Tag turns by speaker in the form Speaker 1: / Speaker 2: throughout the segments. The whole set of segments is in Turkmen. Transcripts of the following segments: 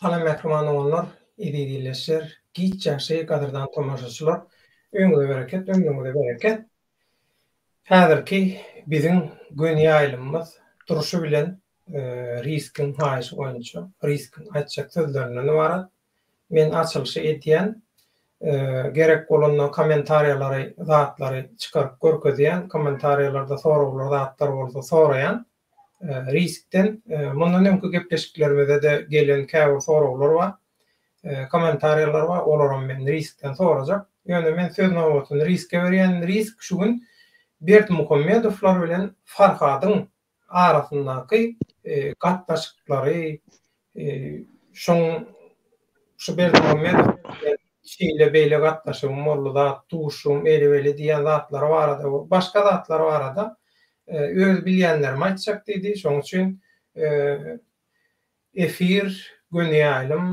Speaker 1: Salam mähriban doganlar, eziz ildeşler, giç ýagşy gadyrdan tomaşaçylar, öýüňize bereket, ömrüňize bereket. Häzirki biziň göni ýaýlymymyz durşy bilen Riskiň haýyşy boýunça, Riskiň aýtjak sözlerinden ybarat. Men açylyşy edýän, gerek bolanda kommentariýalary, zatlary çykaryp görkezýän, kommentariýalarda soraglar zatlar bolsa soraýan. Riskden mundan öňki gepleşiklerimizde-de gelen käbir soraglar bar, kommentariýalar bar, olaram men Riskden sorajak. Ýöne men söz nobatyny Riske berýän. Risk şu gün Berdimuhamedowlar bilen Farhadyň arasyndaky gatnaşyklary, şoň şu Berdimuhamedow bilen şeýle-beýle gatnaşygym boldy zat, duşuşygym eýle-beýle diýýän zatlary barada we başga zatlar barada öz bilýänlerimi aýtjak diýdi. Şoň üçin efir, göni ýaýlym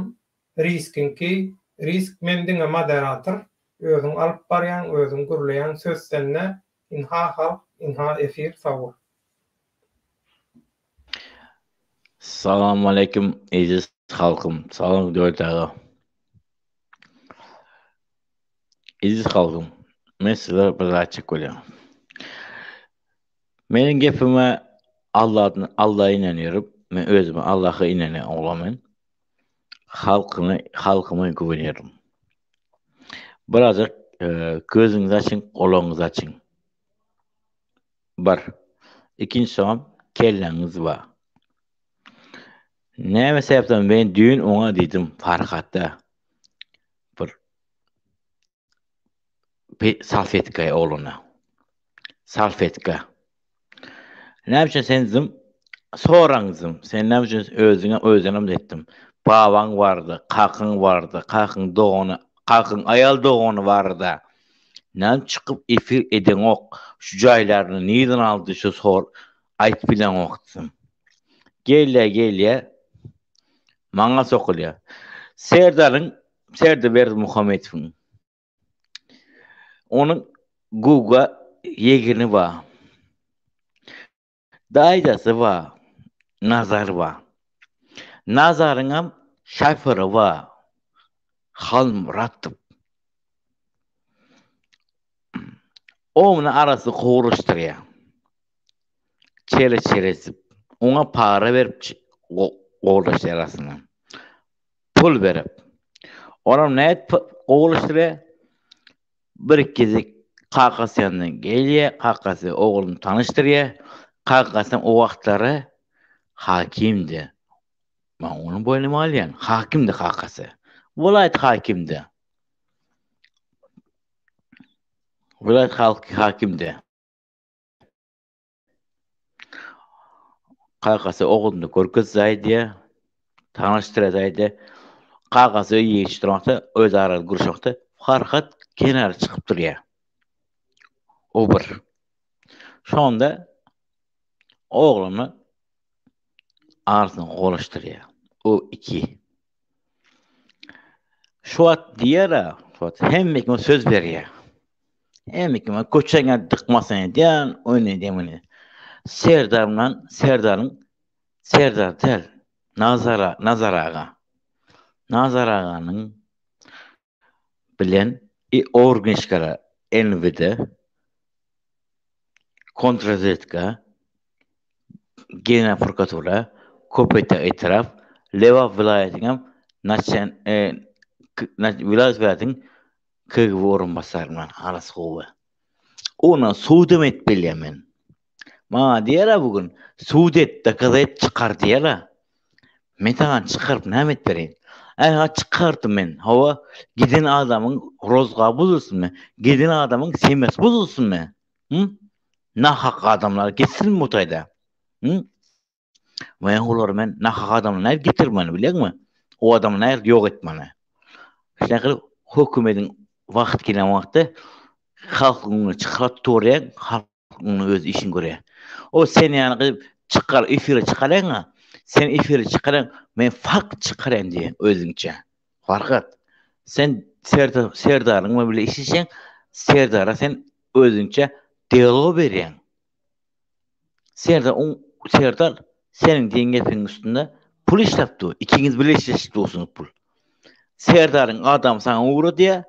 Speaker 1: riskiňki, risk men diňe moderator, özüň alyp barýaň, özüň gürleýäň, söz sende, Ynha halk ynha efir sag bol.
Speaker 2: Salamaleýkim eziz halkym salam Döwlet aga Eziz halkym men size bir zat aýtjak bolýan Meniň gepime Allahdan Allaha inanýarym men özüme Allaha inanýan oglan men halkyny halkyma güwenýärin Birazajyk gözüňizi açyň, gulagyňyzy açyň. Bir. Ikinji soňam kelläňiz bar. Näme sebäpden men düýn oňa diýdim Farhatda bir salfetka oglana. Salfetka. Näme üçin sen zym soraň zym. Sen näme üçin özüňe özüňem etdim. Babaň bardy, kakyň bardy, kakyň dogany, kakyň aýal dogany bardy. Näme çykyp efir edeňok. Şu jaýlaryny nirden aldy şu sor aýt bileňok zym. Gelýä gelýä maňa sokulýa. Serdaryň Serdar Berdimuhamedowyň Onuň guga ýegeni bar. Daýzasy bar. Nazar bar. Nazaryňam şoferi bar. Halmyrat diýip. Onuň arasy gowulaşdyrýar. Çere-çere edip. Oňa para berip gowulaşdyrýar arasyny. Pul berip. Olam nädip gowulaşdyrýar? Bir gezek kakasy ýanyna gelýär, kakasy ogluny tanyşdyrýar. Kakasy o wagtlary hakimdi. Men onuň boýnuma alýan. Hakimdi kakasy. Welaýat hakimdi. Welaýat hakimdi. Kakasy ogluny görkezse aýdýar, tanyşdyrsa aýdýar. Kakasy öýe geçip durmakda, öz araly gürüşmekde Farhat kenara çykyp durýar. O bir. Şonda ogluny arasyny golaşdyrýar. O iki. Şu wagt diýer-ä, şu wagt hemme kime söz berýär. Hemme kime köçeňe dykmasyny edýän, ony edýän, muny. Serdar bilen Serdaryň Serdar däl, Nazara, Nazar aga. Nazar aganyň bilen i organ işgäri NWD kontrrazwedka General prokuratura Köpetdag etrap Lebap welaýatynyň naçen e, welaýat welaýatyň KGB orunbasary bilen arasy gowy. Ona sudam et bilýän men. Maňa diýer-ä bu gün, sud et, dokaz et, çykar diýer-ä. Men saňa çykaryp näme et bereýin? Äý, çykardym men. Hawa, giden adamyň rozga buzulsynmy? Giden adamyň semesi buzulsynmy? Hı? Nahak adamlar gitsin bu taýda. Hı? Men olary men nahak adamlary nädip getirmeli bilýäňmi? O adamy nädip ýok etmeli? Şeýle hökümediň wagt gelen wagty halkyň öňüne çykaryp durýaň, halk onuň öz işini görýär. O sen ýaly gyz çykar efire çykaraýyň-a. Sen efire çykaraýyň, men fakt çykaraýyn diýen özüňçe. Farhat, sen Serdar Serdaryň bile işleşeň, Serdara sen özüňçe delo berýäň. Serdar, Serdar seniň diýen gepiň üstünde. Pul işläp dur. Ikiňiz bile işleşip dursuňyz pul. Serdaryň adamy saňa ugradýar.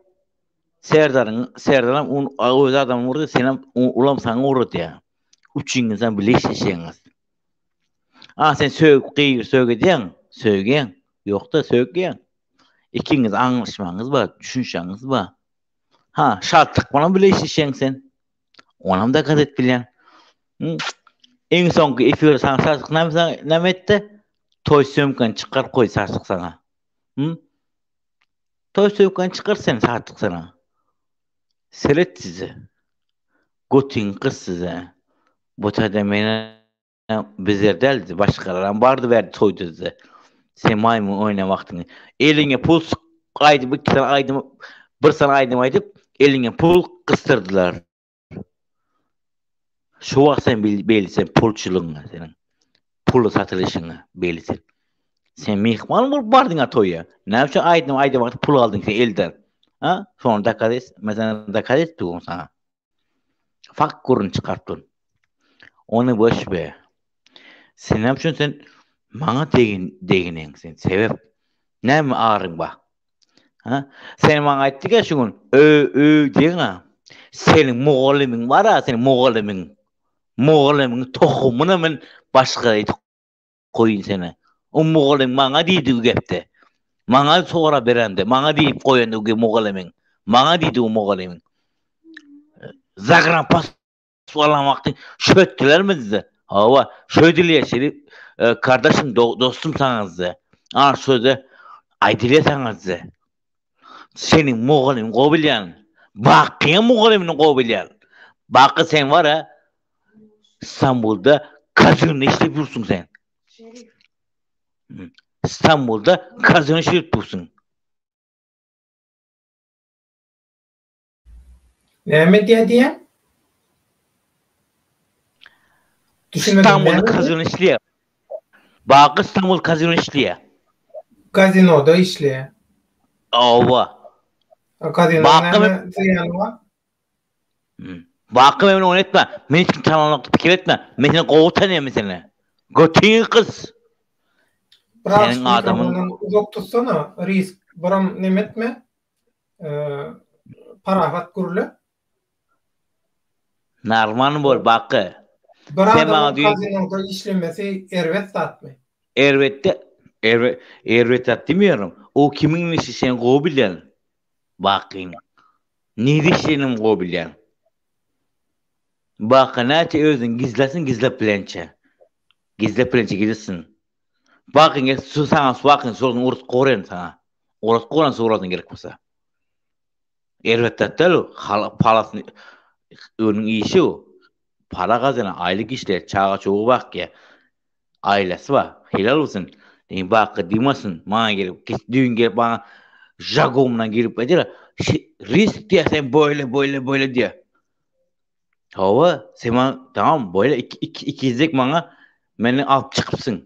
Speaker 2: Serdaryň Serdaram öz adamyny ugradýar, senem ulam saňa ugradýar. Üçiňizem bile işleşýäňiz. A sen sögüp gygyr sög edýäň, sögýäň. Ýokda sögýäň. Ikiňiz aňlaşmaňyz bar, düşünşäňiz bar. Ha, şatlyk bilen bile işleşýäň sen. Onam da gazet bilýän. Iň soňky efir saňa şatlyk näme saňa näme etdi? Toý sömkeni çykar goý şatlyk saňa. Hı? Toý sömkeni çykar sen şatlyk saňa. Seret size. Götüň gyz size. Bu taýda meni Bizler däldi, başgalaram bardy bärde toý düzde. Sen maýmyn oýnan wagtyňy. Eliňe pul aýdyp, iki sany aýdym, bir sany aýdym aýdyp, eliňe pul gysdyrdylar. Şu wagt sen belli sen pulçulygyňa seniň. Puly satylyşyňa belli sen. Sen myhman bolup bardyň a toýa. Näme üçin aýdym aýdan wagty pul aldyň sen elden? Ha? Şony dokaz et, men dokaz etdim saňa. Fakt gürrüň çykaryp dur. Ony boş be. Sen näme üçin sen maňa degin deginiň sen sebep näme aryň ba? Ha? Sen maňa aýtdyk şu gün ö ö diýeňa. Seniň mugallymyň bar-a, seniň mugallymyň. Mugallymyň tohumyna men başga edip goýun seni. O mugallym maňa diýdi u gepde. Maňa sora berende, maňa diýip goýandy u mugallymyň. Maňa diýdi u mugallymyň. Zagranpas alan wagty şötdülermi size? Hawa, şöýdülýär şeýle e, kardeşim, do, dostum saňa size. Ana söze aýdylýar saňa size. Seniň mugallymyň gowy bilýän. Bakyň mugallymyny gowy bilýän. Baky sen var ha İstanbulda kazino işlep ýursuň sen. İstanbulda kazino işlep dursuň.
Speaker 1: Näme edýär diýýän?
Speaker 2: Düşünmedim. İstanbulda kazino işleýär. Baky İstanbul kazino işleýär.
Speaker 1: Kazinoda işleýär.
Speaker 2: Owa.
Speaker 1: Kazino näme zyýany bar?
Speaker 2: Baky men ony etme. Men hiç kim tananok pikir etme. Men seni gowy tanýan men seni. Götüňi gys.
Speaker 1: Biraz Seniň adamyň uzak tutsana, risk. Biram neme etme. Parahat gürle.
Speaker 2: Normal bol Baky.
Speaker 1: Bir adamyň kazinoda işlemesi erbet zatmy?
Speaker 2: Erbetde erbet erbet zat diýmeýärin. O kimiň işi sen gowy bilýän. Bakyň. Nirde işleýänini gowy bilýän. Baky näçe özüni gizlesin gizlep bilençe. Gizlep bilençe gizlesin. Bakyň gel su saňa bakyň suratyny urup goren saňa. Urup goren suratyny gerek bolsa. Erbet zat däl o. Palasyny önuň işi o. Para gazana aýlyk işleýär, çaga çugy bakýar. Ailesi bar. Helal bolsun. Deň baky diýmesin. Maňa gelip, düýn gelip maňa žagomdan girip aýdýar. Risk diýýär sen boýle boýle boýle diýýär. Hawa, sen maňa tamam boýle iki iki ikizlik maňa meni alyp çykypsyň.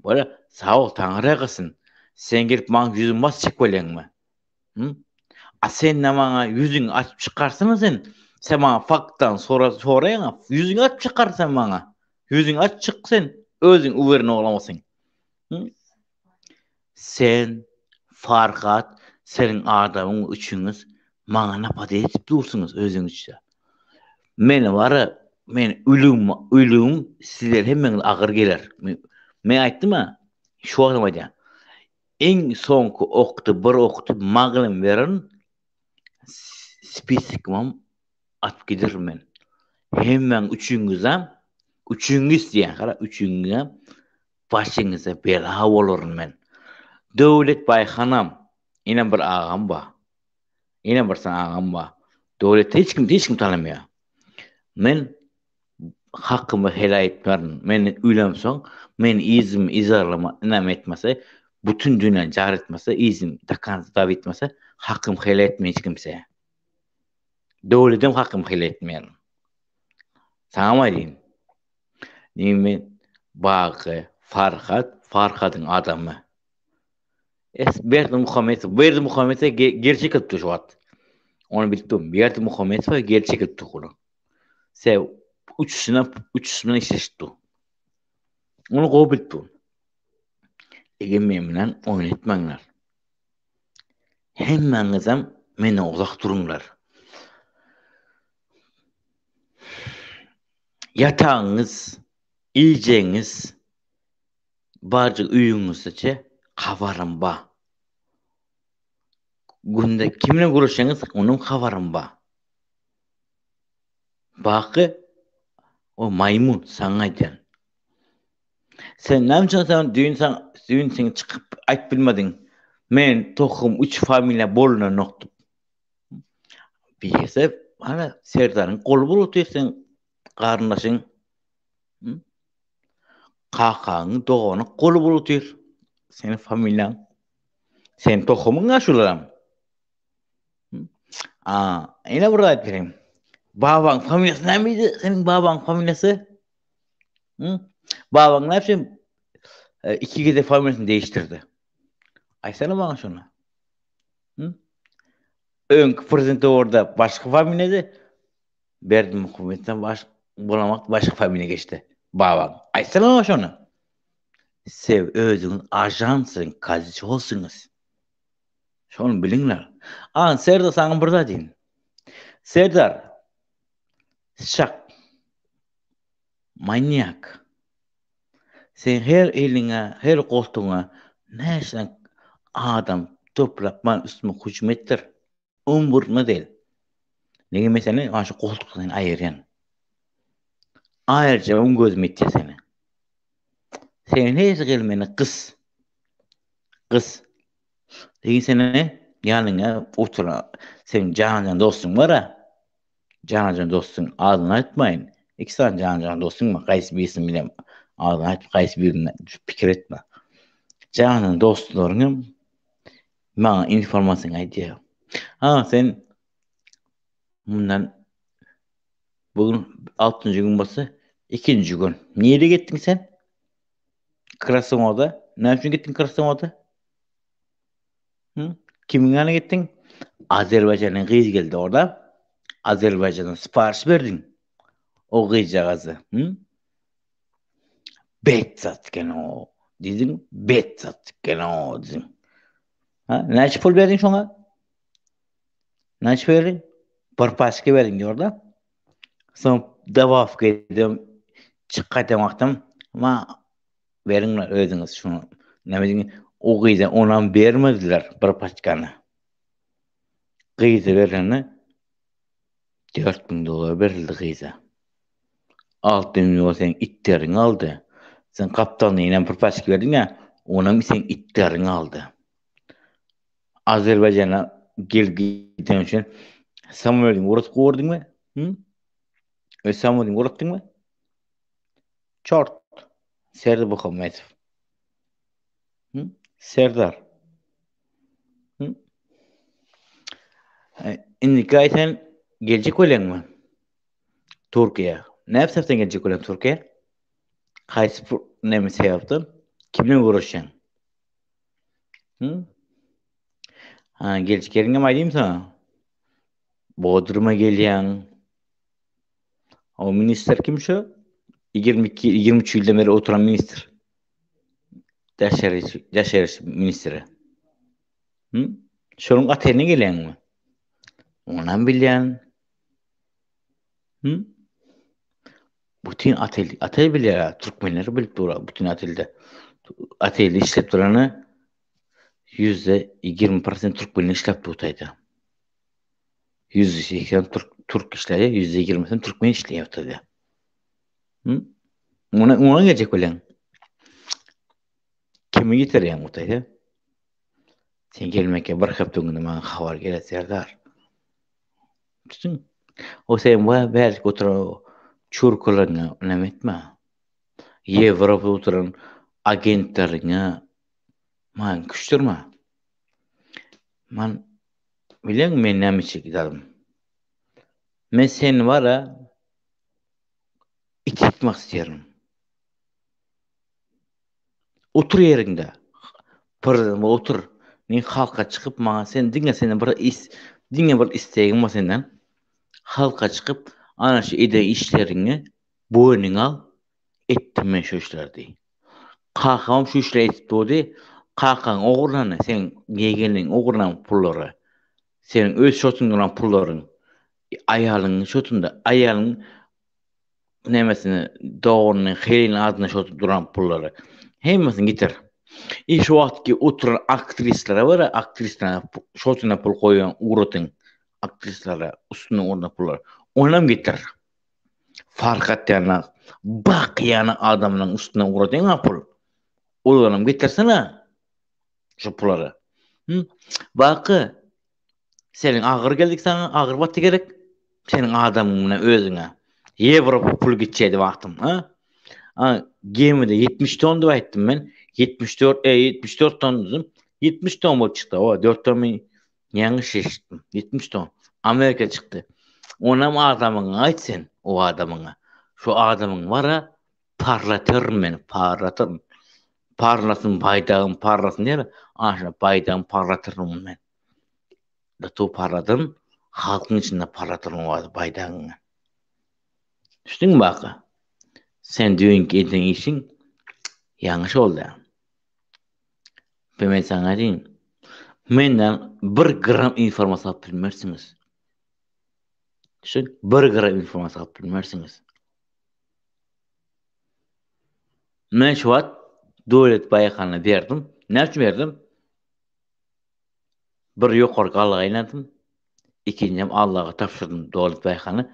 Speaker 2: Boýle sag bol taňry ýalkasyn. Sen gelip maňa ýüzüňi basjak bolýaňmy? Hı? A sen ne maňa ýüzüňi açyp çykarsyň sen? Sen maňa faktdan sora soraýaň, ýüzüňi açyp çykar sen maňa. Ýüzüňi aç çyk sen, özüň uwerni oglansyň. Hı? Sen Farhat, seniň adamyň üçüňiz maňa napad edip dursuňyz özüňizçe. Men wara, men ölüm, ölüm sizler hemmeňiz agyr geler. Men aýtdym-a, şu wagtam aýdýan. Iň soňky okdy bir okdy maglym berin spisikimem atyp giderin men. Hemmäň üçüňizem üçüňiz diýen gara üçüňizem başyňyza bela bolaryn men. Döwlet Baýhanam inem bir agam bar. Inem bir sany agam bar. Döwlet hiç kim hiç kim tanamaýar. Men hakymy hela etmerin. Men ölemsoň, men yzymy yzarlama ynam etmese, bütün dünýäni jar etmese, yzymy do konca dawit etmese, hakymy hela etmeýin hiç kimsä. Döwledem hakymy hela etmeýin. Saňam aýdýyn. Nime Baky Farhat, Farhadyň adamy. Es Berdimuhamedow, Berdimuhamedow geri çekilipdi şu wagt. Ony bilip durun. Berdimuhamedow geri çekilipdi ony. Se üçüsine üçüsi bilen işleşip dur. Ony gowy bilip dur. Eger men bilen oýun etmäňler. Hemmäňizem menden uzak duruňlar. Ýatagyňyz, iýjegiňiz, barjyk öýüňizdeçe habarym bar. Günde kim bilen gürleşeňiz, onuň habarym bar. Baky o maýmyn saňa aýdýan. Sen näme üçin sen düýn sen düýn sen çykyp aýt bilmediň. Men tohum üç familiýa bolunanok diýip. Birse ana Serdaryň goly bolup otyr seň garyndaşyň. Kakaňyň dogany goly bolup otyr. Seniň familiýaň. Sen tohumyň-a şularam. A, ýene bir zat bereýin. Babaň familiýasy nämedi? Seniň babaň familiýasy? Hı? Babaň näme üçin e, iki gezek familiýasyny değiştirdi? Aýtsana maňa şony. Hı? Öňki prezident döwürde başga familiýady, Berdimuhamedden baş bolan wagt başga familiýa geçdi. Babaň. Aýtsana maňa şony. Sev özüňiz ajansyň, kaziçolsyňyz. Şony biliňler. An Serdar saňa bir zat diýin. Serdar şak manýak. Sen her eliňe, her goltugyňa näçe adam toplap man üstüme hüjüm etdir. Umurymda däl. Nege men seni şu goltukdan aýyrýan. Aýyrjagym gözüm ýetýär seni. Sen her gelmeni gys. Gys. Lekin seni ýanyňa oturan seň janajan dostuň bar-a. Janajan dostuň adyny aýtmaýyn. Iki sany janajan dostuň bar. Haýsy birisini bilem adyny aýt, haýsy birini pikir etme. Janajan dostlaryň hem maňa informasiýany aýdýar. Ha, sen mundan bu gün altynjy gün bolsa, ikinji gün. Nirä gitdiň sen? Krasnoda. Näme üçin gitdiň Krasnoda? Hı? Kimiň ýanyna gitdiň? Azerbaýjandan gyz geldi orada. Azerbaýjandan sipariş berdiň. O gyzjagazy. Hı? Bet zat eken o. Diýdiň, bet zat eken o diýdiň. Ha, näçe pul berdiň şoňa? Näçe berdiň? Bir paçka berdiň diýorda. Soň dabawka edip çykyp gaýdan wagtym ma beriňler özüňiz şuny. Näme diýiň, o gyza onam bermediler bir paçkany. Gyza berlende 4000 dollar berildi gyza. 6000 dollar seň itleriň aldy. Sen gapdalyna ýene bir paçka berdiň-ä, onam seň itleriň aldy. Azerbaýjana gelip giden üçin samolýotyňy ugradyp goýberdiňmi? Hı? Öz samolýotyňy ugratdyňmy? Çort. Serdar Muhammedow. Hı? Serdar. Hı? E, indiki aý sen geljek bolýaňmy? Türkiýä. Näme sebäpden geljek bolýaň Türkiýä? Haýsy näme sebäpden? Kim bilen görüşýäň? Hı? Ha, geljek ýeriňem aýdayım sana. Bodruma gelýäň. O ministr kim şu? 22 23 ýyldan beri oturan ministr. Daşary daşary ministri. Hı? Şonuň oteline gelýäňmi? Onam bilýän. Hı? Bütün otel, otel bilýär, türkmenler bilip dur, bütün otelde. Otelde işläp durany %20% türkmenler işläp dur taýda. %80 türk, türk işläýär, %20-sini türkmen işleýär otelde. Hı? Ona, ona geljek bilen. Kimi getirýäň o taýda? Sen gelmekge bir hepde öňünde maňa habar gerek Serdar. Düşün. O sen bu bärik oturan çurkalaryňa näme etme. Ýewropada oturan agentleriňe maňa küçdürme. Man bilen men näme üçin giderim. Men seni bara it etmek isterim. Otur ýeriňde. Prezident bolup otur. Men halka çykyp maňa sen diňe senden bir is diňe bir istegim bar senden. Halka çykyp ana şu eden işleriňi boýnuňa al. Etdim men şu işleri diý. Kakamam şu işleri edip durdy. Kakaň ogurlany, seň ýegeniň ogurlan pullary, seniň öz şotuňda duran pullaryň, aýalyňyň şotunda, aýalyň nemesini, doganynyň, heliniň adyna şotunda duran pullary. Hemmesini getir. I şu wagtky oturan aktrislere görä, aktrislere şotuna pul goýan ugradyň aktrislere üstüne orna pullar. Onam getir. Fark atýana, bakýana adamlaryň üstüne ugradyň-a pul. Olaram getirsene şu pulary. Hı? Baky, seniň agyr geldik saňa, agyr batdy gerek. Seniň adamyň bilen özüňe. Ýewropa pul gitjedi wagtym, ha? A, gemide 70 ton diýip aýtdym men. 74, e, 74 ton diýdim. 70 ton bolup çykdy. O, 4 ton men ýalňyş eşitdim. 70 ton. Amerika çykdy. Onam adamyňa aýt sen, o adamyňa. Şu adamyň bara parlatyryn men, parlatyryn. Parlasyn baýdagym, parlasyn diýer, aşa baýdagym parlatyryn men. Gaty parladym, halkyň içinde parlatyryn o baýdagyňy. Düşdüňmi baka? Sen düýnki eden işiň ýalňyş boldy. Be men saňa diýin. Menden bir gram informasiýa alyp bilmersiňiz. Düşün, bir gram informasiýa alyp bilmersiňiz. Men şu wagt Döwlet Baýhana berdim. Näme üçin berdim? Bir ýokary galga ynandym. Ikinjim Allaha tabşyrdym Döwlet Baýhany.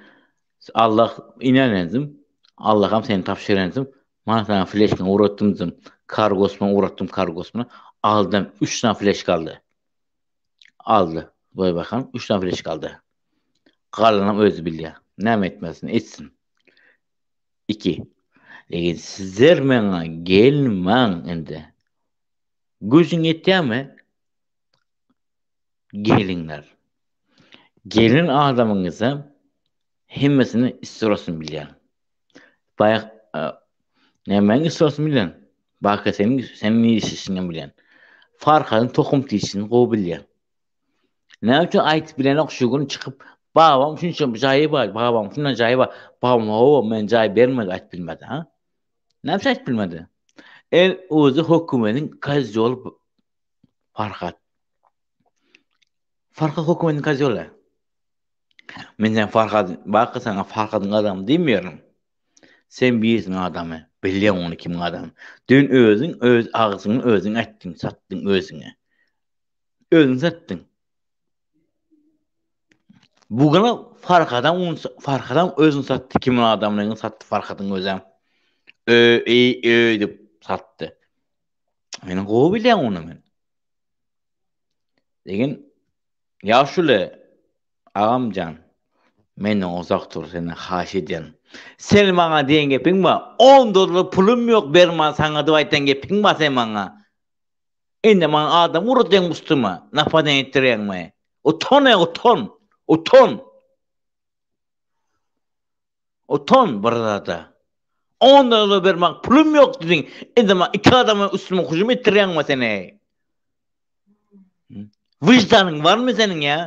Speaker 2: Allah inanendim. Allaham seni tabşyrandim. Mana sana fleşkini ugratdym diýdim. Kargosyny ugratdym kargosyny. Aldym. 3 sany fleşka aldy. Aldy. Döwlet Baýhan 3 sany fleşka aldy. Galanam özi bilýär. Näme etmesini etsin. 2. Lekin sizler maňa gelmäň indi. Güýjüň ýetýärmi? Geliňler. Gelen adamyňyza hemmesini istoriýasyny bilýän. Baýak nämäň istoriýasyny bilýän? Baka seniň seniň ne işiňi bilýän. Farhadyň tohum tişini gowy bilýän. Näme üçin aýdyp bilenok şu gün çykyp babam şunça jaýy bar, babam şundan jaýy bar, babam hawa men jaý bermedi aýdyp bilmedi ha? Näme üçin aýdyp bilmedi? El özi hökümetiň kozýoly Farhat. Farhat hökümetiň kozýoly. Men sen Farhat, bak sana Farhadyň adamy diýmeýärin. Sen birisiň adamy, bilýän ony kimiň adamy. Dün özüň öz agzyňy özüň aýtdyň, satdyň özüňe. Özüň satdyň. Bu gana Farhadam Farhadam özüni satdy, kimiň adamlygyny satdy Farhadyň özem. Ö, ey, ö diýip satdy. Men gowy bilýän ony men. Lekin ýaşuly agamjan menden uzak dur senden haýyş edýän. Sen maňa diýen gepiň bar. 10 dollar pulum ýok berman saňa diýip aýtýan gepiň bar sen maňa. Indi maňa adam urudýaň üstüme, napadeniýa etdirýäňmi? Utan ey utan! Utan! Utan bir zada. On dollar bermäge pulum ýok diýdiň. Indi maňa iki adama üstüme hüjüm etdirýäňmi sen ey? Wyždanyň barmy seniň ýa?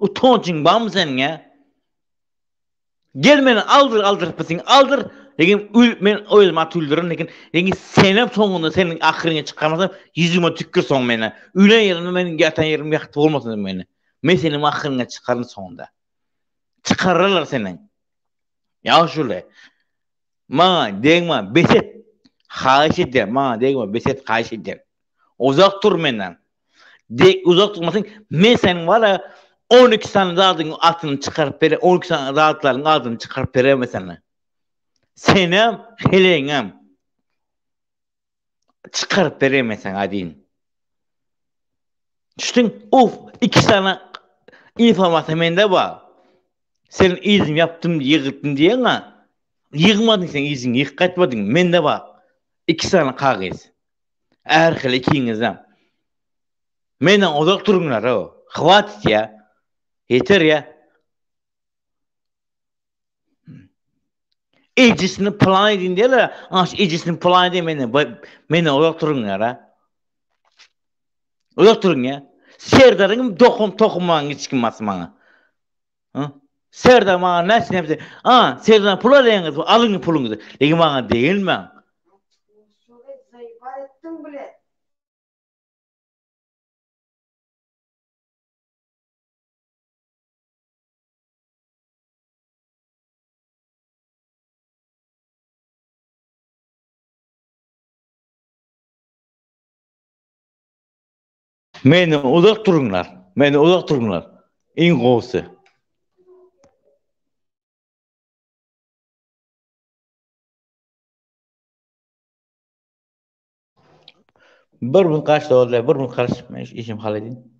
Speaker 2: Utanjyň barmy seniň ýa? Gel meni aldyr aldyryp bilseň aldyr lekin ül men özüm at öldürin lekin lekin senem soňunda seniň ahyryňa çykarmasam ýüzüme tükür soň meni ölen ýerimde meniň ýatan ýerim ýagty bolmasyn meni men seniň ahyryňa çykaryn soňunda çykararlar seniň ýaşuly maňa degme bes et haýyş edýän maňa degme bes et haýyş edýän Uzak dur menden. De uzak durmasaň, men seniň bar ya 12 sany zadyň atyny çykaryp bere, 12 sany zatlaryň adyny çykaryp bereme sana. Senem, heleňem çykaryp bereme sen adyn. Düşdüň? Uf, iki sany informasiýa mende bar. Sen yzyny ýapdym, ýygytdym diýeňä. Ýygmadyň sen yzyňy, ýygyp gaýtmadyň. Mende bar. Iki sany kagyz. Ärhili ikiňizem. Menden uzak duruňlar o. Hwatit ýa. Ýeter ýa. Ejesini plan edin diýerler. Ana şu ejesini plan edin menden. Menden uzak duruňlar ha. Uzak duruň ýa. Serdaryň dokum tohumlaryň hiç kim basmaňa. Ha? Serdar maňa näçe näçe. Ha, Serdar pul alýaňyz, alyň puluňyzy. Lekin maňa degilmäň.
Speaker 3: Özüň bilen.
Speaker 2: Menden uzak duruňlar. Menden uzak duruňlar. Iň gowusy. Bir gün kaç oldu? Bir gün kaç işim halledin.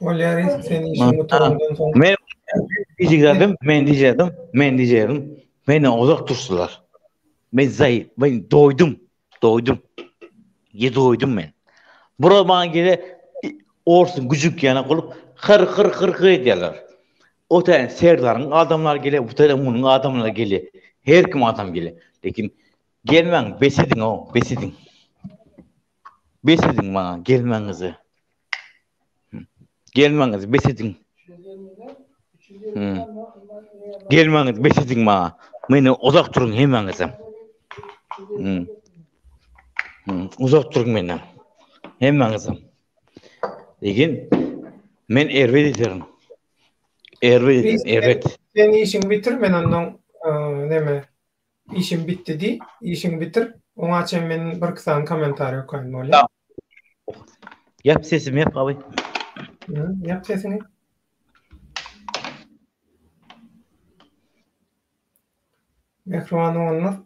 Speaker 1: Bolýar sen işiň gutarandan soň.
Speaker 2: Men diýjekdim, men diýjekdim, men diýjekdim. Menden uzak dursunlar. Men zaý, men doýdum, doýdum. Ye doýdum men. Bura maňa gele orsun güjük ýana bolup hyr hyr hyr hyr edýärler. O taýdan Serdaryň adamlary gele, bu taýdan munuň adamlary gele. Her kim adam gele. Lekin gelmäň, bes ediň o, bes ediň. Bes ediň maňa gelmäňizi. Gelmäňizi bes ediň. Gelmäňizi bes ediň maňa. Meni uzak duruň hemmäňizem. Uzak duruň menden. Hemmäňizem. Lekin men erbet ederin. Erbet ederin, erbet.
Speaker 1: Sen işiňi bitir, men ondan neme Işim bitdi diý, işiňi bitir. Oňa çen men birki sany kommentariý okaýyn bolýa.
Speaker 2: Ýap sesimi ýap abi.
Speaker 1: Ýap sesiňi. Mähriban doganlar.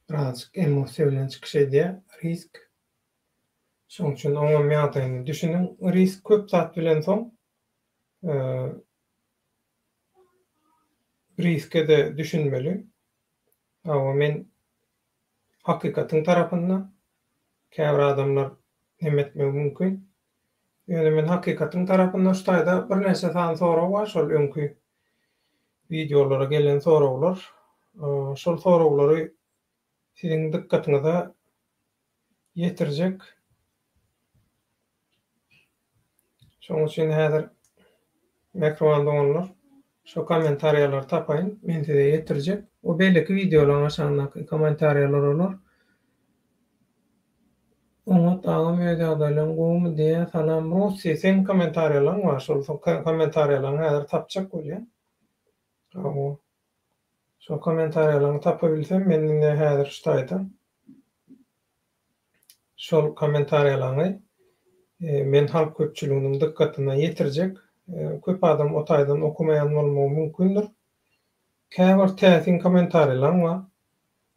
Speaker 1: Birazjyk emosiýa bilen çykyş edýär. Risk. Şonuň üçin oňam ýagdaýyny düşüniň. Risk köp zat bilensoň, Riske-de düşünmeli. Hawa, men hakykatyň tarapynda. Käbir adamlar neme etmegi mümkin. Ýöne men hakykatyň tarapynda. Şu taýda birnäçe sany sorag bar, şol öňki wideolara gelen soraglar. Şol soraglary siziň dykgatyňyza ýetirjek. Şonuň üçin häzir mähriban doganlar şo kommentariýalary tapaýyn, men size ýetirjek. O beýleki wideolaryň aşagyndaky kommentariýalar olar. Oňat agam öz ýagdaýlaň gowumy diýýä salam Russi seň kommentariýalaň bar şol kommentariýalaňy häzir tapjak bolýan. Hawa. Şo kommentariýalaňy tapabilsem men indi häzir şu taýda Şol kommentariýalaňy men halk köpçüliginiň dykgatyna ýetirjek. Köp adam o taýdan okamaýan bolmagy mümkindir. Käbir täsin kommentariýalaň bar.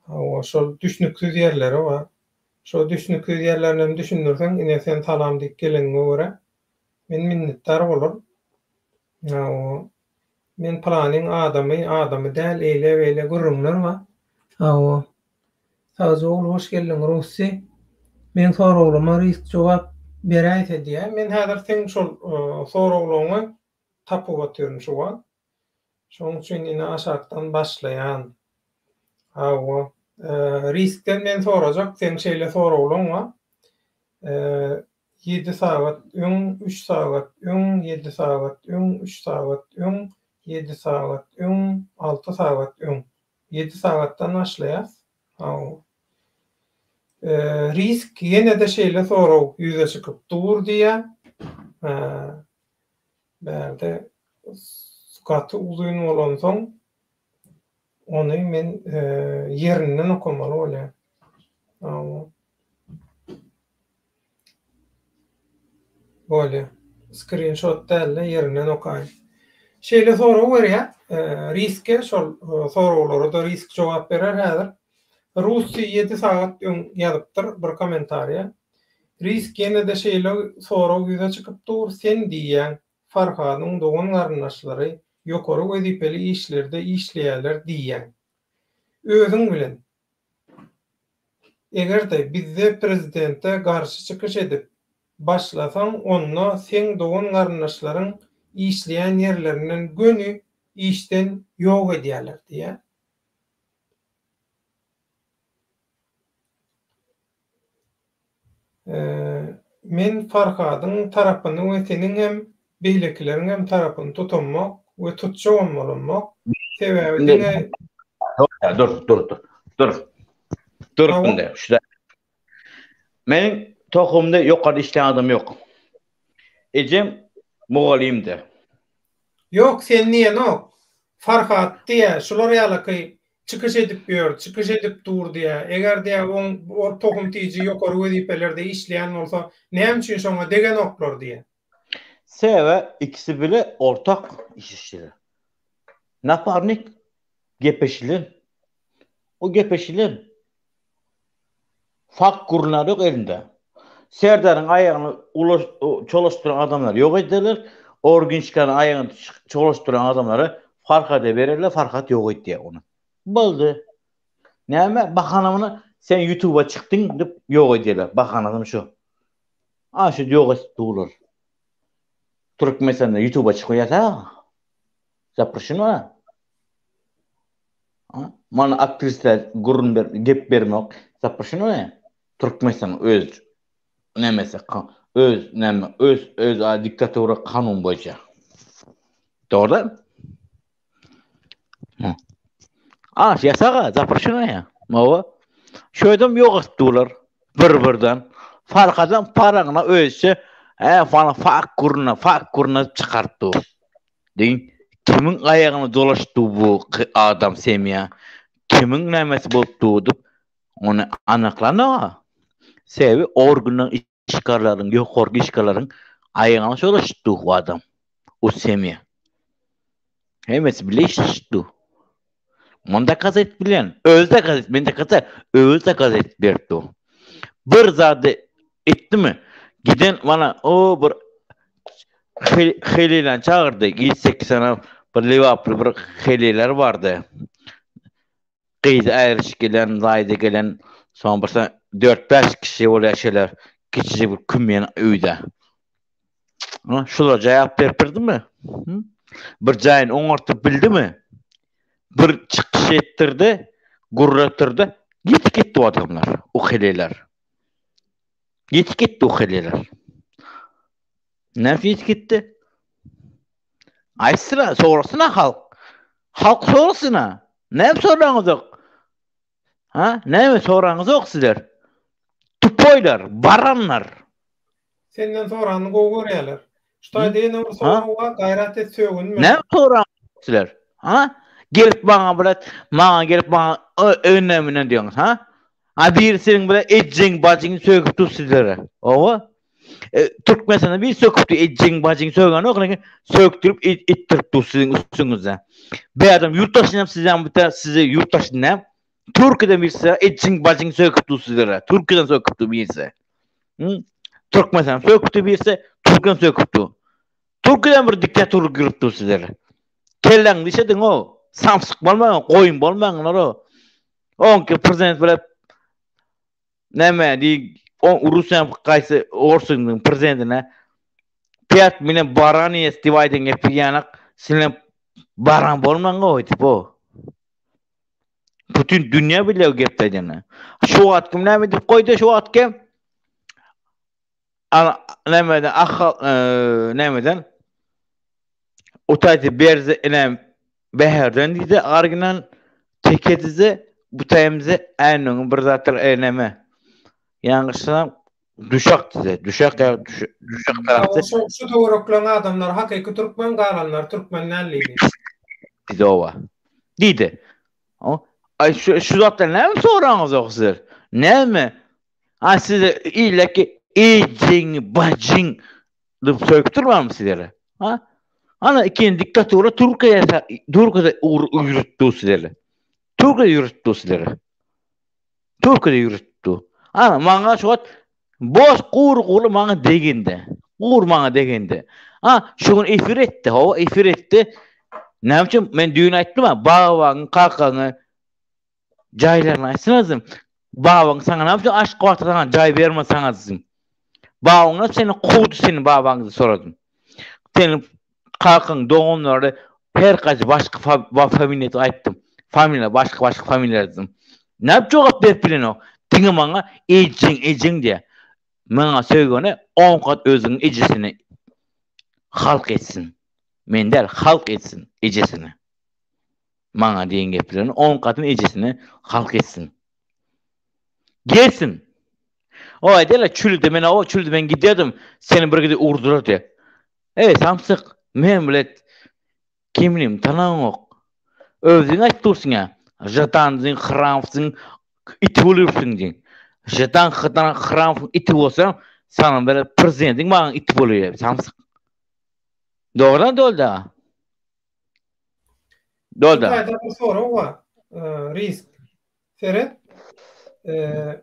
Speaker 1: Hawa, şol düşnüksiz ýerleri bar. Şo düşnüksiz ýerlerinem düşündirseň, ine sen salam diýip geleniňe görä, men minnetdar bolaryn. Hawa, men pylanyň adamy, adamy däl, eýle-beýle gürrüňler bar. Hawa, Sagja bol hoş geldiň Russi. Meň soraglaryma Risk jogap beräýse diýýär. Men häzir seň şol soraglaryňy tapyp otyryn şu wagt. Şonuň üçin ine aşakdan başlaýan. Hawa. Riskden men sorajak seň şeýle soraglaň bar. Ýedi sagat öň, üç sagat öň, ýedi sagat öň, üç sagat öň, ýedi sagat öň, alty sagat öň. Ýedi sagatdan başlaýas. Hawa. Risk ýene-de şeýle sorag ýüze çykyp dur diýýär. Bärde gaty uzyn bolansoň ony men ýerinden okamaly bolýan. Hawa. Bolýa. Skrinşot däl-de ýerinden okaýyn. Şeýle sorag berýär. Riske şol soraglara-da Risk jogap berer häzir. Russi ýedi sagat öň ýazypdyr bir kommentariýa. Risk ýene-de şeýle sorag ýüze çykyp dur, sen diýýäň Farhadyň dogan-garyndaşlary ýokary wezipeli işlerde işleýärler diýýäň. Özüň bilen Eger-de bizde prezidente garşy çykyş edip başlasaň onda seň dogan-garyndaşlaryň işleýän ýerlerinden göni işden ýok edýärler diýýär. Men Farhadyň tarapyny we seniň hem beýlekileriň hem tarapyny tutamok we tutjagam bolamok. Sebäbi diňe
Speaker 2: Dur, dur, dur. Dur. Dur indi. Şu Meniň tohumda ýokarda işleýän adam ýok. Ejem mugallymdy.
Speaker 1: Ýok, sen diýenok. Farhat diýä, şular ýalaky çykyş edip ýör, çykyş edip dur diýä. Eger diýä oň ol tohum tiji ýokary wezipelerde işleýän bolsa, näme üçin şoňa degenoklar diýä.
Speaker 2: Sebäbi ikisi bile ortak iş işleýär. Naparnik gepeşilen. O gepeşilen. Fakt gürrüňler ýok elinde. Serdaryň aýagyny ulaş çolaşdyran adamlary ýok ederler. Orginçkanyň aýagyny çolaşdyran adamlary Farhada bererler, Farhat ýok edýär ony. Boldy. Näme bahanamyny sen ýutuba çykdyň diýip ýok edýärler. Bahanasam şu. A şu ýok edip durlar. Türkmenistanda ýutuba çykýasa zaprşino. Mana aktrisler gürrüň ber gep bermek zaprşino ne? Türkmenistanyň öz nemesi öz näme öz öz diktatura kanun boýunça. Dogry? A, ýasaga, zaprşino ýa. Mawa. Şöýdem ýok etdiler bir-birden. Farkadan paraňyna özçe, e, fana fak gurna, fak gurna çykartdy. Deýin, kimiň aýagyna dolaşdy bu adam semýa, kimiň nämesi bolup durdy, ony anyklanok. Sebäbi organlaryň işgarlaryň, ýokarky işgarlaryň aýagyna çolaşdy bu adam, o semýa. Hemmesi bile işleşipdi. Muny dokaz edip bilýän. Özi dokaz et, men dokaz özi dokaz edip beripdi. Bir zady etdimi? Giden bana o bir Helilen çagyrdy. 7-8 sene bir lebaply bir heliler bardy. Gyzy aýryşyp gelen, zaýda gelen, soň bir 4-5 kişi bolýar şeýle kiçijik bir kümýen öýde. Şular jaý alyp berip birdimi? Bir jaýyny oňartyp bildimi? Bir çykyş etdirdi, gürletdirdi. Ýetip gitdi o adamlar, o heleýler. Ýetip gitdi o heleýler. Näme ýetip gitdi? Aýtsyna, sorasyna halk. Halk sorasyna. Näme soraňyzok? Ha? Näme soraňyzok sizler? Tupoýlar, baranlar.
Speaker 1: Senden soranyny gowy görýärler. Şu taýda ýene bir sorag bar, gaýrat et sögünme.
Speaker 2: Näme soraňyzok sizler? Ha? Gelip maňa bilet, maňa gelip maňa öňden diýýäňiz, ha? A biri seniň bilen ejeň bajyňy sögüp dur sizlere. Owa. E, Türkmenistanda bir söküpdi, ejeň bajyňy sögenok, lekin sökdürip etdirip dur siziň üstüňizde. Bir adam ýurt daşyndan sizden biter, size ýurt daşyndan Türkiýeden birisi ejeň bajyňy söküp dur sizlere. Türkiýeden söküp dur birisi. Hı? Türkmenistan söküpdi birisi, Türkiýeden söküp dur. Türkiýeden bir diktator girip dur sizlere. Kelläňizi işediň o. Samsyk bolmaň, goýun bolmaňlar o. Onki prezident bilen näme diý, o Russiýanyň gaýsy Orsuň prezidentine Pýat mine baran ýes diýip aýdan gepi ýanak, silen baran bolmaň o diýip o. Bütün dünýä bilýär gep aýdany. Şu wagt kim näme diýip goýdy şu wagt kim? Nämeden ahal nämeden? Utaýdy berze inem Bäherden diýdi original teke diýdi bu taýymyzy äniň bir zatlar eneme. Ýalňyşsam düşek diýdi. Düşek ýa düşek
Speaker 1: tarapda. Şu şu töwerekleň adamlary hakyky türkmen galanlary türkmen däl diýdi.
Speaker 2: Diýdi owa. Diýdi. Aý şu şu zatlar näme soraňyzok sizler? Näme? A size illeki ejeňi bajyň diýip söýüp durmamy sizlere? Ha? Ana ikinji diktatura Türkiýe Türkiýede ýürütdi sizleri. Türkiýede ýürütdi sizleri. Türkiýede ýürütdi. Ana maňa şu wagt boş gury gury maňa degindi. Gur maňa degindi. Ha şu gün efir etdi, hawa efir etdi. Näme üçin men düýn aýtdym ha, babaňy, kakaňy Jaýlaryny aýtsyna Babaň saňa näme üçin Aşgabatda saňa jaý bermedi saňa diýdim. Babaň näme seni kowdy seni babaň diýip soradym. Seniň kakaň doganlary her gaýsy başga familiýa aýtdym. Familiýa başga başga familiýa diýdim. Näme jogap berip bilenok. Diňe maňa ejeň ejeň diýýär. Maňa sögene on gat özüniň ejesini halk etsin. Men däl, halk etsin ejesini. Maňa diýen geplerini on gatyny ejesine halk etsin. Gelsin. O aýdýarlar çülde men o çülde men gidýärdim seni bir gide urdular diýip. Eý samsyk men bilet kimligimi tanaňok. Özüň aýdyp dursuň ýa. Žadansyň, Hramsyň iti bolýursyň diýen. Žadan Hramsyň iti bolsaň, saňa bir prezidentiň maňa iti bolýar samsyk. Dogrudan dolda.
Speaker 1: Dolda. Bu taýda bir sorag bar. Risk. Seret.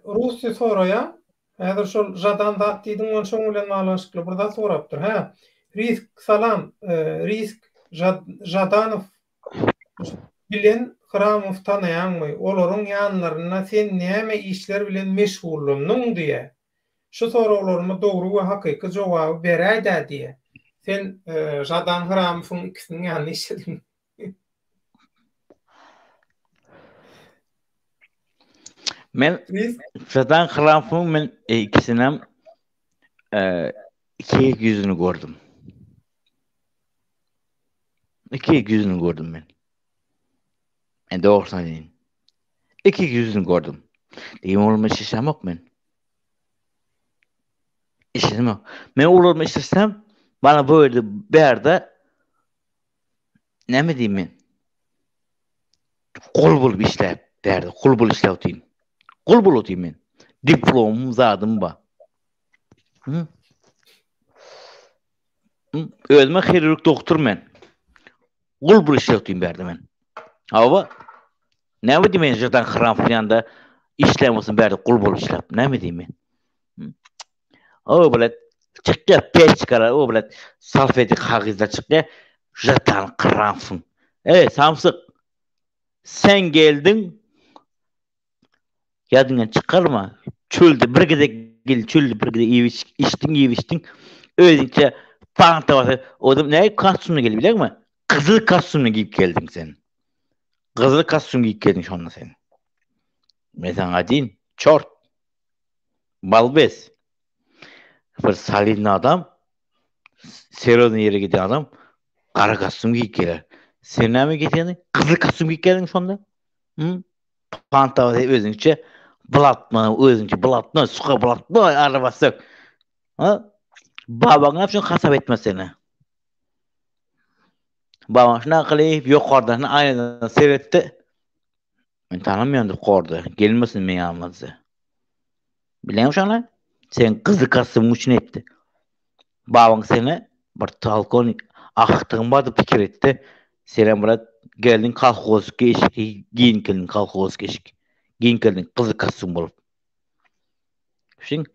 Speaker 1: Rusy soraýar. Häzir şol Žadan zat diýdiň, ony şoň bilen baglanyşykly bir zat sorapdyr. Hä. Risk salam. Risk Žadanow bilen Hramow tanaýaňmy? Olaryň ýanlarynda sen näme işler bilen meşgullandyň diýýär. Şu soraglaryma dogry we hakyky jogaby beräýdä diýýä. Sen Žadan Hramowyň ikisiniň ýanynda işlediňmi?
Speaker 2: Men Žadan Hramowyň men ikisinem iki ýüzüni gördüm. Iki ýüzüni gördüm men. Men dogrusyny aýdaýyn. Iki ýüzüni gördüm. Diýim oglum işleşemok men. Işleşemok. Men oglum işlesem, bana bu ýerde bärde näme diýim men? Gul bolup işläp, bärde gul bolup işläp otyryn. Gul bolup otyryn men. Diplomum zadym bar. Hı? Özüme hirurg doktor men. Gul bul işläp otyryn bärde men. Hawa. Näme diýmen men Žadan Hramowyň ýanynda işlän bolsam bärde gul bolup işläp. Näme diýmen men? O bilet çykýar peçkalar, o bilet salfetik kagyzlar çykýar. Žadan Hramowyň. Ey samsyk. Sen geldiň Ýadyňdan çykarma, çölde bir gezek gel, çölde bir gezek iýip içdiň, iýip içdiň. Özüňçe panta basyp, o ne kostýumda gelip bileňmi? Gyzyl kostýumda giýip geldiň sen. Gyzyl kostýum giýip geldiň şonda sen. Men saňa aýdyn, çort. Balbes. Bir solidny adam, serýozny ýere gidýän adam gara kostýum giýip geler. Sen näme geýseň? Gyzyl kostýum giýip geldiň şonda? Hı? Panta özüňçe blatma, özüňçe blatma, suka blatma, araba sök. Ha? Babaň näme üçin hasap etmez seni? Babaň şuna gylyp ýokardan aýnadan seretdi. Men tanamaýan diýip gordy. Gelmesin meň ýanyma diýdi. Bilýäňmi şony? Sen gyzy kostýumyň üçin etdi. Babaň seni bir tolkon agtygyň bar diýip pikir etdi. Senem brat geldiň kolhozki eşik giýinip geldiň kolhozki eşik. Giýinip geldiň gyzy kostýum bolup. Şin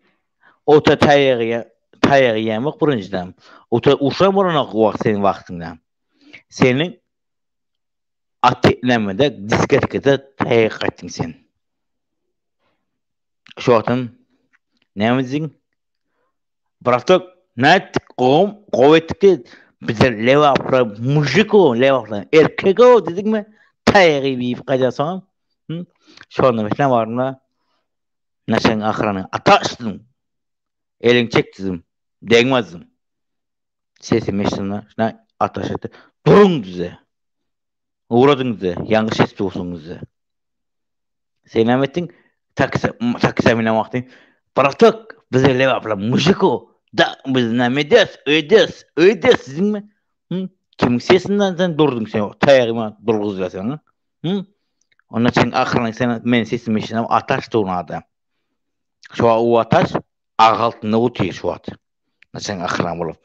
Speaker 2: ota taýagy taýagy ýemek birinjiden. Ota uşan bolanok wagt seniň wagtyňda. Seniň aty nämede diskotekada taýak gaýtdyň sen. Şu wagtam näme diýdiň? Bratok, nätdik, gowum, gowy etdik diýdi. Bize lebaplar mujik o, lebaplar erkek o diýdiňmi? Taýagy iýip gaýdansoňam. Şonda mesela barynda naşaň ahrany ataş diýdim. Eliňi çek diýdim. Degme diýdim. Sesim eşidildi. Şuna ataş etdi. Duruň diýdi. Ugradyň diýdi. Ýalňyş edip dursuň diýdi. Sen näme etdiň? Taksä, taksä minen wagty, Bratok, bize lebaplar mujik o. Da, biz näme edýäs? Öýdýäs, öýdýäs diýdiňmi? Hı? Kimiň sesinden sen durduň sen? Taýagyma durguzýar seni. Hı? Onda sen ahyryn sen men sesimi eşidem ataş durun adam. Şu o ataş agy altynda otyr şu wagt. Sen ahyryn bolup.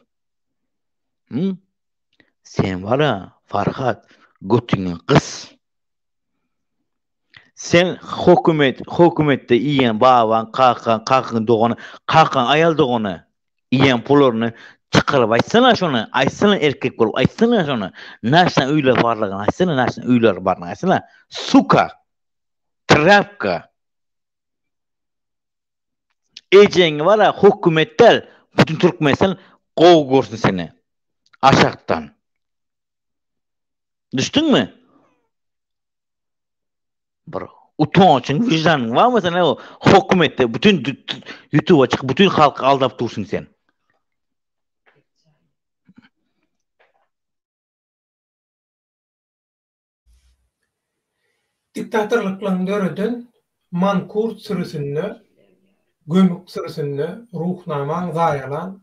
Speaker 2: Hı? Sen bara Farhat götüňi gys. Sen hökümet, hökümetde iýen babaň, kakaň, kakaň dogany, kakaň aýal dogany iýen pullaryny çykaryp aýtsana şony, aýtsana erkek bolup aýtsana şony. Näçe öýler barlygyny aýtsana, näçe öýler barlygyny aýtsana. Suka. Trapka. Ejeňi bara hökümet däl, bütün Türkmenistan gowy görsün seni. Aşakdan. Düşdüňmi? Bir. Utançyň, wyždanyň barmy sen o hökümetde bütün YouTube'a çykyp bütün halky aldap dursuň sen.
Speaker 1: Diktatorlyklaryň döreden mankurt sürüsinde, gömük sürüsinde ruhnamaň zaýalan,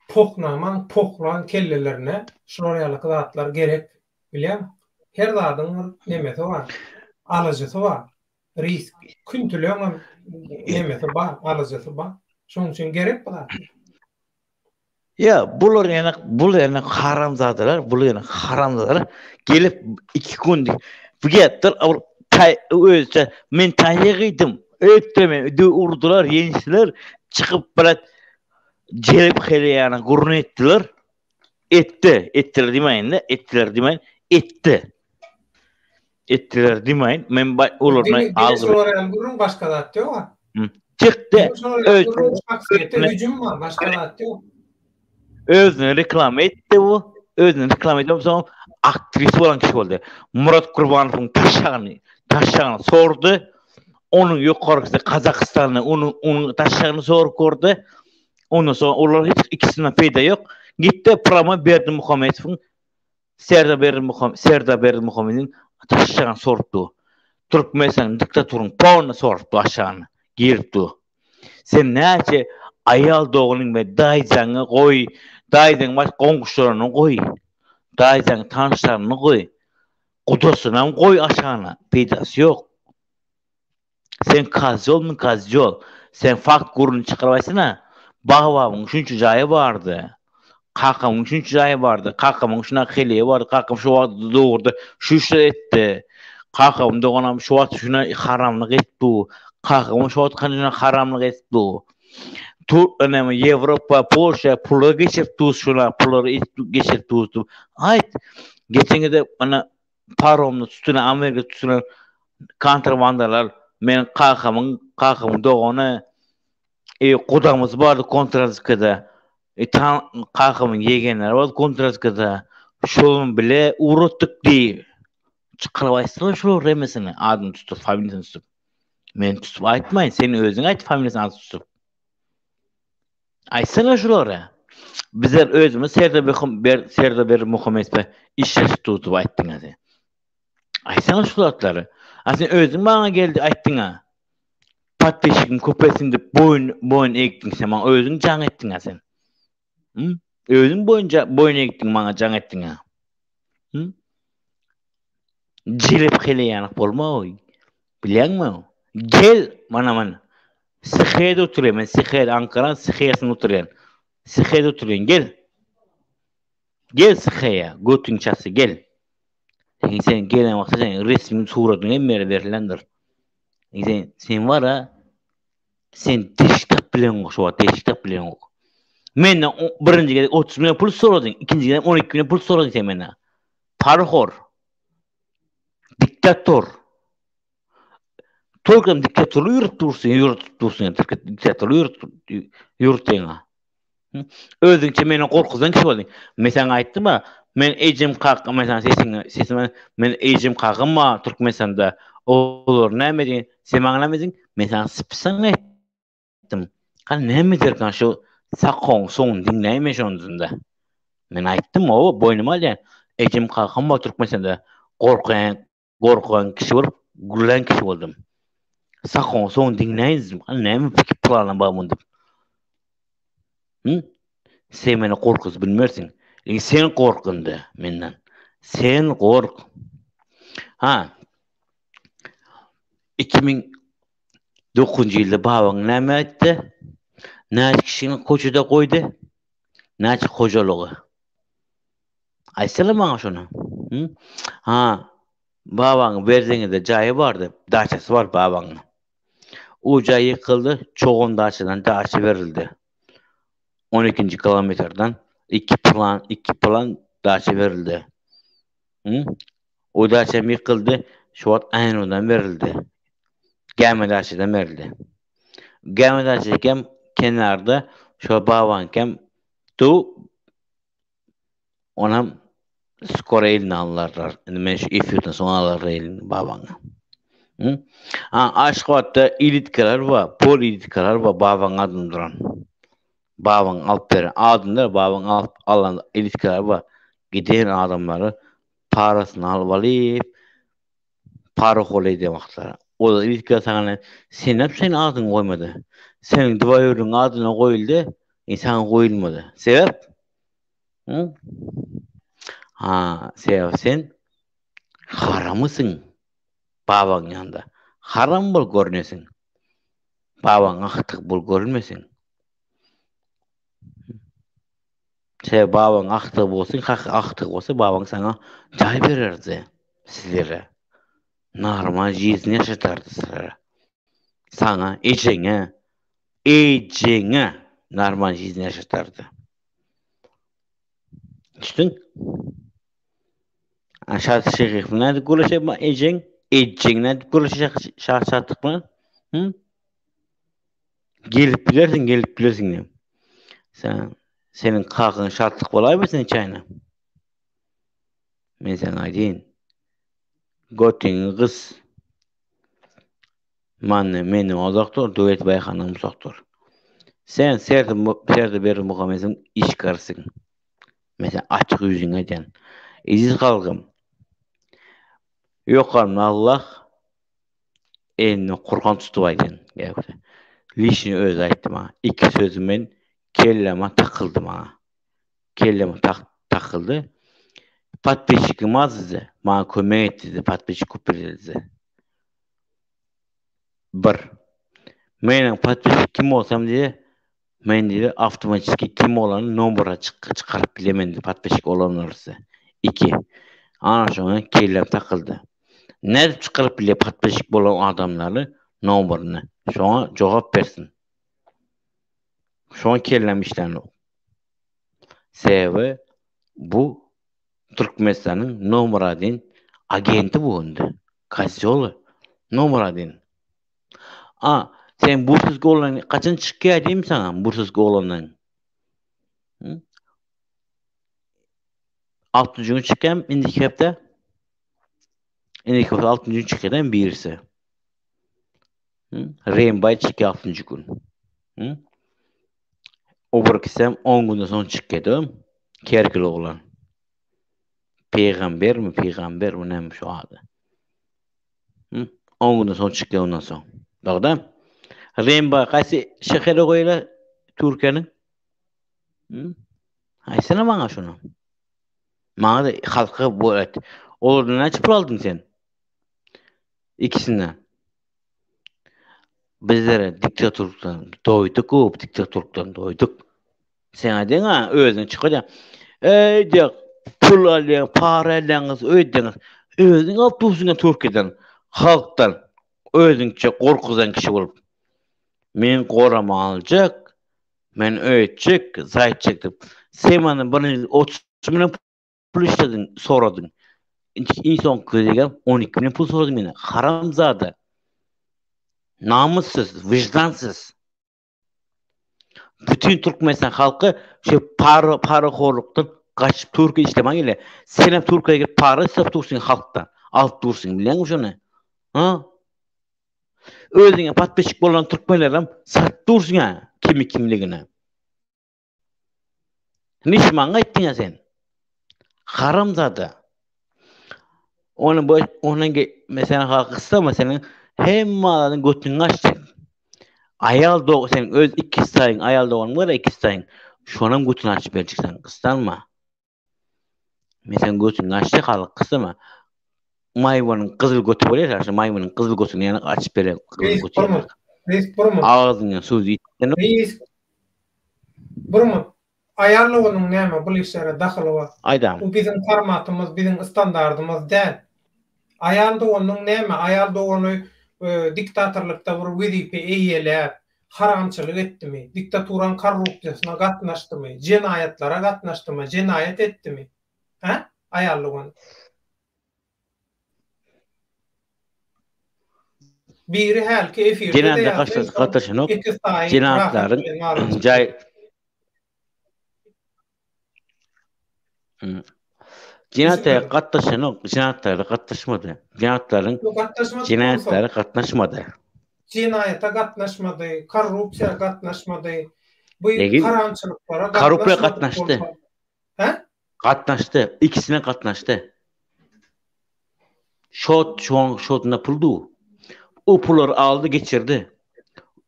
Speaker 1: pohnamaň pohlan kellelerine şular ýalyky zatlar gerek bilýäňmi? Her zadyň bir nemesi bar, alyjysy bar. Risk. Küntüleňem nemesi bar, alyjysy bar. Şonuň üçin gerek bu zatlar.
Speaker 2: Ýa bular ýene bular ýene haramzadalar, bular ýene haramzadalar gelip iki gün bu gelipdir, ol tay özçe men taýa gyýdym. Öýtde men öde urdular, ýençdiler, çykyp bilet jelip heleýana gurun etdiler. Etdi, etdiler diýmäýin-de, etdiler diýmäýin, etdi. Etdiler diýmäýin, men olardan
Speaker 1: Diňe şolar ýaly gürrüň başga zat ýok-a.
Speaker 2: Çykdy.
Speaker 1: Şahsyýete hüjüm bar, başga zat ýok.
Speaker 2: Özüni reklama etdi bu. Özüni reklama edip soň aktrisa bolan kişi boldy. Murat Gurbanowyň taşşagyny, taşşagyny sordy. Onuň ýokarkysy Gazagystanda, onuň onuň taşşagyny sorup gördi. Ondan soň olar hiç ikisinden peýda ýok. Gitdi prama Berdimuhamedowyň Serdar Berdimuhamedow Serdar Berdimuhamedowyň taşşagyny sorup dur. Türkmenistanyň diktaturyň polny sorup dur aşagyna girip dur. Sen näçe aýal doganyň we daýzaňy goý, daýzaň baş goňşularyny goý, daýzaň tanyşlaryny goý, gudasynam goý aşagyna, peýdasy ýok. Sen kozýolmy kozýol. Sen fakt gürrüni çykaryp aýtsana. Babamyň şunça jaýy bardy. Kakamyň şunça jaýy bardy. Kakamyň şuna heleýi bardy. Kakam şu wagt dogurdy. Şu işleri etdi. Kakamyň doganam şu wagt şuna haramlyk etdi. Kakamyň şu wagt şuna haramlyk etdi. Tur näme Ýewropa, Polşa pullar geçirip dur şuna pullary geçirip dur. Aýt. Geçen gezek ana paromda tutulan Amerika tutulan kontrabandalar meniň kakamyň kakamyň dogany e, gudamyz bardy kontrrazkada e, tan, kakamyň ýegenleri bardy kontrrazkada şonuň bile ugratdyk diýip çykaryp aýtsalar şol remesini adyny tutup familiýasyny tutup men tutup aýtmaýyn sen özüň aýt familiýasyny adyny tutup Aýtsana şulara. Bizler özümiz Serdar Ber Serdar Berdimuhamedowa işleşip durdyk aýtdyň sen. Aýtsana şu zatlary. A sen özüň maňa geldi aýtdyň-a. Podpisçigim köpelsin diýip boýun boýun egdiň sen maňa özüň jaň etdiň-a sen. Hı? Özüň boýun boýun egdiň maňa jaň etdiň-a. Hı? Jelep heleýanyk bolma oý. Bilýäňmi? Gel mana men Siheýde oturýan men Siheýde Ankara Siheýsinde oturýan. Siheýde oturýan gel. Gel Siheýe götüň çatsy gel. Sen sen gelen wagtda sen resmi suratyň hem beri berlendir. Sen sen var ha sen deşik tap bileňok şu wagt deşik tap bileňok. Menden birinji gezek 30 million pul soradyň, ikinji gezek 12 million pul soradyň sen menden. Parhor. Diktator. Türkem diktatorlyk ýürüp dursun, ýürüp dursun, diktatorlyk ýürüp ýürüpdiň. Özüňçe meni gorkuzan kişi bolduň. Men saňa aýtdym ha, men ejem kakam, men saňa sesiňe, sesime, men ejem kakam bar Türkmenistanda. Olar näme diýen, sen maňa näme diýdiň? Men saňa sypsaň aýtdym. Hany näme ederkan şu sakoň soňuny diňläýin men şonda. Men aýtdym, oba boýnuma alýan. Ejem kakam bar Türkmenistanda. Gorkaýan, gorkan kişi bolup gürlän kişi boldum. Sakoň soňuny diňläýin diýdim. Hany näme pikir plany bar muny diýip. Hı? Sen meni gorkuzyp bilmersiň. Lekin sen gork indi menden. Sen gork. Ha. 2009-njy ýylda babaň näme etdi? Näçe kişini köçede goýdy? Näçe hojalygy? Aýtsana maňa şony. Hı? Ha, babaň Berzeňňide jaýy bardy, daçasy bar babaňyň. O jaý ýykyldy, çogan daçadan daça berildi. 12-nji kilometrden iki plan, iki plan daça berildi. Hı? O daça hem ýykyldy, şu wagt Aýnudan berildi. Gämi daçadan berildi. Gämi daçasy hem kenarda, şo babaňky tu Onam skoro eline alarlar. Indi men şu efirden soň alarlar elini babaňa. A Aşgabatda elitkalar bar, pol elitkalar bar babaň adyna duran. Babaň alyp beren adyny däl, babaň alyp alan elitkalar bar. Giden adamlary parasyny alyp alyp parahor edýän wagtlary. Olar elitka saňa sen näme üçin adyňy goýmady? Seniň dwaýurnyň adyna goýuldy, e, saňa goýulmady. Sebäp? Ha, sebäp sen haramysyň babaň ýanynda. Haram bolup görünesiň. Babaň agtygy bolup görünmeseň. Sebäbi babaň agtygy bolsun, haky agtygy bolsa babaň saňa jaý bererdi sizlere. Normal жизнь ýaşatardy sizlere. Saňa, ejeňe, ejeňe normal жизнь ýaşatardy. Düşdüň? A Şat Şehiw nädip gürleşer ejeň? Ejeň nädip gürleşer Şat Şatlyk bilen? Hı? Gelip bilersiň, gelip bilersiň diýip. Sen seniň kakaň şatlyk bolaýmy seniň çaýyna? Men saňa aýdýyn. Götüňi gys. Many menden uzak dur, Döwlet Baýhandan uzak dur. Sen Serdar Serdar Berdimuhamedowyň işgärisiň. Men sen açyk ýüzüňe aýdýan. Eziz halkym. Ýokarynda Allah Eline Kurhan tutup aýdýan gäpde. Lişni özi aýtdy maňa. Iki sözi men kelleme takyldy maňa. Kelleme tak takyldy. Podpisçikim az diýdi. Maňa kömek et diýdi. Podpisçik köp diýdi. Bir. Meniň podpisçik kim bolsam diýdi. Men diýdi awtomatiski kim bolany nomera çykaryp bilemen diýdi podpisçik bolanlar diýdi. Iki. Ana şoňa kellem takyldy. Nädip çykaryp bilýär podpisçik bolan adamlary nomeryny? Şoňa jogap bersin. Şoňa kellem işlänok. Sebäbi bu Türkmenistanyň nomer adin agenti bu indi. Kozyoly nomer adin. A, sen bursaski oglan kaçan çykýar diýim saňa bursaski oglandan. Hı? Altynjy gün çykýar indiki hepde. Indiki hepde altynjy gün çykýar birisi. Hı? Rembay çykýar altynjy gün. Hı? O bir ikisem 10 günden soň çykýar. Kerkil oglan. Peygambermi, peygambermi näme şu ady. Hı? 10 günden soň çykýar ondan soň. Dogry. Remba haýsy şähere goýlar Türkiýäniň? Hı? Aýtsana maňa şuny. Maňa da halka bu et. Olardan näçe pul aldyň sen? Ikisinden. Bizlere diktatorlukdan doýduk, o diktatorlukdan doýduk. Sen aýdyň ha, özüň çykaýaň. Eý diýip, pul alýaň, para alýaňyz, öýdýäňiz. Özüň alyp dursuň Türkiýeden, halkdan. Özüňçe gorkuzan kişi bolup. Men gorama aljak, men öýtjek, zaýtjak diýip. Sen bana birinji 30 million pul işlediň, soradyň. Iň soňky gezegem 12 million pul soradyň menden. Haramzada. Namyssyz, wyždansyz. Bütün Türkmenistan halky şu para parahorlukdan gaçyp Türkiýe işlemä gelýär. Sen hem Türkiýä gelip para isläp dursuň halkdan. Alyp dursuň bilýäňmi şony? Ha? Özüňe podpisçik bolan türkmenlerem satyp dursuň ha kimi kimligine. Niş maňa aýtdyň sen? Haramzada. Ony bu onuň meselem halk gyssama seniň hemme adamyň götüňi açjak. Aýal dog sen öz ikiz taýyň aýal doganyň bar ikiz taýyň. Şonam götüni açyp berjek sen gyssanma. Men sen götüňi açjak halk gyssama. Maýmynyň gyzyl göti bolýar, şu maýmynyň gyzyl götüni ýaly açyp berer.
Speaker 1: Reis burma. Reis burma.
Speaker 2: Agzyňdan suw diýip.
Speaker 1: Reis burma. Aýal doganyň näme bul işlere dahyly bar?
Speaker 2: Aýdam.
Speaker 1: Bu biziň formatymyz, biziň standardymyz däl. Aýal doganyň näme? Aýal dogany diktatorlykda bir wezipe eýeläp, haramçylyk etdimi? Diktaturaň korrupsiýasyna gatnaşdymy? Jenaýatlara gatnaşdymy? Jenaýat etdimi? Hä? Aýal dogany. Biri hälki efirde-de
Speaker 2: ýazdy, soň iki saýy rahat bilen araçykdy. Jenaýatlara gatnaşanok, jenaýatlara gatnaşmady. Jenaýatlaryň jenaýatlara gatnaşmady.
Speaker 1: Jenaýata gatnaşmady, korrupsiýa gatnaşmady. Bu haramçylyklara
Speaker 2: gatnaşmady. Korrupsiýa gatnaşdy.
Speaker 1: Hä?
Speaker 2: Gatnaşdy, ikisine gatnaşdy. Şot, şoň şotunda pul dur. O pullary aldy, geçirdi.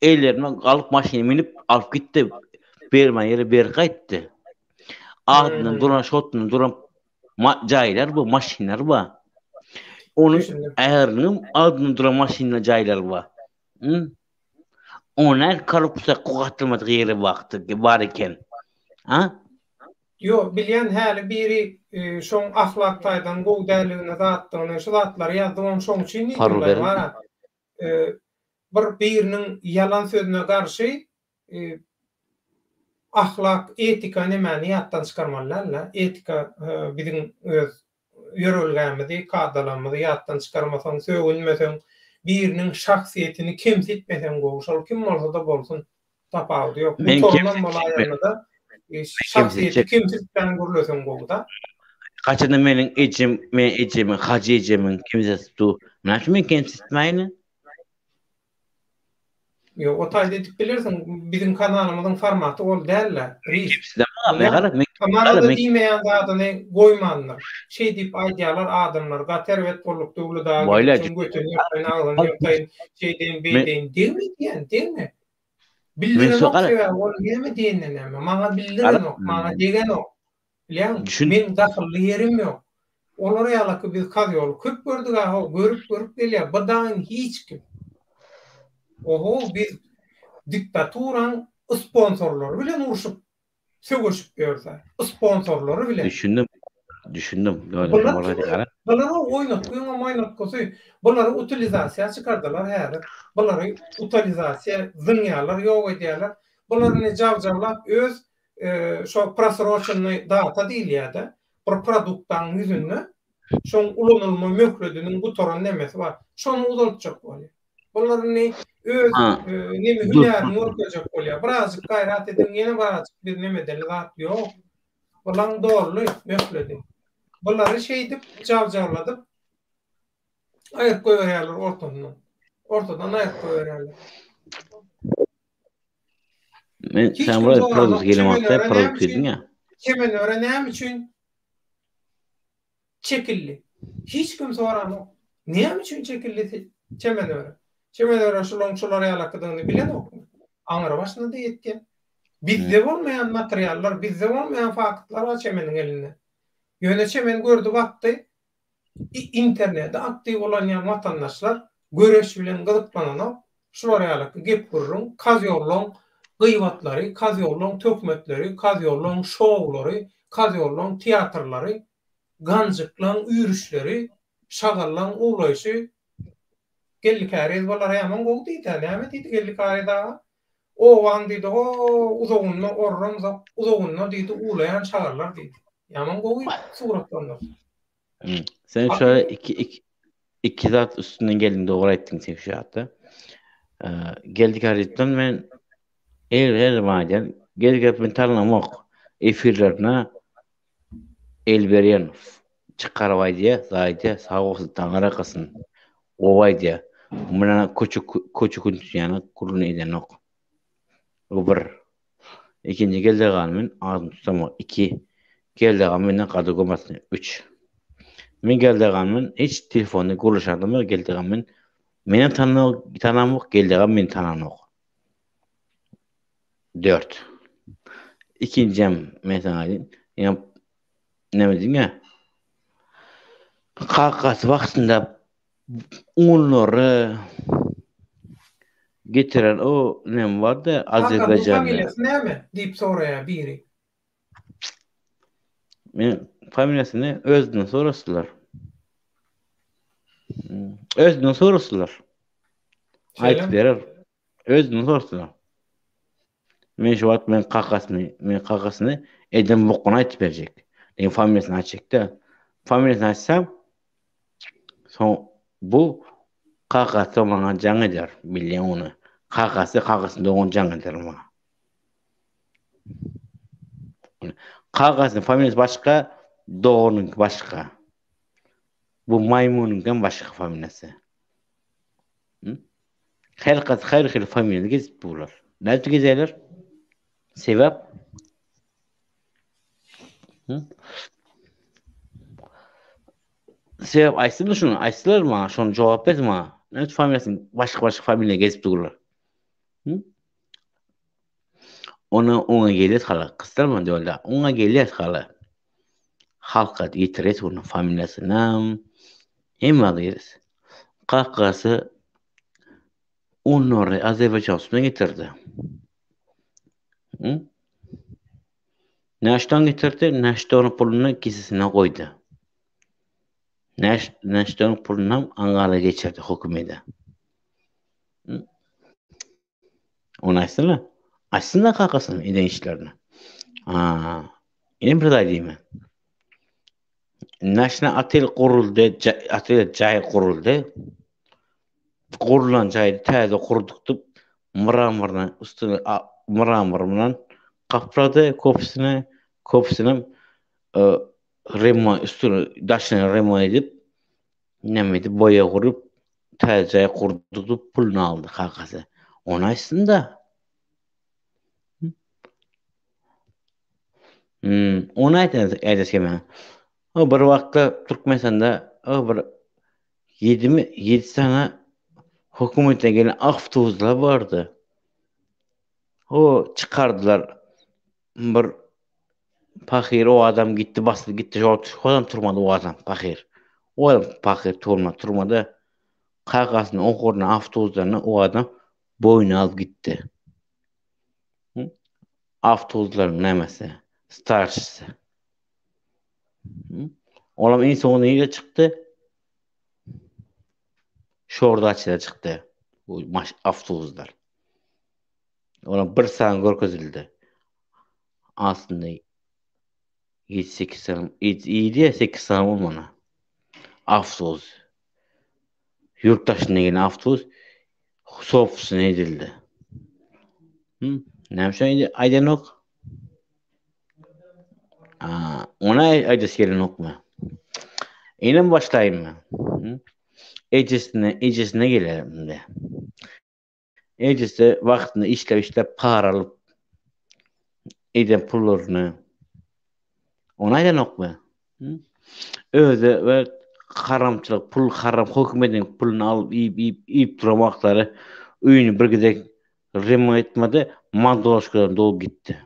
Speaker 2: Ellerine alyp maşyna münüp alyp gitdi. Bermän ýere berip gaýtdy. Adyndan duran şotunda duran jaýlar bu, maşynlar bar. Onuň äriniň adyndan duran maşynlar, jaýlar bar. Ona korrupsiýa gatylmadyk ýeri wagty bar eken. Ha?
Speaker 1: Ýok, bilýän häli biri şoň ahlak taýdan gowy däldigini zatdygyny şu zatlary ýazdy ony şoň üçin diýdim bara. Bir biriniň ýalan sözüne garşy ahlak, etika nemäni ýatdan çykarmaly däl-de. Etika biziň öz ýörelgämizi, kadalarymyzy ýatdan çykarmasaň, sögünmeseň, biriniň şahsyýetini kemsitmeseň gowy. Şol kim bolsa-da bolsun, tapawudy ýok. Gutaranam bolaýanda-da, şahsyýeti kemsitmän gürleseň gowy-da.
Speaker 2: Haçanda meniň ejem, men ejemi, Hajy ejemiň kemsitip dur. Näme üçin men kemsitmäýin?
Speaker 1: Ýok, o taýda edip bilersiň. Biziň kanalymyzyň formaty ol däl-de, Riz. Maňa-da diýmeýän zadyny goýmandyr. Şeý diýip aýdýarlar adamlar, gaty erbet bolduk Döwlet aga gidip şuň götüni ýyrtaýyn, agzyny ýyrtaýyn, şeýdeýin, beýdeýin. Degme diýýän, degme. Bildirenok sebäbi ol näme diýende näme. Maňa bildirenok, maňa degenok. Bilýäňmi? Meň dahylly ýerim ýok. Olar ýalaky biz kazýoly köp gördük-ä-how, görüp-görüp gelýär. Bu daýyň hiç kim. Oho, biz diktaturaň ysponsorlary bilen urşup, söweşip ýörüs-ä. Ysponsorlary bilen.
Speaker 2: Düşündim. Düşündim.
Speaker 1: Bular kim? Bular o oýnatgyňam oýnatgysy. Bulary utilizasiýa çykardylar häzir. Bulary utilizasiýa zyňýarlar, ýok edýärler. Bular indi jawjawlap öz şo prosroçennyý data diýilýär-de, bir produktaň ýüzünde şoň ulanylma möhlediniň gutaran nemesi bar. Şony uzaltjak bolýar. Bular indi öz neme hünärini görkezjek bolýar. Birazjyk gaýrat ediň, ýene birazjyk biz neme edeli zat ýok. Bulaň doldy möhledi. Bulary şeýdip jawjawladyp aýryp goýberýärler ortasyndan. Ortadan aýryp goýberýärler.
Speaker 2: Men
Speaker 1: Hiç
Speaker 2: sen
Speaker 1: kim
Speaker 2: buraya
Speaker 1: soranok,
Speaker 2: produkt gelmekde
Speaker 1: Çemenöre näme
Speaker 2: produkt
Speaker 1: üçin
Speaker 2: dedin ya.
Speaker 1: Çemenöre näme üçin çekildi? Hiç kim soranok. Näme üçin çekildi Çemenöre? Çemenöre şulaň şular ýalakydygyny bilenokmy? Aňry başyna-da ýetýär. Bizde bolmaýan materiallar, bizde bolmaýan faktlar bar Çemeniň elinde. Ýöne Çemen gördi bakdy, Interneti aktiw ulanýan watandaşlar göreş bilen gyzyklananok, şular ýalyky gep-gürrüň, kazýollaň gyýbatlary, kazýollaň töhmetleri, kazýollaň şowlary, kazýollaň teatrlary, ganjyklaň üýrüşleri, şagallaň uwlaýşy Geldi Käriz bulara ýaman gowy diýdi-ä, näme diýdi Geldi Käriz aga? Obaň diýdi, ho-o uzagynda orramzok, uzagynda diýdi, uwlaýan şagallar diýdi. Ýaman gowy suratlandyrdy.
Speaker 2: Sen şöyle iki, iki, iki zat üstünden geldiň dogry aýtdyň sen şu ýatda. Geldi Kärizden men her her zaman aýdýan, Geldi Käriz men tanamok. Efirlerine El berýän çykaryp aýdýa, zaýdýa, sag bolsun, taňry ýalkasyn. Gowy aýdýa. Muna köçe köçe künçýäni gürrüň edenok. Bu bir. Ikinji Geldi agany men adyny tutamok. Iki. Geldi agam menden gadyr görmesin. Üç. Men Geldi agam bilen hiç telefonda gürleşen adam ýok. Geldi agam men menem tanamok, tanamok, Geldi agam meni tananok. 4. Ikinjem men saňa aýdayyn. Ýa näme diýýä? Kakasy wagtynda unlary getiren o näme bardy
Speaker 1: Azerbaýjanda. Familiýasy näme diýip soraýar biri.
Speaker 2: Men familiýasyny özünden sorasynlar. Özünden sorasynlar. Aýdyp berer. Özünden sorasynlar. Men şu wagt men kakasyny, men kakasyny eden bokuny aýdyp berjek. Men familiýasyny aýtjak-da. Familiýasyny aýtsam, soň bu kakasy maňa jaň eder, bilýän ony. Kakasy, kakasyny dogan jaň eder maňa. Kakasynyň familiýasy başga. Doganyňky başga. Bu maýmynyňkam başga familiýasy. Her kat her hil familiýada gezip durlar. Nädip gezerler? Sebäp? Sebäp aýtsyn şuny, aýtsalar maňa, şony jogap bersin maňa. Nädip familiýasyny başga-başga familiýa gezip durlar? Ona oňa gelýär hala, gysdyrma diýýär. Oňa gelýär hala. Halka ýetirýär onuň familiýasynam. Hemme zady. Kakasy onlary Azerbaýjan üstüne getirdi. Hı? Näşden getirdi? Näşden puluny kisesine goýdy. Näş näşden puluny Ankara geçirdi hökümete. Ony aýtsana. Aýtsyn-da kakasynyň eden işlerini. Aa, ine bir zat diýme. Naşna otel guruldy, otel jaý guruldy. Gurulan jaýy täze gurduk diýip, mramorny üstüne mramor bilen gaplady köpüsini, köpüsini e, remont üstüne daşyny remont edip, näme edip boýa gurup Täze jaý gurduryp puluny aldy kakasy. Ony aýtsyn-da. Hmm, ony aýt aýdasy gelmän. O bir wagtda Türkmenistanda o bir ýedimi, ýedi sany hökümetden gelen awtobuslar bardy. O çykardylar. Bir pahyr o adam gitdi basdy gitdi şo adam turmady o adam pahyr. O adam pahyr turma turmady. Kakasyny okurna awtobusdan o adam boýuna alyp gitdi. Awtobuslaryň nämesi? Starşisi. Olam iň soňunda nirede çykdy? Şordaçyda çykdy. Bu awtobuslar. Olam bir sany görkezildi. Aslynda 7-8 sany, 7 8 sany bolmaly. Awtobus. Ýurt daşyndan gelen awtobus sobstweny edildi. Hı? Näme üçin aýdanok? Aa, ona aýdasy gelenokmy? Inem başlaýynmy? Ejesine, ejesine gelelim indi. Ejesi wagtynda işläp işläp para alyp eden pullaryny ony aýdanokmy? Özi we haramçylyk pul haram hökümediň puluny alyp iýip iýip iýip duran wagtlary öýüni bir gezek remont etmedi madloşkadan dolup gitdi.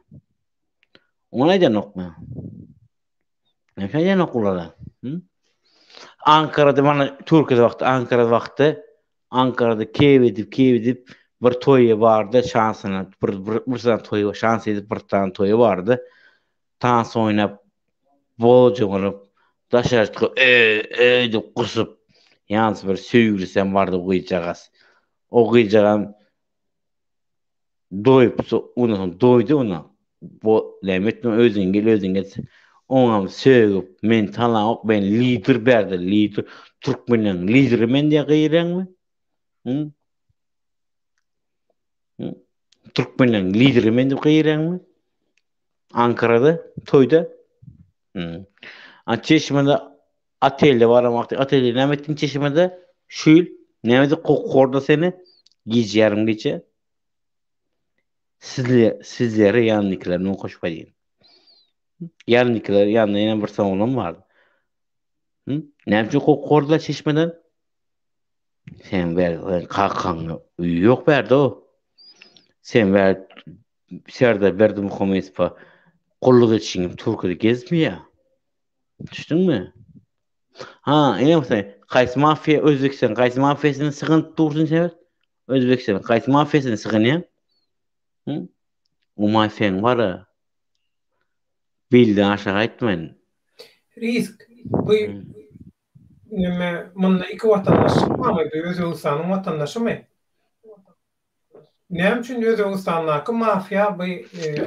Speaker 2: Ony aýdanokmy? Näme aýdanok olara? Ankarada mana Türkiýede wagty Ankarada wagty Ankarada keýp edip keýp edip bir toýa bardy şansyna bir bir bir sany toýa şans edip bir sany toýa bardy. Tans oýnap bolja bolup daşary çykyp e e diýip gusup ýalňyz bir söýgülisem bardy o gyzjagaz. O gyzjagam Doýup, ondan soň doýdy ona. Bu näme etme özüň gel, özüň gel. Oňam sögüp, men talaňok, men lider bärde, lider, türkmenleň lideri men diýe gyýraňmy? Hı? Hı? Türkmenleň lideri men diýip gyýraňmy? Ankarada, toýda. Hı. A çeşmede otelde baran wagty, otelde näme etdiň çeşmede? Şu ýyl näme edip kokorda seni? Gije ýarym gije. Sizle, sizleri ýanyndakiler men goşup aýdýan. Ýanyndakiler ýanynda ýene bir soň oglan bardy. Hı? Näme üçin kokorda çeşmeden? Sen ber, kakaň öýi ýok bärde o. Sen ber Serdar Berdimuhamedowa gulluk etişiň Türkiýede gezmeýär. Düşdüňmi? Ha, ine sen haýsy mafiýa Özbekistan haýsy mafiýasyny sygynyp dursun sen? Özbekistan haýsy mafiýasyny sygynýaň? Hı? O mafiýaň bar-a. Bilden aşağı aýtmaýyn.
Speaker 1: Risk bu neme munda iki watandaşlyk barmy? Bu Özbegistanyň watandaşymy? Näme üçin Özbegistandaky mafiýa bu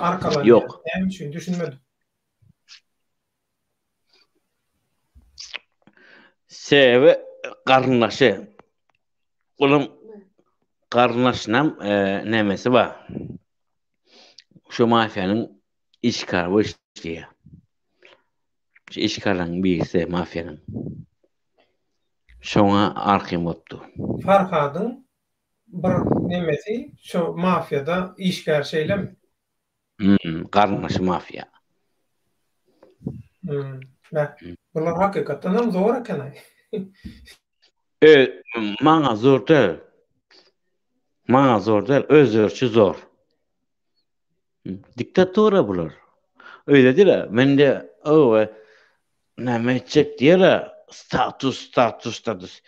Speaker 1: arkalanýar?
Speaker 2: Ýok.
Speaker 1: Näme üçin düşünmedim.
Speaker 2: Sebäbi garyndaşy. Onuň garyndaşynam nämesi bar. Şu mafiýanyň işgäri bolup işleýär. Şu işgärleriň birisi mafiýanyň. Şoňa arkaýyn bolup dur.
Speaker 1: Farhadyň bir nemesi şu mafiýada işgär şeýlemi?
Speaker 2: Hmm, garyndaşy mafiýa.
Speaker 1: Hmm, beh, bular hakykatdan hem zor eken-aý.
Speaker 2: Ö, maňa zor däl. Maňa zor däl, özlerçe zor. Diktatura bular. Öýle diýle, mende owe näme etjek diýele, status, status, status.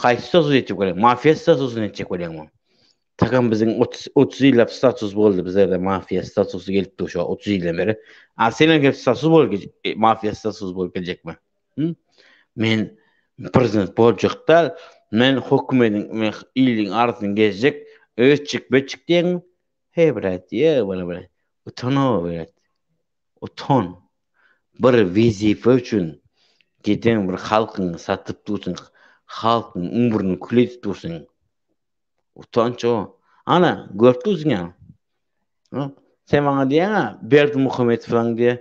Speaker 2: Haýsy status etjek bolýaň? Mafiýa statusyny etjek bolýaňmy? Takam biziň 30 30 ýyllap status boldy bizlerde mafiýa statusy gelip dur şu 30 ýyldan beri. A senem gelip status bolup e, mafiýa statusy bolup geljekmi? Hı? Men prezident boljak däl, men hökümediň, men iliň arasyny gezjek, öçjek, böçjek diýeňmi? Hey brat, ýe bana brat. Utan-ow brat. Utan. Bir wezipe üçin giden bir halkyňy satyp dursuň, halkyň umruny kül edip dursuň. Utanç o. Ana, görüp dursuň ýa. Sen maňa diýýäň-ä, Berdimuhamedowyň diýe,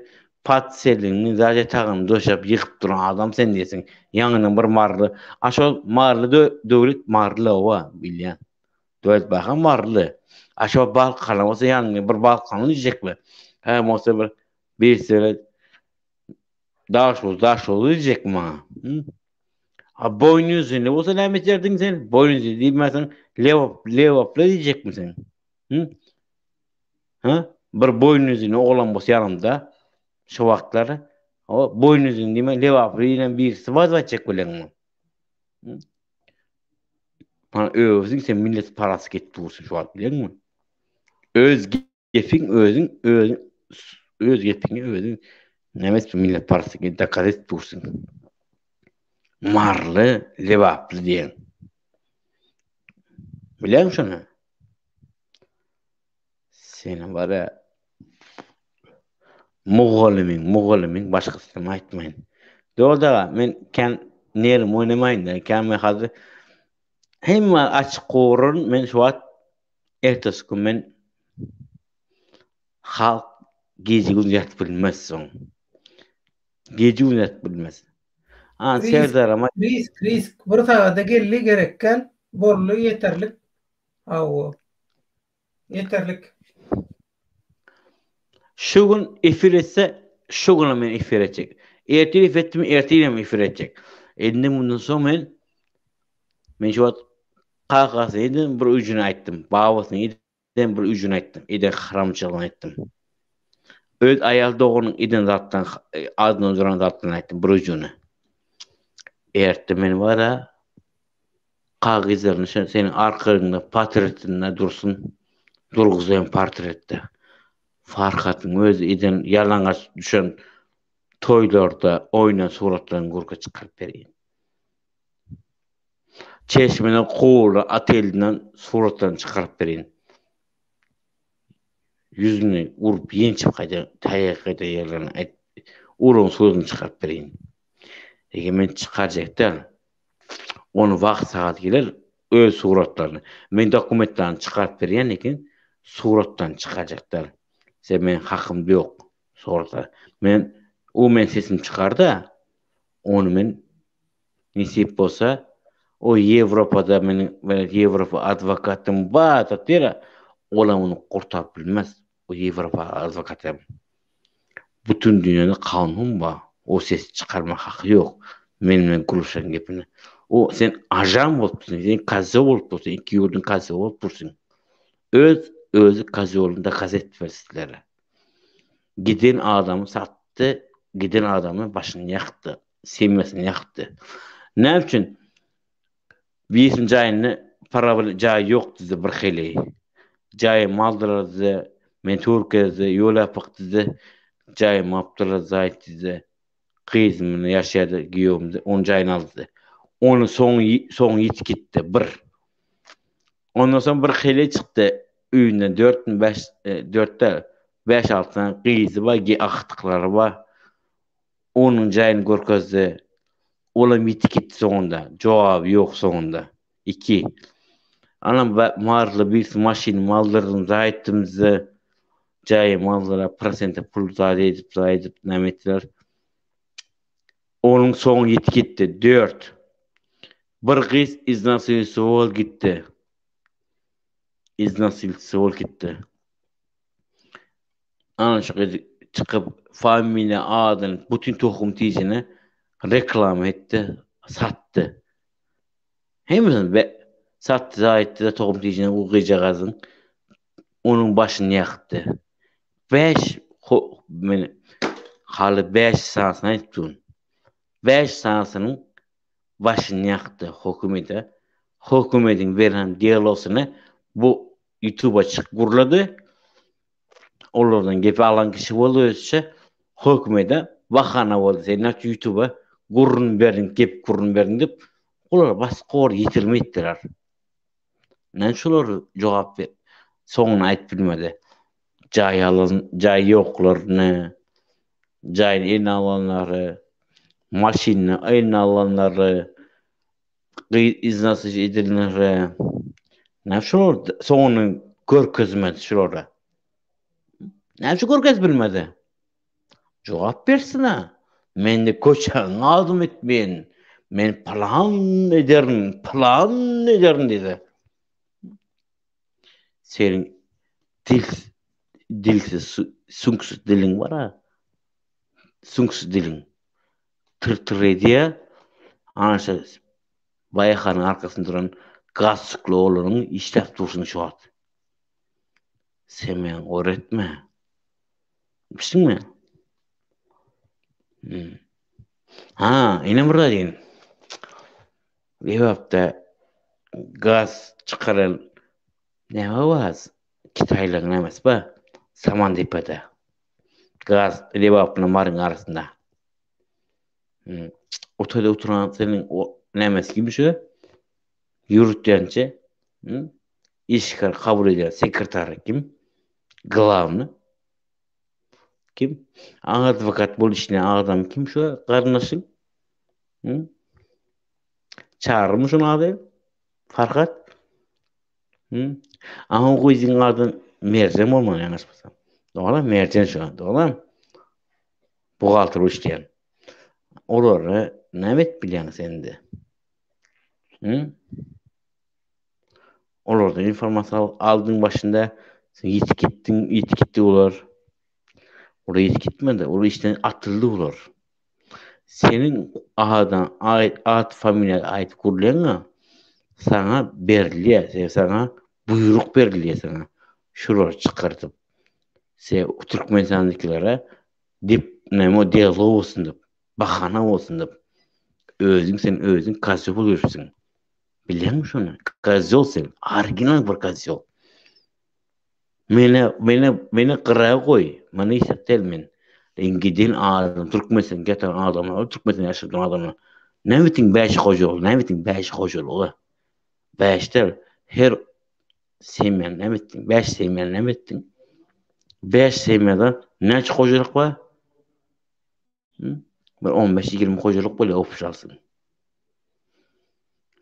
Speaker 2: portfelini, zat ýatagyny döşäp ýykyp duran adam sen diýesiň. Ýaňynyň bir maryly. A şol maryly döwlet maryly owa, bilýän. Döwlet bakan maryly. A şol balkanly bolsa ýaňy bir balkanly diýjekmi? Hä bolsa bir birisi bilen Daşoguz, Daşoguz diýjekmi maňa? Hı? A boýnuzyny bolsa näme ederdiň sen? Boýnuzy diýmeseň, Lebap, Lebaply diýjekmi sen? Hı? Ha? Bir boýnuzyny oglan bolsa ýanymda şu wagtlar, o boýnuzyny diýme, Lebaply diýen birisi bar diýip aýtjak bolýaňmy? Hı? Mana özüň sen millet parasy ketip dursun şu wagt bilýäňmi? Öz Gepiň özüň özüň öz gepiňi özüň näme etsin millet parasy dokaz edip dursun. Marly, Lebaply diýen. Bilýäňmi şony? Seni bar ya mugallymyň, mugallymyň başgasyny aýtmaýyn. Dogry aga, men kän nerim oýnamaýyn da, kän men hazir hemme açyk gowuraryn, men şu wagt Ertesi gün men halk gije gün ýatyp bilmez soň. Gije gün ýatyp bilmez. A Serdarama
Speaker 1: risk risk bir sagada geldi gerekgel boldy ýeterlik. Hawa. Ýeterlik.
Speaker 2: Şu gün efir etse şu gün men efir etjek. Ertir efir etdim ertir hem efir etjek. Indi mundan soň men men şu wagt Kakasy eden bir ujuny aýtdym, babasynyň eden bir ujuny aýtdym, eden haramçylygyny aýtdym. Öz aýal doganyň eden zatdan, adyna duran zatlaryny aýtdym bir ujuny. Erte men bara kagyzlaryny şo seniň arkaňda portretinde dursun, durguzaýyn portretde. Farhatyň özi eden ýalaňaç düşen toýlarda oýnan suratlaryny gurka çykaryp bereýin. Çeşmeden kowulan otelinden suratlaryny çykaryp bereýin. Ýüzüni urup ýençip gaýdan taýak gaýdan ýerlerini aýt. Uran suratyny çykaryp bereýin. Eger men çykarjak däl. Ony wagt sagat geler öz suratlaryny. Men dokumentlerini çykaryp berýän lekin suratlaryny çykarjak däl. Sebäbi meniň hakym ýok surata. Men o men sesimi çykarda ony men Nesip bolsa, o Ýewropada meniň Ýewropa adwokatym bar diýip, olam ony gurtaryp bilmez. O Ýewropa adwokaty. Bütün dünýäde kanun bar. O ses çykarma haky ýok. Men bilen gürleşen gepini. O sen ajan bolup dursuň, sen kazyý bolup dursuň, iki ýurduň kazyýy bolup dursuň. Öz özi kazyýolyny dokaz etmeli sizlere. Giden adamy satdy, giden adamy başyny ýakdy. Semýasyny ýakypdy. Näme üçin? Birisiniň jaýynda para bir jaý ýok diýdi bir hili. Jaýym aldylar diýdi. Men Türkiýede ýol ýapyk diýdi. Jaýymy alypdyrlar jaý diýdi. Gyzym bilen ýaşaýardy giýewim diýdi. Onuň jaýyny aldy diýdi. Ony soň soň ýitip gitdi bir. Ondan soň bir hili çykdy öýünden dörtmi bäş dört däl bäş-alty sany gyzy bar, agtyklary bar. Onuň jaýyny görkezdi. Olam ýiti gitdi soňunda. Jogaby ýok soňunda. Iki. Anam maryly birisi maşynymy aldyrdym jaý etdim diýdi. Jaýymy aldylar, prosente pul zat edip, zat edip näme etdiler. Onuň soňy ýiti gitdi. Dört. Bir gyz iznasilisti gitdi. Iznasilisti bolup gitdi. Ana şu gyz çykyp familiýa adyny bütün tohum tijini reklama etdi, satdy. Hemmesini be satdy, aýtdy da tohum tijini bu gyzjagazyň onuň başyny ýakdy. 5 men haly 5 sanysyny aýdyp durun. 5 sanysynyň başyny ýakdy hökümete. Hökümetiň beren delosyny bu YouTube'a çykyp gurlady. Olardan gepi alan kişi boldy özçe. Hökümete bahana boldy. Sen näçe YouTube'a gurrun berdiň, gep gurrun berdiň diýip, olara basgy bor ýitirme etdiler. Näme şolar jogap ber soňuny aýdyp bilmedi. Jaý alan, jaý ýoklaryny, jaýyny eline alanlary, maşynyny eline alanlary, gyz iznasy edilenleri. Näme şolar soňuny görkezmedi şolara. Näme şu görkezip bilmedi? Jogap bersin-ä. Mende köçäň azm etmeýin. Men pylan ederin, pylan ederin diýdi. Seniň dil dilsiz, süňksüz diliň bar-a. Süňksüz diliň. Tyr-tyr edýär. Ana şu Baýahanyň arkasynda duran galstukly oglanyň işläp durşuny şu wagt. Sen meni öwretme. Düşdüňmi? Hmm. Ha, ine bir zat diýin. Lebapda gaz çykaran näme gaz? Kitaýlaryň nämesi bar? Samandepede. Gaz Lebap bilen Maryň arasynda. Hmm. Otelde oturan seniň o nämesi kim şu? Ýürütýänçi. Hmm. Işgär kabul edýän sekretary kim? Glawny. Kim? Adwokat bolup işleýän adam kim şu garyndaşyň? Hı? Çarymy şuň ady? Farhat? Hı? Aňa gyzyň ady Merjen bolmaly ýalňyşmasam. Dogry, Merjen şu, dogry. Buhgalter bolup işleýän. Olary näme edip bilýäň sen indi? Hı? Olardan informasiýa aldyň başynda sen ýitip gitdiň, ýitip gitdi olar. Olar ýitip gitmedi, olar işden atyldy olar. Seniň adyň, ait, at familiýa aýdyp gurlaňa saňa berilýär, sen saňa buýruk berilýär saňa. Şulary çykardyp. Se Türkmenistandakilere dip näme delo bolsun diýip, bahana bolsun diýip. Özüň sen özüň kazyp bolupsyň. Bilýäňmi şony? Kozýol sen, original bir kozýol. Meni, meni, meni gyra goý. Meni isap del men. Giden adam, Türkmenistan getiren adamlar, Türkmenistan ýaşadan adamlar. Näme etdiň bäş hojalyk, näme etdiň bäş hojalygy? Bäş del, her semýa näme etdiň? Bäş semýa näme etdiň? Bäş semýada näçe hojalyk bar? Bir 15-20 hojalyk bolýar opşalsyn.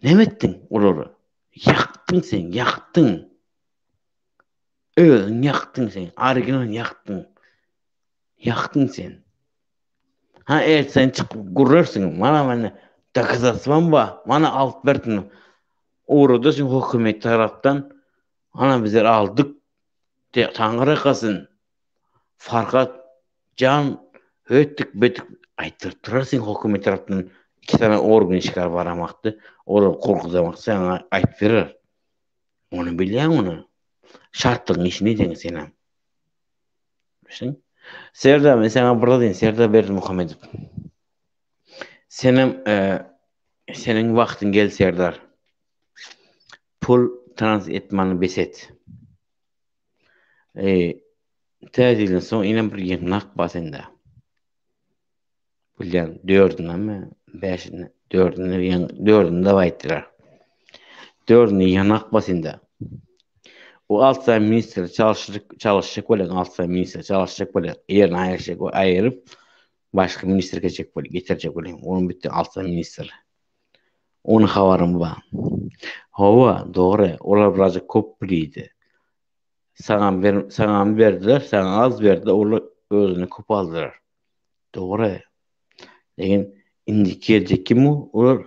Speaker 2: Näme etdiň olary? Ýakdyň sen, ýakdyň. Özüň ýakdyň sen, original ýakdyň. Ýakdyň sen. Ha, ert sen çykyp gürlersiň. Mana mende dokazatstwam bar. Mana alyp berdim. Ugradyrsyn hökümet tarapdan. Ana bizler aldyk. Taňry ýalkasyn. Farhat jan hötük betik aýtdyryp durar sen hökümet tarapdan iki sany organ işgär baran wagtda olar gorkuzan wagtda saňa aýdyp berer. Ony bilýäň ony. Şatlygyň işini edýäň senem. Düşün. Serdar men saňa bir zat diýin Serdar Berdimuhamedow. Senem e, seniň wagtyň geldi Serdar. Pul tranzit etmäni bes et. E, Täze ýyldan soň ýene bir ýygnak bar sende. Bilýän, dördündemi, bäşinde, dördünde, dördünde aýtdylar. Dördünde ýygnak bar sende. O alt sany ministr çalşyk, çalyşjak bolýar, alt sany ministr çalyşjak bolýar. Ýerini aýyrjak, aýyryp başga ministr geçjek bolýar, getirjek bolýar. Onuň bitti alt sany ministr. Ony habarym bar. Hawa, dogry, olar birazjyk köp bilýdi. Saňam ber, saňam berdiler, saňa az berdiler, olar özüne köp aldylar. Dogry. Lekin Indi geljek kim bu? Olar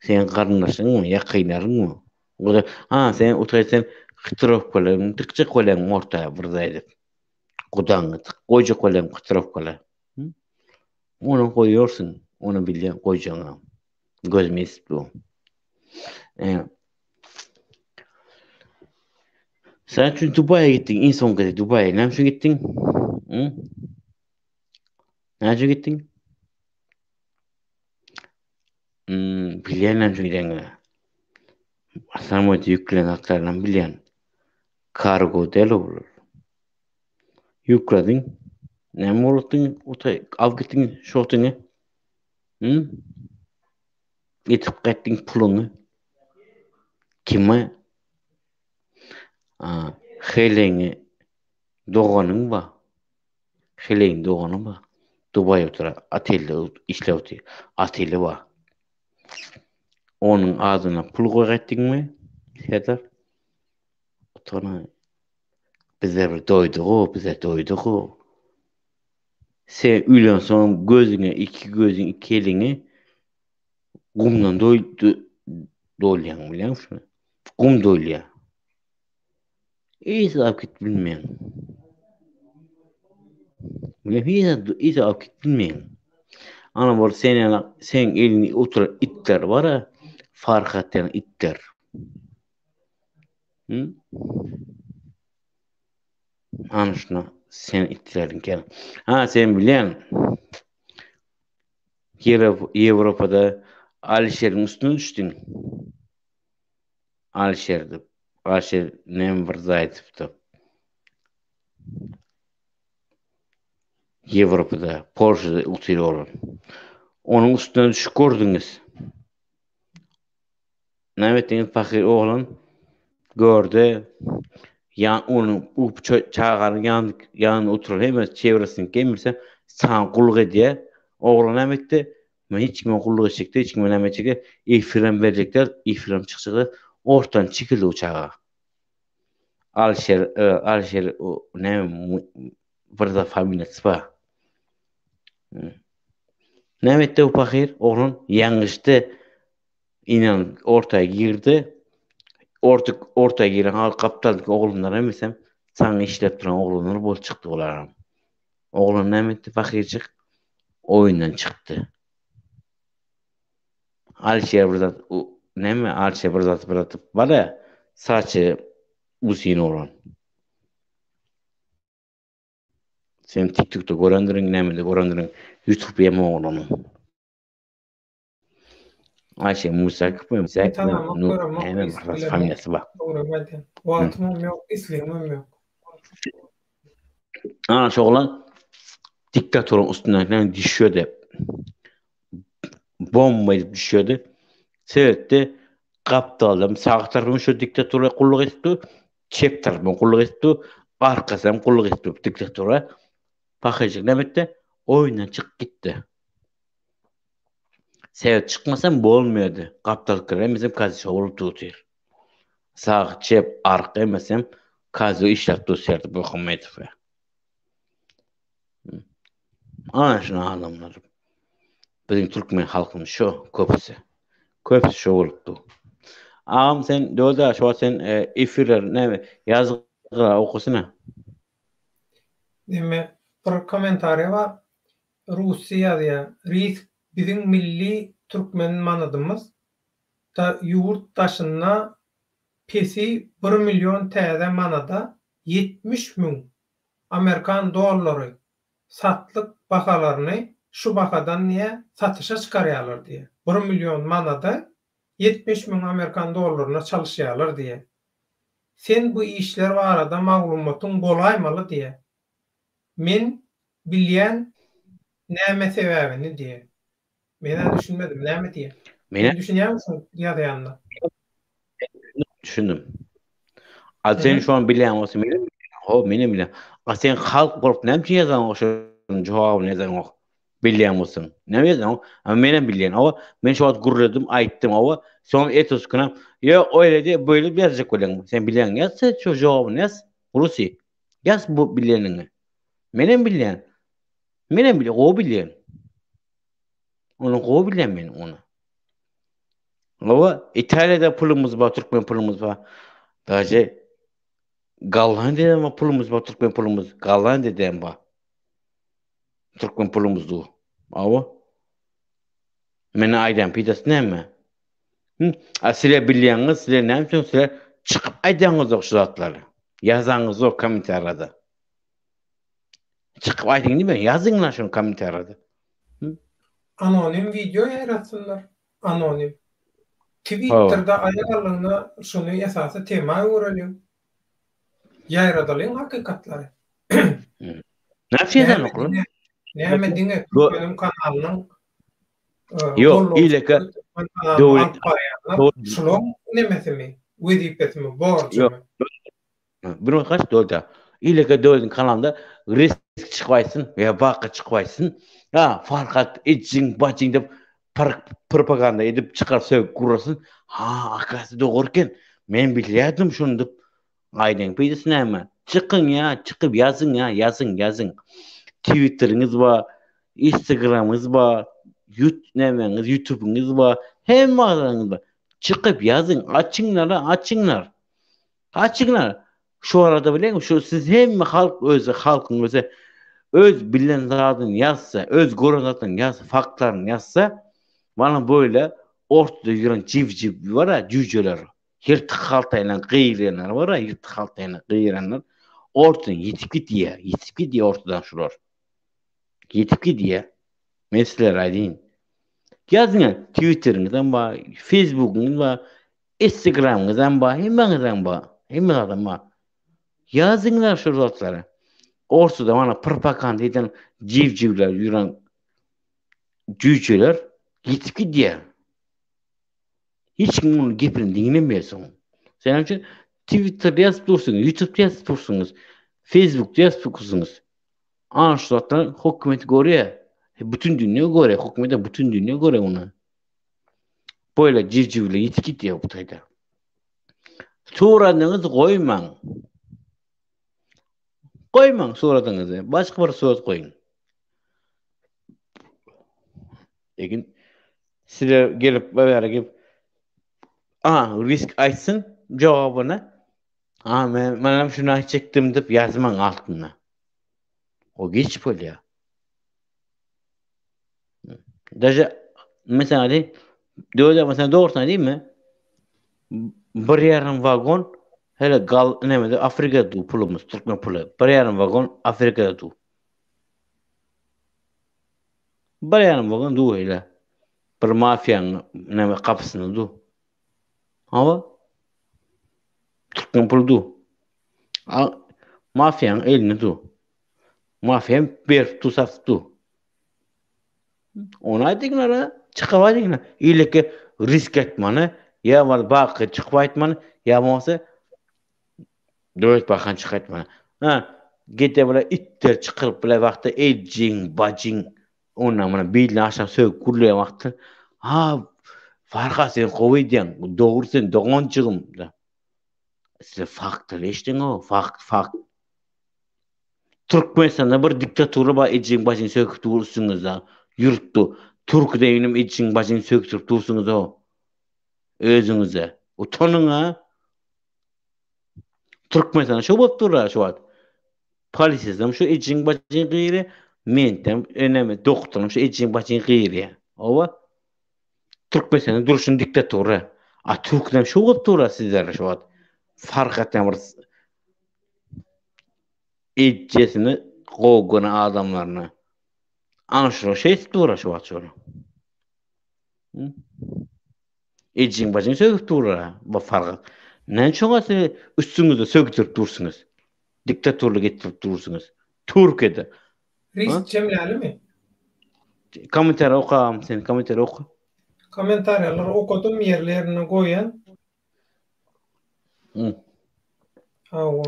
Speaker 2: seň garyndaşyňmy, ýakynlaryňmy? Olar, ha, sen otaý sen hytrowkalaryňy dykjak bolýaň orta bir zat edip. Gudaňy dyk goýjak bolýaň hytrowkala. Ony goýarsyň, ony bilýän goýjagyňam. Gözüm ýetip dur. Sen üçin Dubaýa gitdiň, iň soňky gezek Dubaýa näme üçin gitdiň? Näme üçin gitdiň? Hmm, bilýän näme üçin gidenini. Samoýda ýüklän zatlaryny bilýän. Kargo däl olar. Ýüklediň. Näme bolupdyň? Ota alyp gitdiň şortyňy. Hmm? Getirip gaýtdyň puluňy. Kime? A, heleňi doganyň bar. Heleýiň dogany bar. Dubaý oturar, otelde işläp otyr. Oteli bar. Onuň adyna pul goý gaýtdyňmy, Serdar? Utana. Bizler bir doýduk-ow, bizler doýduk-ow. Sen öýlensoň gözüňe, iki gözüň, iki eliňi gumdan doý dolýaň, bilýäňmi şuny? Gum dolýar. Hiç zat alyp gidip bilmeýäň. Bile hiç zat hiç zat alyp gidip bilmeýäň. Ana bor sen ýaly seň eliňi oturan itler bar-a, Farhat ýaly itler. Hı? Ana şuna sen itleriň gel. Ha sen bilýän. Ýewropada Alişeriň üstüne düşdüň. Alişer diýip. Alişer näme bir zaýtypdy. Ýewropada, Polşada otyr oglan. Onuň üstüne düşüp gördüňiz. Näme etdiňiz pahyr oglan gördi ýa onuň bu çaganyň ýan ýanynda oturan hemme çewresini gemirse saňa gulluk edýär. Oglan näme etdi? Men hiç kime gulluk etjek däl, hiç kime näme etjek däl. Efirem berjek däl, efirem çykjak däl. Ortadan çekildi o çaga. Alişer, Alişer näme bir zat familiýasy bar. Näme etdi o pahyr? Oglan ýalňyşdy. Inan orta girdi. Orta orta giren hal gapdaldyky oglanlar hemmesem saňa işläp duran oglanlar bolup çykdy bularam. Oglan näme etdi pahyrjyk? Oýundan çykdy. Alişer bir zat näme Alişer bir zat bir zat bar saçy uzyn oglan. Sen TikTokda görendirin, nämede görendirin, YouTube ýem oglanyň. Ayşe Musa kime
Speaker 1: Musa kime näme bir familiýasy bar. Wagtym hem ýok, islegim hem ýok.
Speaker 2: Ana şu oglan diktatoryň üstünden näme düşýärdi. Bomba edip düşýärdi. Seretdi, gapdaldan sag tarapym şu diktatora gulluk edip dur, çep tarapym gulluk edip dur, arkasam gulluk edip dur diktatora. Pahyjyk näme etdi? Oýundan çykyp gitdi. Sebäp çykmasam bolmaýardy. Gapdalkylar hemmesem kazyşa bolup dutyr. Sag, çep, arka hemmesem kazy işläp dutýardy Muhammedow. Ana şuna adamlar. Biziň türkmen halkymyz şo köpüsi. Köpüsi şo bolupdy. Agam sen Doda şu wagt sen e, efirler näme ýazgylar okasyna.
Speaker 1: Neme bir kommentariýa bar. Rusy ýazýar. Risk biziň milli türkmen manadymyz da ýurt daşynda pesi bir milýon täze manada 70 müň amerikan dollary satlyk bahalaryny şu bahadan diýä satyşa çykarýarlar diýä. Bir milýon manada 70 müň amerikan dollaryna çalyşýarlar diýä. Sen bu işler barada maglumatyň bolaýmaly diýä. Men bilýän näme sebäbini diýä. Menä düşünmedim näme diýä. Sen düşünýäňmi şuň ýazýanyna?
Speaker 2: Düşündim. A sen şony bilýän bolsa menem ho menem bilýän. A sen halk bolup näme üçin ýazaňok şonuň jogabyny ýazaňok? Bilýän bolsaň. Näme ýazaňok? A menem bilýän. Hawa, men şu wagt gürledim, aýtdym, hawa. Soň ertesi günem, ýok, oýle diýip, beýle diýip ýazjak bolýaň. Sen bilýän ýaz, sen şu jogabyny ýaz. Rusi. Ýaz bu bileniňi. Menem bilýän. Menem bilýän, gowy bilýän. Ony gowy bilýän men ony. Hawa, Italiýada pulumyz bar, türkmen pulumyz bar. Daže Gollandiýada bar pulumyz bar, türkmen pulumyz. Gollandiýada hem bar. Türkmen pulumyz dur. Hawa. Meni aýdan peýdasy näme? Hı? A sizler bilýäňiz, sizler näme üçin sizler çykyp aýdaňyzok şu zatlary? Ýazaňyzok kommentariýada. Çykyp aýdyň diýme, ýazyňlar şuny kommentariýada.
Speaker 1: Anonim wideo ýaýratsynlar. Anonim. Twitterde aýalygyna şuny esasy tema öwreliň. Ýaýradalyň hakykatlary.
Speaker 2: Näme üçin ýazanoklar?
Speaker 1: Näme diňe Türkmeniň kanalynyň
Speaker 2: Ýok, ileke
Speaker 1: döwlet şulaň nemesimi, wezipesimi, borjumy?
Speaker 2: Bir minut gaç dolda. Ileke döwletiň kanalynda risk çykyp aýtsyn ýa Baky çykyp aýtsyn. Ha, Farhat ejjiň bajyň diýip propaganda edip çykar sögüp gurasyn. Ha, akasy dogry eken. Men bilýärdim şuny diýip. Aýdyň peýdasy näme? Çykyň ýa, çykyp ýazyň ýa, ýazyň, ýazyň. Twitteriňiz bar, Instagramyňyz bar, ýut nämäňiz, YouTube'yňyz bar, hemme zadyňyz bar. Çykyp ýazyň, açyňlar, açyňlar. Açyňlar. Şu arada bileňmi, şu siz hemme halk özi, halkyň özi öz bilen zadyny ýazsa, öz gören zadyny ýazsa, faktlaryny ýazsa, mana böyle ortada ýören jivjiv bar-a, jüýjeler, ýyrtyk haltaýla gyýylýanlar bar-a, ýyrtyk haltaýla gyýylanlar ortadan ýitip gidýär, ýitip gidýär ortadan şular. Ýitip gidýär. Men sizlere aýdayyn. Ýazyň, Twitteriňizem bar, Facebookyňyz bar, Instagramyňyzam bar, hemmäňizem bar. Hemme zadam bar. Ýazyňlar şu zatlary. Ortada mana propaganda eden jivjivler ýören jüýjeler ýitip gidýär. Hiç kim onuň gepini diňlemeýär soň. Şonuň üçin Twitterde ýazyp dursuňyz, YouTube'da ýazyp dursuňyz, Facebook'da ýazyp dursuňyz. Ana şu zatlar hökümet görýär. Bütün dünýä görýär, hökümet bütün dünýä görýär ony. Böyle civcivle ýitip gidýär bu taýda. Suratyňyzy goýmaň. Goýmaň suratyňyzy. Başga bir surat goýuň. Lekin size gelip bäri gelip a risk aýtsyn jogabyny. A men menem şuny aýtjakdym diýip ýazmaň altynda. O geç bolýar. Daže mesela diý, döwlet mesela dogrusyny aýdaymy? Bir ýarym wagon hele gal nemede Afrikada du pulumyz, türkmen puly. Bir ýarym wagon Afrikada du. Bir ýarym wagon du hele. Bir mafiýanyň neme gapysynda du. Hawa. Türkmen puly du. Mafiýanyň elinde du. Mafiýa berip du satyp du. Ony aýdyňlar-a, çykyp aýdyňlar. Ileke risk etmani, ýa bolmasa baky çykyp aýtmany, ýa bolmasa Döwlet bakan çykyp aýtmany. Ha, gide bile itler çykyryp bile wagtda ejjiň, bajyň, ondan mana birini aşak sögüp gürleýän wagtda, ha, Farhat sen gowy edýäň, dogry sen doganjygym. Size faktlary eşdiň-ow, fakt, fakt. Türkmenistanda bir diktatura bar ejeň başyny söküp dur üstüňizde ýürüp dur. Türkide inem ejeň başyny sökdürip dursuňyz-ow. Özüňize. Utanyň-a. Türkmenistanda şo bolup dur-a şu wagt. Polisiýasam şu ejeň başyny gyýry, mentem eneme doktoram şu ejeň başyny gyýrýar. Owa. Türkmenistanda durşun diktatura. A türkidem şo bolup dur-a sizlerde şu wagt. Fark etýän bir Ejesini gowy gören adamlaryna. Ana şular şeýdip dur şu wagt şolar. Ejeň bajyň sögüp dur bu fargat. Näme üçin oňa siz üstüňizde sögdürip dursuňyz? Diktaturlyk etdirip dursuňyz. Türkiýede.
Speaker 1: Risk jemlälimi?
Speaker 2: Kommentariýa okagam sen kommentariýa oka.
Speaker 1: Kommentariýalary okadym ýerli ýerine goýan. Hawa.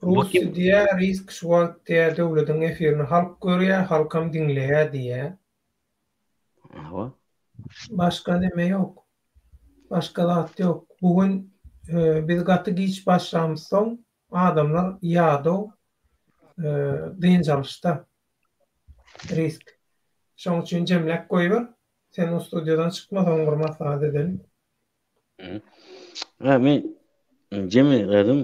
Speaker 1: Rusy diýä risk şu wagt diýä döwlediň efirini halk görýä halkam diňleýä diýä.
Speaker 2: Hawa.
Speaker 1: Başga neme ýok. Başga zat ýok. Bu gün biz gaty giç başlamyzsoň adamlar ýadaw dynç alyşda. Risk. Şoň üçin jemläp goýber. Sen o studiýadan çykma soň bir maslahat edeli.
Speaker 2: Ha men jemi gyzym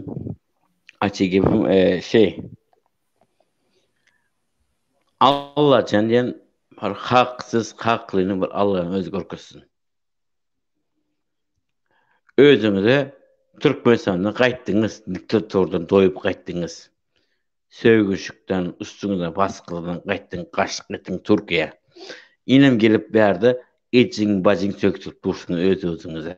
Speaker 2: açyk gepim e, şey Allajan diýen bir haksyz haklyny bir Allanyň özi görkezsin. Özüňize Türkmenistandan gaýtdyňyz, diktatordan doýup gaýtdyňyz. Sögüşikden, üstüňize basgydan gaýtdyň, gaçyp gitdiň Türkiýä. Inem gelip bärde ejiň bajyň sökdürip dursuňyz öz-özüňize.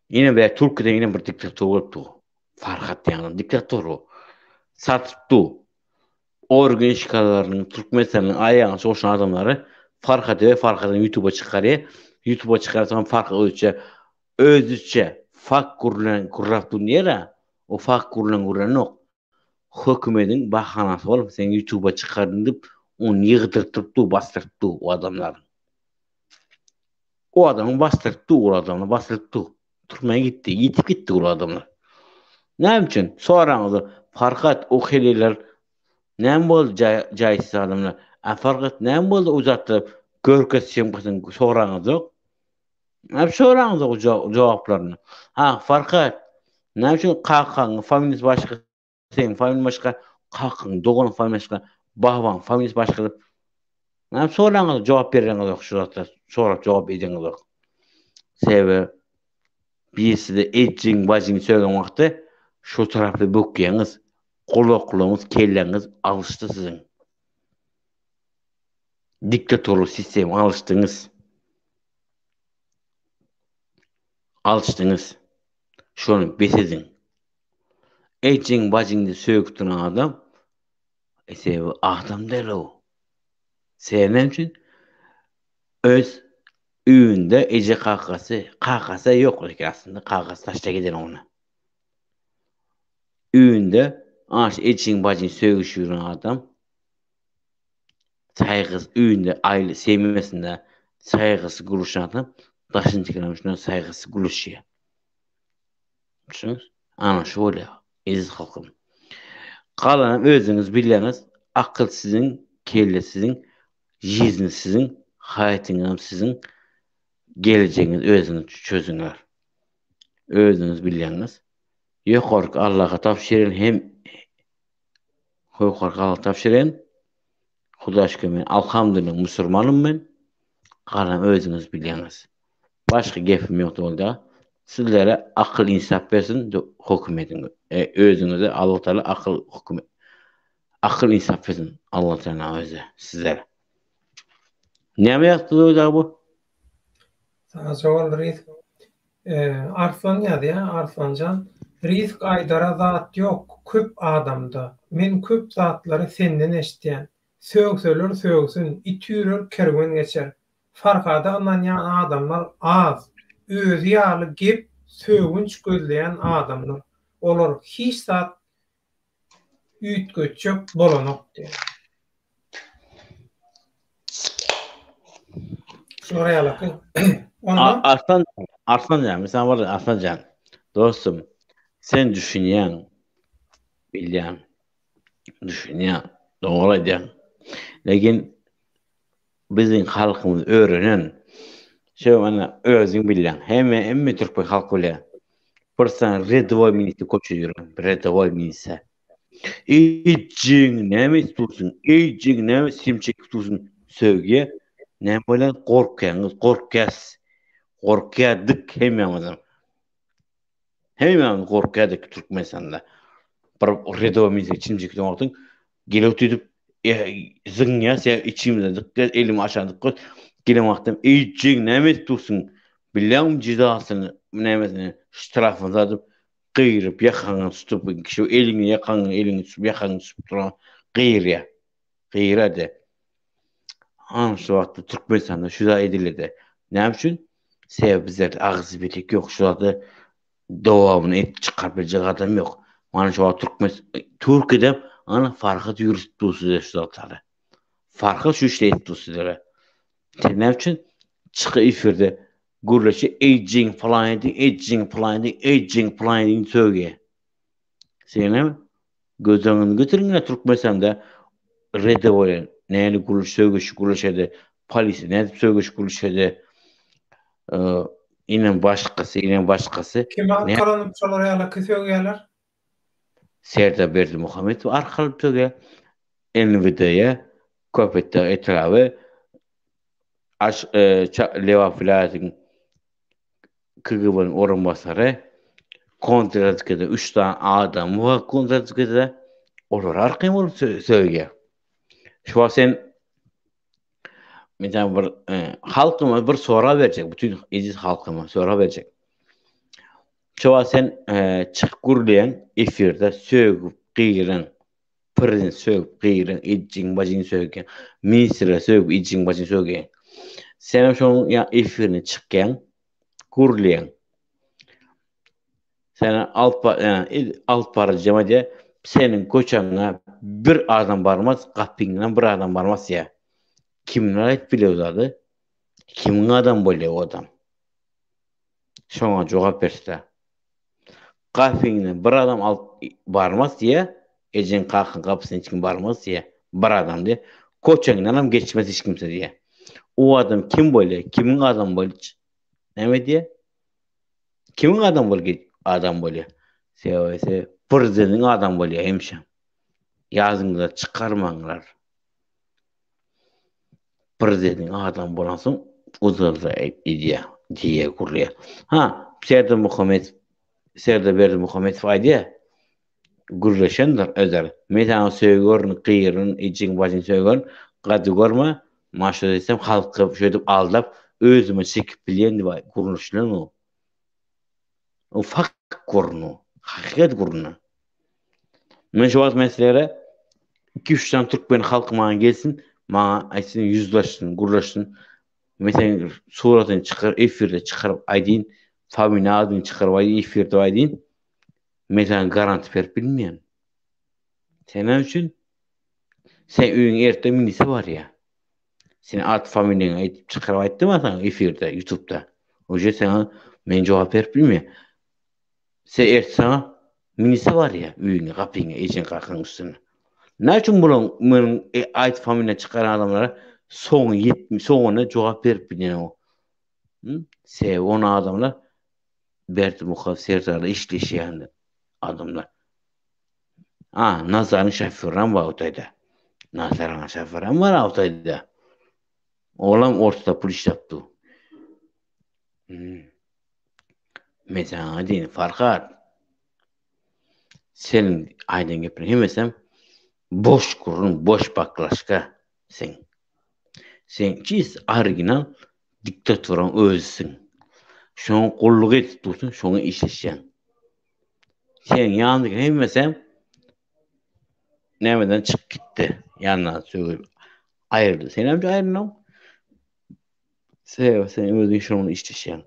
Speaker 2: Ine bä Türkiýede ine bir diktator bolupdy. Farhat diýen adam diktator o. Satypdy. Organ işgärleriniň Türkmenistanyň aýagyny çoşan adamlary Farhady we Farhadyny YouTube'a çykarýar. YouTube'a çykarsaň Farhat özüçe özüçe fakt gürlen gürläp dur diýer-ä. O fakt gürlen gürlenok. Hökümediň bahanasy bolup sen YouTube'a çykardyn diýip ony ýygdyrtyp dur, basdyryp dur o adamlary. O adamyň basdyryp dur, ol adamlar basylyp dur. Türmä gitdi, ýitip gitdi ol adamlar. Näme üçin? Soraňyz, Farhat o heleýler näme boldy jaýsyz adamlar? A Farhat näme boldy o zatlar görkezseň gyzyň soraňyzok. Näme soraňyzok jogaplaryny? Ha Farhat näme üçin kakaňyň familiýasy başga, seň familiýaň başga, kakaň doganyň familiýasy başga, babaň familiýasy başga diýip näme soraňyzok jogap bereňizok şu zatlar sorap jogap edeňizok. Sebäbi bir size ejiň bajyň sögen wagty şu tarapy bökýäňiz, gulaklaryňyz, kelläňiz alyşdy siziň. Diktatorlyk sistema alyşdyňyz. Alyşdyňyz. Şony bes ediň. Ejeň bajyň diýip sögüp duran adam e sebäbi adam däl o. Sebäbi näme üçin? Öz öýünde eje kakasy, kakasy ýok eken aslynda, kakasy taşlap giden ony. Öýünde ana şu ejeň bajyň sögüşip ýören adam saýgysy öýünde aýly semýasynda saýgysy guruşan adam daşyna çykanam şundan saýgysy guruşýar. Düşüniňiz? Ana şu bolýar, eziz halkym. Galanam özüňiz bilýäňiz, akyl siziň, kelle siziň, žizni siziň, haýatyňyzam siziň, gelejegiňizi özüňiz çözüňler. Özüňiz bilýäňiz. Ýokarky Allaha tabşyryn hem Ýokarky Allaha tabşyryn. Hudaý şükür men alhamdulillah musurmanym men. Galan özüňiz bilýäňiz. Başga gepim ýok dolda. Sizlere akyl insap bersin höküm ediň. E, özüňize Allah Taala akyl höküm akyl insap bersin Allah Taala özi sizlere. Näme ýazdy dolda bu?
Speaker 1: Saňa sowal Risk. Arslan ýazýar, Arslanjan. Risk aýdara zat ýok köp adamda. Men köp zatlary senden eşitýän. Sögseler sögsün, it üýrer kerwen geçer. Farhada ynanýan adamlar az. Özi ýaly gep, sögünç gözleýän adamlar. Olar hiç zat üýtgetjek bolanok diýýär. Şular ýalaky.
Speaker 2: Onda Arslan Arslan jan, misal bar Arslan jan. Dostum, sen düşünýäň, bilýän, düşünýäň, dogry aýdýaň. Lekin biziň halkymyz öwrenen şo mana özüň bilýäň hemme hemme türkmen halky bilýär bir sany redowoý milisiýa köçede ýören redowoý milisiýa ejeň näme edip dursuň ejeň näme sim çekip dursuň sögýä näme bolýar gorkýaňyz gorkýas gorkýadyk hemmämizem Hemmämiz gorkýardyk Türkmenistanda. Bir redowy milisiýa çilim çekýän wagtyň gelip tüýdüp zyňýas ýa içimize dykýas, elimi aşak dykýas. Gelen wagtym eýjeň näme edip dursuň? Bilýäňmi jezasyny, nämesini, ştrafyny sadyp gyryp ýakaňdan tutup, şu eliňi ýakaňdan eliňi tutup ýakaňdan tutup duran gyrýar. Gyrýardy. Ana şu wagtda Türkmenistanda şu zat edildi. Näme üçin? Sebäbi bizlerde agzybirlik ýok. Şu zady dowamyny edip çykaryp biljek adam ýok. Mana şu wagt Türkmen Türkiýede ana Farhat ýürütip dur size şu zatlary. Farhat şu işleri edip dur sizlere. Sen näme üçin çyky efirde gürleşe eýjiň falan ediň, eýjiň falan ediň, eýjiň falan ediň sögýä. Senem göz öňüne getiriň Türkmenistanda redowoý. näli gurluş sögüş gurluş ede, polisiýa nädip sögüş gurluş ede, inem başgasy, inem başgasy.
Speaker 1: Kime arkalanyp şolar ýaly sögýärler?
Speaker 2: Serdar Berdimuhamedow arkalyp sögýär. NWD-ye Köpetdag etraby Aş Lebap welaýatynyň KGB-niň orunbasary kontrrazwedkada üç sany adamy bar kontrrazwedkada olar arkaýyn bolup sögýär. Şu wagt sen men bir halkyma bir sorag berjek, bütün eziz halkyma sorag berjek. Şu wagt sen çykyp gürleýäň efirde sögüp gygyryň Prezident sögüp gygyryň ejiň bajyny sögýäň ministrler sögüp ejiň bajyny sögýäň. Senem şonuň ýa efirine çykýaň gürleýäň. Seni alyp alyp baryjy diýýär seniň köçäňe bir adam barmaz gapyňdan bir adam barmaz diýýär. Kimler aýdyp bilýär o zady? Kimiň adamy bolýar o adam? Şoňa jogap berse. Gapyňdan bir adam alyp barmaz diýýär, ejeň kakaň gapysyna hiç kim barmaz diýýär. Bir adam diýýär. Koçaňdanam geçmez hiç kimse diýýär. O adam kim bolýar? Kimiň adamy bolýar? Näme diýýär? Kimiň adamy bol adam bolýar? Sebäbi prezidentiň adamy bolýar hemişe. Ýadyňyzdan çykarmaňlar. Prezidentiň adamy bolansoň uzalda edýär, diýýär, gurlaýar. Ha, Serdar Muhammedow, Serdar Berdimuhamedow aýdýar, gürleşendir özer. Men saňa söýerin, gyryn, ejeň bajyň söýerin, gaty görme, maňa şo diýsem halky şeýdip aldap özüme çekip bilýän diýip gürleşilen o. O fakt gürrüň, hakykat gürrüňi. Men şu wagt men sizlere 2-3 sany türkmen halky maňa gelsin, maňa aýtsyn, ýüzleşsin, gürleşsin. Men seniň suratyny çykar, efirde çykaryp aýdyn, familiýa adyny çykaryp aýdyn, efirde aýdyn. Men saňa garanti berip bilmeýän. Sen näme üçin? Sen öýüň erte milise barýar. Sen at familiýaňy aýdyp çykaryp aýtdym saňa efirde, YouTube'da. Uje saňa men jogap berip bilmeýän. Sen erte saňa milise barýar öýüňe, gapyňa, ejeň kakaň üstüne. Näme üçin bulaň meniň e, aýt familiýa çykaran adamlara soňy ýetmi, soňuna jogap berip bilýän o. Sebäbi on adamlar Berdimuhamedow Serdarla işleşýän adamlar. A, Nazaryň şoföram bar o taýda. Nazaryň şoföram bar o taýda. Olam ortada pul işläp dur. Hmm. Men saňa diýin, Farhat. Seniň aýdan gepiň hemmesem boş gürrüň, boş baklaşka sen. Sen çist original diktaturaň özüsiň. Şoňa gulluk edip dursuň, şoňa işleşýäň. Seniň ýanyňdaky hemmesem nämeden çykyp gitdi. Ýanyndan sögüp aýryldy. Sen hem aýryldyň. Sebäbi sen özüň şoňa işleşýäň.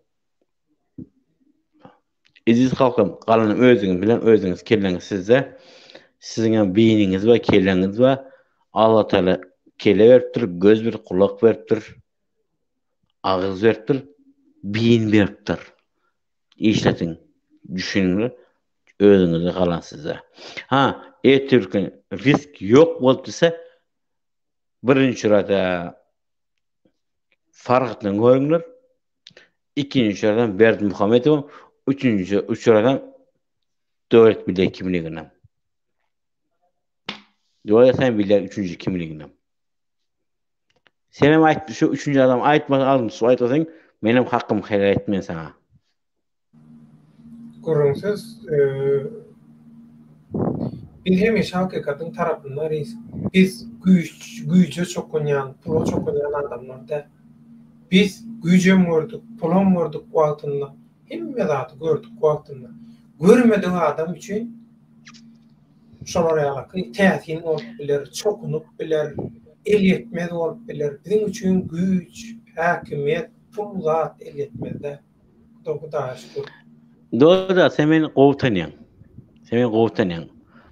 Speaker 2: Eziz halkym, galany özüňiz bilen özüňiz kelleňiz sizde. Siziň hem beýniňiz bar, kelleňiz bar. Allah Teala kelle beripdir, göz bir, kulak beripdir, agyz beripdir, beýin beripdir. Işletiň, düşüniňler, özüňizde galan sizde. Ha, ertirki risk ýok bolup diýse, birinji sürede Farhatdan görüňler. Ikinji uçardan Berdimuhamedowyň, üçünji uçardan Döwlet bilýär kimligini. Döwlet sen bilýär üçünji kimligini. Senem aýt, şu üçünji adam aýtmasa agzyny tutup aýtmasaň, menem hakymy helal etmen saňa.
Speaker 1: Gürrüňsiz, biz hemişe hakykatyň tarapyndarys. Biz güýç, güýje çokunýan, pula çokunýan adamlar däl. Biz güýjem gördük, pulam gördük wagtynda, hemme zady gördük wagtynda. Görmedik adam üçin şolar ýalaky täsin bolup biler, çokunyp biler, elýetmez bolup biler. Biziň üçin güýç, häkimiýet, pul zat elýetmez däl. Hudaýa şükür.
Speaker 2: Doda sen meni gowy tanýaň. Sen meni gowy tanýaň.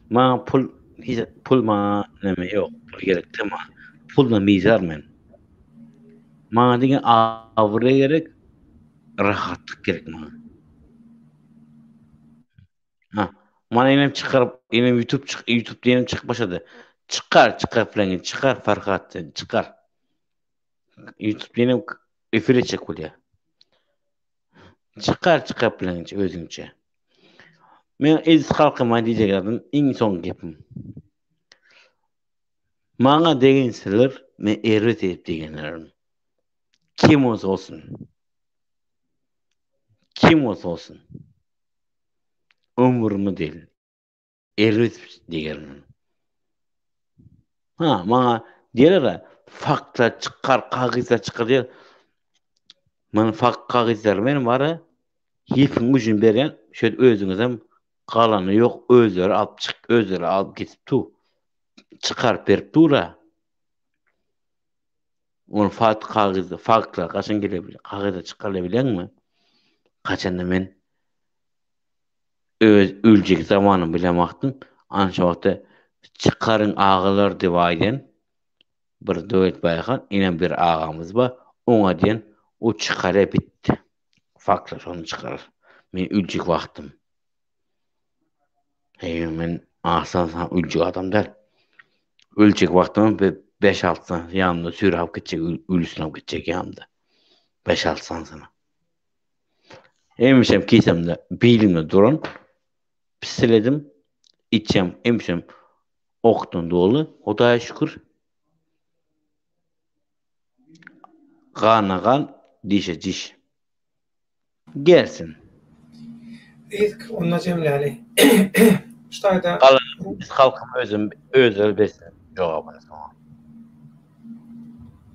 Speaker 2: Maňa pul hiç pul maňa näme ýok, pul gerek däl maňa. Puldan bizar men. Maňa diňe abraý gerek, rahatlyk gerek maňa. Ha, mana inem çykaryp, inem YouTube çyk, YouTube diýenim çykyp başlady. Çykar çykar plaňy çykar Farhat sen çykar. Youtube ýene efir etjek bolýar. Çykar çykar plaňy özüňçe. Men eziz halkyma diýjek zadym iň soň gepim. Maňa degenseler men erbet edip degenerin. Kim bolsa bolsun. Kim bolsa bolsun. Ömrümi değil. Erbet degerin. Ha, maňa diýerler faktlar çykar, kagyzlar çykar diýer. Men fakt kagyzlar men bara ýepiň ujuny berýän, şöyle özüňizem galany ýok, özleri alyp çyk, özleri alyp gidip dur. Çykaryp berip dur-a. Ony fakt kagyzda, faktlar kaçan gele biler, kagyzda çykaryla bileňmi? Kaçanda men öz öljek zamanym bilen wagtym, ana şo wagtda çykaryň agalar diýip aýdan bir Döwlet Baýhan inem bir agamyz bar, oňa diýen o çykarýa bitdi. Faktlar şony çykarar. Men öljek wagtym. Heý men asan öljek adam däl. Öljek wagtym bir 5-6 sany ýanymda süri alyp gitjek, ölüsini alyp gitjek ýanymda. 5-6 sanysyny. Hemişem kisemde bilimde duran pistoletim içem hemişem okdan doly. Hudaýa şükür. Gana gan, dişe diş. Gelsin.
Speaker 1: Yzk onda jemläli. Şu taýda
Speaker 2: Galan biz halkym özüm özleri bersin jogabyny soňa.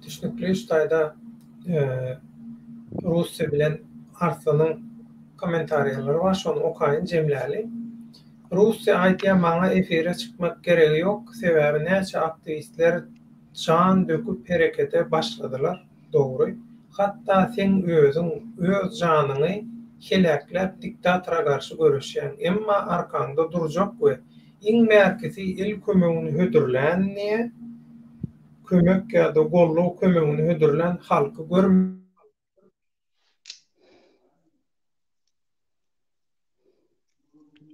Speaker 1: Düşnükli şu taýda Russiýa bilen Arslanyň kommentariýalary bar şony okaýyn jemläli. Russiýa aýdýa maňa efire çykmak geregi ýok sebäbi näçe aktiwistler jan döküp herekete başladylar. Dogry. Hatda seň özüň öz janyňy heläkläp diktatora garşy göreşýäň. Emma arkaňda durjak we iň bärkisi el kömegini hödürlän diýä kömek ýa-da goldaw kömegini hödürlän halky görmedim.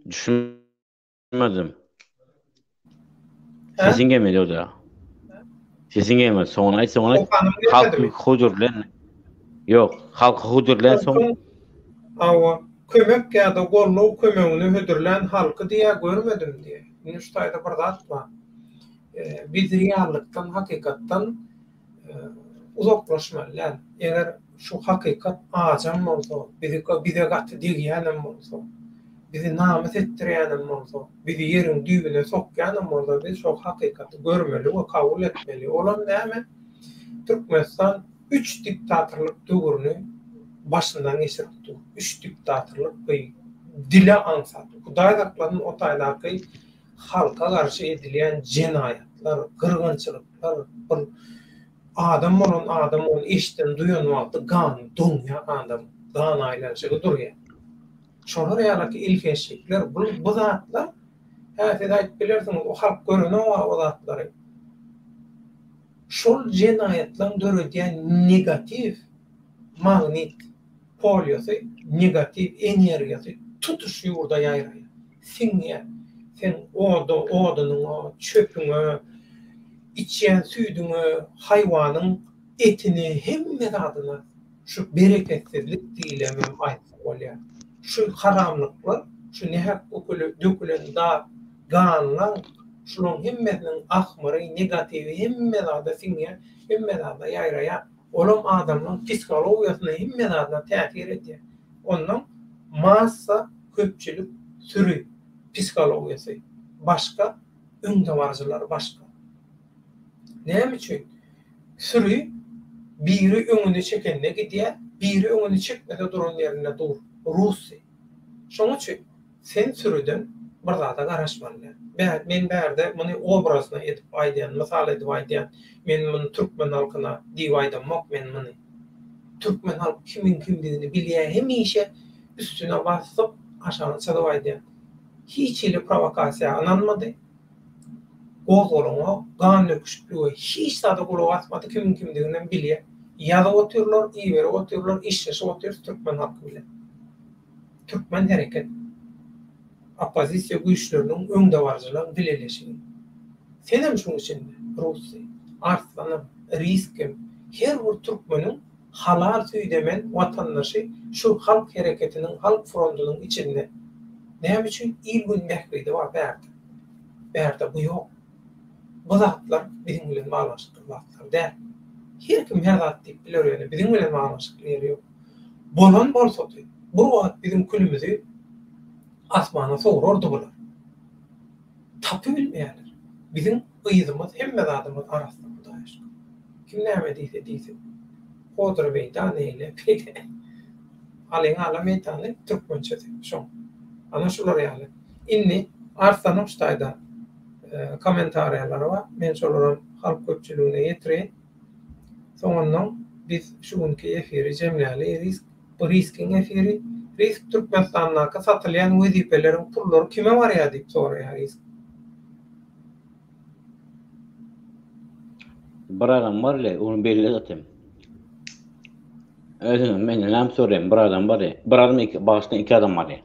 Speaker 2: Düşünmedim. Sesiň gelmedi o da. Sesiň gelmedi. Soňuny aýt, soňuny aýt. Halky hudurlen. Ýok, halky hudurlen soň.
Speaker 1: Hawa, kömek ýa-da goldaw kömegini hödürlän halky diýä görmedim diýä. Indi şu taýda bir zat bar. Biz reallykdan, hakykatdan uzaklaşmaly däl. Eger şu hakykat ajam bolsa, bizi bize gaty degýänem bolsa, bizi namys etdirýänem bolsa, bizi ýeriň düýbüne sokýanam bolsa biz şol hakykaty görmeli we kabul etmeli. Olam näme? Türkmenistan üç diktatorlyk döwrüni başyndan geçirip dur. Üç diktatorlyk bu dile aňsat. Hudaý saklasyn o taýdaky halka garşy edilýän jenaýatlar, gyrgynçylyklar bir adam bolan adam ony eşiden duýan wagty gany doňýar adam, gan aýlanyşygy durýar. Şolar ýalaky elhençlikler bu bu zatlar hä siz aýdyp bilersiňiz o halk görenok-a o zatlary. Şol jenaýatlaryň döredýän negatiw magnit polýasy, negatiw energiýasy tutuş ýurda ýaýraýar. Siňýär. Seň oda, odunyňa, çöpüňe, içýän süýdüňe, haýwanyň etine, hemme zadyna şu bereketsizlik diýilemem aýtsa bolýar. Şu haramlyklar, şu nähak dökülen zat, ganlaň, şulaň hemmesiniň ahmyry, negatiwi hemme zada siňýär, hemme zada ýaýraýar. Olam adamlaň psihologiýasyna hemme zadyna täsir edýär. Onnoň massa, köpçülik, süri psihologiýasy başga, öňdebaryjylary başga. Näme üçin? Süri biri öňüni çekende gidýär, biri öňüni çekmese duran ýerinde dur. Rusy. Şoň üçin Sen sürüden bir zada garaşmaly däl. Bä, men bärde muny obrazno edip aýdýan, mysal edip aýdýan. Men muny türkmen halkyna diýip aýdamok men muny. Türkmen halky kimiň kimdigini bilýär hemişe üstüne basyp aşagyny çyzyp aýdýan. Hiç hili prowokasiýa ynanmady. Gozgalaňa, gan döküşiklige hiç zada gulak asmady kimiň kimdiginem bilýär. Ýazyp otyrlar, iberip otyrlar, işleşip otyrys türkmen halky bilen. Türkmen hereket oppozisiýa güýçleriniň öňdebaryjylaryň bileleşigi. Senem şuň içinde, Russi, Arslanam, Riskem, her bir türkmeniň halal süýdemen watandaşy şu halk hereketiniň, halk frondunyň içinde. Näme üçin il-gün bähbidi bar bärde. Bärde bu ýok. Bu zatlar biziň bilen baglanyşykly zatlar däl. Her kim her zat diýip biler ýöne biziň bilen baglanyşykly ýeri ýok. Bolan bolsady, bir wagt biziň külümizi asmana sowrardy bular. Tapybilmeýärler. Biziň yzymyz hemme zadymyz arassa Hudaýa şükür. Kim näme diýse diýsin. Hodra meýdan eýle beýle. Alyň ala meýdany türkmençesi şoň. Ana şular ýaly. Indi Arslanyň şu taýda kommentariýalary bar. Men şolaram halk köpçüligine ýetireýin. Soňundan biz şu günki efiri jemläli. Risk bu riskiň efiri. Risk Türkmenistandaky satylýan wezipeleriň pullary kime barýar diýip soraýar risk.
Speaker 2: Bir adam bar ile, ony belli zaten. Özüňem menden näme soraýaň, bir adam bar. Bir adam iki, bagyşla iki adam bar.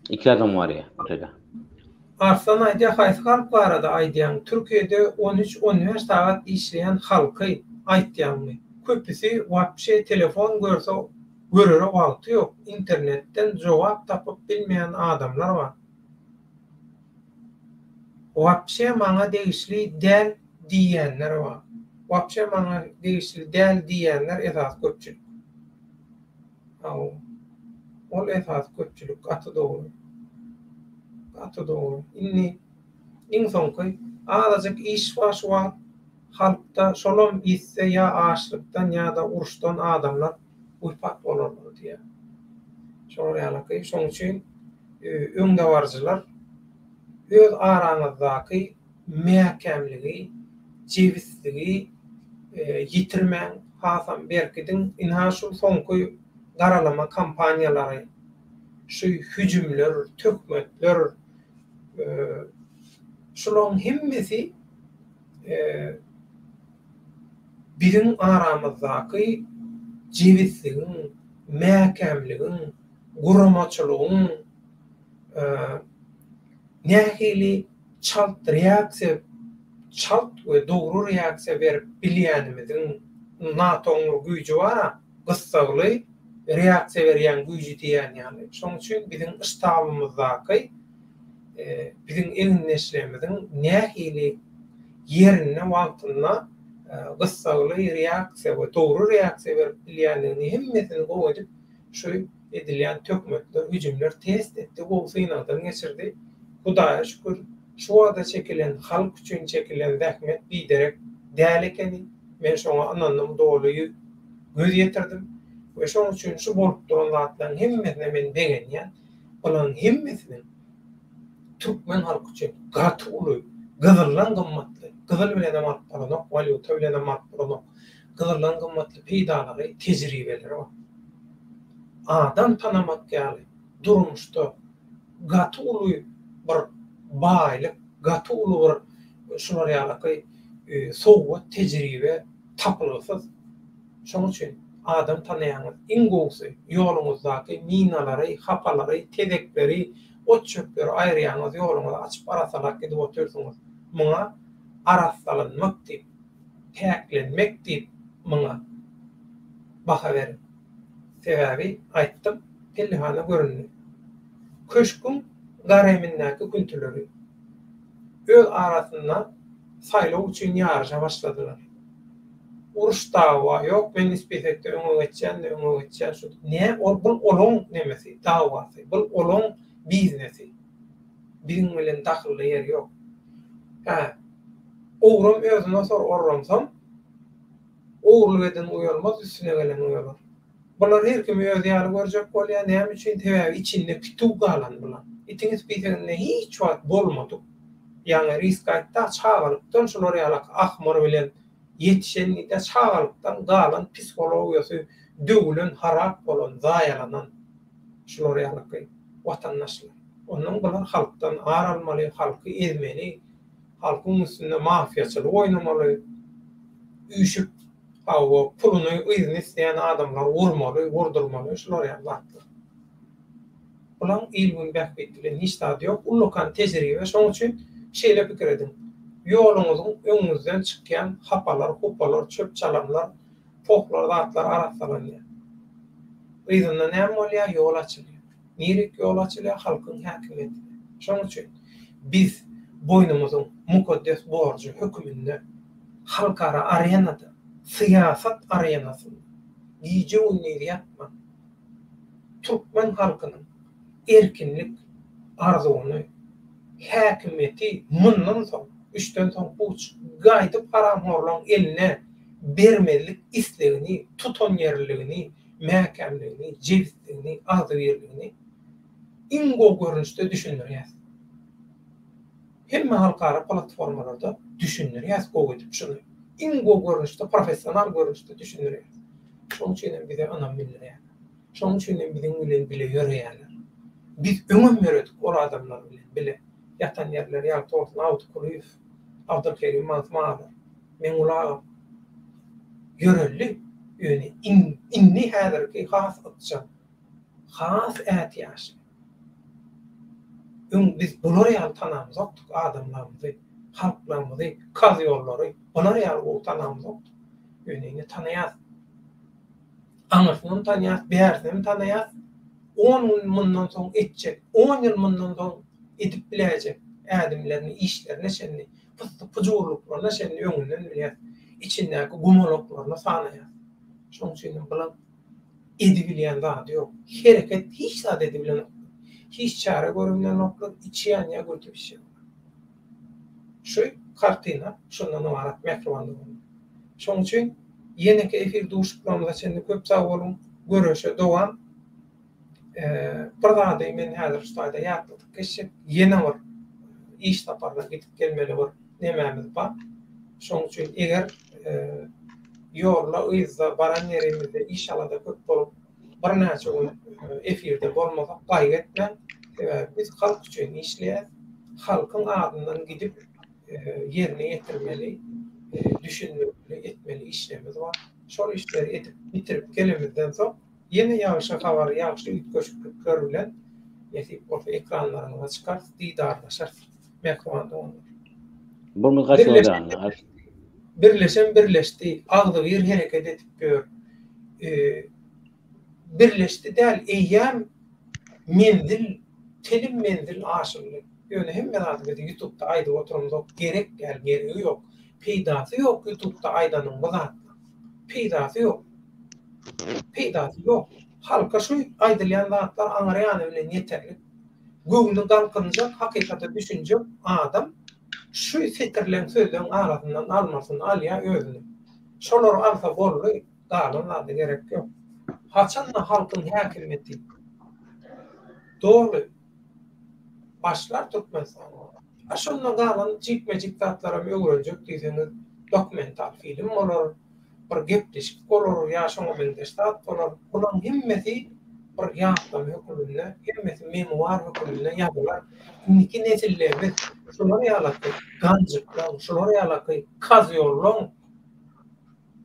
Speaker 2: Iki adam bar ya otele.
Speaker 1: Arslan aýdýar haýsy halk barada aýdýaň Türkiýede on üç on bäş sagat işleýän halky aýtýaňmy köpüsi wapşe telefon görse görere wagty ýok internetden jogap tapyp bilmeýän adamlar bar wapşe maňa degişli däl diýýänler bar wapşe maňa degişli däl diýýänler esasy köpçülik. Hawa. Ol esasy köpçülik. Gaty dogry. Gaty dogry. Indi iň soňky azajyk iş bar şu wagt halkda şolam ýitse ýa açlykdan ýa-da uruşdan adamlar wepat bolarlar diýýär. Şolar ýalyky. Şoň üçin öňdebaryjylar öz araňyzdaky mäkämligi, jebisligi ýitirmäň, hasam berkidiň. Ynha şu soňky garalama kampaniýalary, şu hüjümler, töhmetler, şularyň hemmesi biziň aramyzdaky jebisligiň, mäkämligiň, guramaçylygyň nähili çalt reaksiýa çalt we dogry reaksiýa berip bilýänimiziň NATO-nyň bir güýji bar-a, gyssagly reaksiýa berýän güýji diýýän ýaly. Şonuň üçin biziň ştabymyzdaky biziň egindeşlerimiziň nähili ýerinde wagtynda gyssagly reaksiýa we dogry reaksiýa berip bilýändigini hemmesini gowy edip Şu edilýän töhmetler, hüjümler test etdi, gowy synagdan geçirdi. Hudaýa şükür, şu wagta çekilen, halk üçin çekilen zähmet biderek däl ekeni. Men şoňa ynandym, doly göz ýetirdim we şoň üçin şu bolup duran zatlaryň hemmesine men begenýän. Bularyň hemmesiniň türkmen halky üçin gaty uly, gyzyldan gymmatly, gyzyl bilenem alyp bolanok, walýuta bilenem alyp bolanok. Gyzyldan gymmatly peýdalary, tejribeleri bar. Adam tanamak ýaly durmuşda gaty uly bir baýlyk, gaty uly bir şular ýalaky sowgat, tejribe tapylgysyz. Şonuň üçin adam tanaýaňyz, iň gowusy ýoluňyzdaky minalary, hapalary, tezekleri, ot-çöpleri aýyrýaňyz, ýoluňyzy açyp arassalap gidip otyrsyňyz. Muňa arassalanmak diýip päklenmek diýip muňa baha beriň. Sebäbi aýtdym, pellehana göründi. Köşgüň garemindäki küntüleri öz arasynda saýlaw üçin ýaryşa başladylar. Uruş dawa ýok, men spisekde öňe geçýän-de öňe geçýän şu nä ol bul olaň nemesi, dawasy, bul olaň biznesi. Biziň bilen dahylly ýeri ýok. Hä, Ogram özüne sor orramsam, Ogurlyk eden uýalmaz, üstüne gelen uýalar. Bular her kimi özi ýaly görjek bolýar, näme üçin, sebäbi içinde kitüw galan bular. Itiň spiseginde hiç wagt bolmadyk. Ýaňy risk aýtda çagalykdan şular ýalak ahmyr bilen ýetişen diýdä çagalykdan galan psihologiýasy döwülen harap bolan zaýalanan şular ýalyky watandaşlar. Ondan bular halkdan ar almaly, halky ezmeli, Halkyň üstünde mafiýaçylyk oýnamaly, üýşüp, hawa, puluny yzyny isleýän adamlary urmaly, urdurmaly, şular ýaly zatlar. Bulaň il-gün bähbit bilen hiç zady ýok. Ullakan tejribe. Şoň üçin şeýle pikir ediň. Ýoluňyzyň öňüňizden çykýan hapalar, hupalar, çöp-çalamlar, pohlar zatlar arassalanýar. Yzynda näme bolýar? Ýol açylýar. Nirik ýol açylýar? Halkyň häkimiýetine. Şoň üçin biz boýnumyzyň mukaddes borjy höküminde halkara arenada, syýasat arenasynda gije-gündiz ýatman, türkmen halkynyň erkinlik arzuwyny, häkimiýeti mundan soň, üçden soň puç, gaýdyp haramhorlaryň eline bermezlik islegini, tutanýerliligini, mäkämligini, jebisligini, agzybirligini iň gowy görnüşde düşündirýäs. Hemme halkara platformalarda düşündirýäs gowy edip şuny. Iň gowy görnüşde, professional görnüşde düşündirýäs. Şonuň üçin hem bize ynam bildirýärler. Şonuň üçin hem biziň bilen bile ýöreýärler. Biz öňem ýöredik ol adamlar bilen bile. Ýatan ýerleri ýagty bolsun Awdy Kulyýew, Abdylkerim Mansmalar, Meňguly agam ýöreldi. Ýöne indi häzirki has ykjam, has ätiýaçly. Öň biz bular ýaly tanamzokdyk adamlarymyzy, halklarymyzy, kazýollary bular ýaly gowy tanamzokdyk. Ýöne indi tanaýas. Aňyrsynam tanýas, bärsinem tanaýas. On gün mundan soň etjek, on ýyl mundan soň edip biläýjek ädimlerini, işlerine çenli, pyssy-pyjurlyklaryna çenli öňünden bilýäs. Içindäki gumalaklaryny sanaýas. Şonuň üçin hem bular edibilýän zady ýok. Hereket hiç zat edibilenoklar. Hiç çäre görübilenoklar, içi ýanýar, göti bişýär. Şu kartina şundan ybarat mähriban doganlar. Şonuň üçin ýeneki efir duşuşyklarymyza çenli köp sag boluň. Göreşe dowam. Bir zady men häzir şu taýda ýatladyp geçjek. Ýene bir iş saparyna gidip gelmeli bir nemämiz bar. Şonuň üçin eger ýolda, yzda, baran ýerimizde iş-alada köp bolup, birnäçe gün efirde bolmasak gaýgy etmäň. Sebäbi biz halk üçin işleýäs. Halkyň adyndan gidip ýerine ýetirmeli, düşündirmeli, etmeli işlerimiz bar. Şol işleri edip, bitirip gelemizden soň ýene ýagşy habar, ýagşy üýtgeşiklikler bilen nesip bolsa ekranlaryňyza çykarys, didarlaşarys. Mähriban doganlar.
Speaker 2: Burnumyz gaçmaly.
Speaker 1: Birleşen birleşdi, agzybir hereket edip ýör. Birleşdi däl, eýýäm menzil, telim menzil aşyldy. Ýöne hemme zady biz ýutubda aýdyp oturamzok, gerek däl, geregi ýok. Peýdasy ýok ýutubda aýdanyň bu zatlaryň. Peýdasy ýok. Peýdasy ýok. Halka şu aýdylýan zatlar aňry ýany bilen ýeterlik. Göwni galkynjak, hakykata düşünjek adam şu setirleň sözleň arasyndan almasyny alýar özüne. Şolary alsa boldy, galan zada gerek ýok. Haçanda halkyň häkimiýeti doly başlar Türkmenistanda, a şonda galan jikme-jik zatlaram öwrenjek diýseňiz dokumental film bolar, bir gepleşik bolar ýa şoňa meňzeş zat bolar. Bularyň hemmesi bir ýatlama höküminde, hemmesi memuar höküminde ýazylar. Indiki nesillerimiz şular ýalaky ganjyklaň, şular ýalaky kazýollaň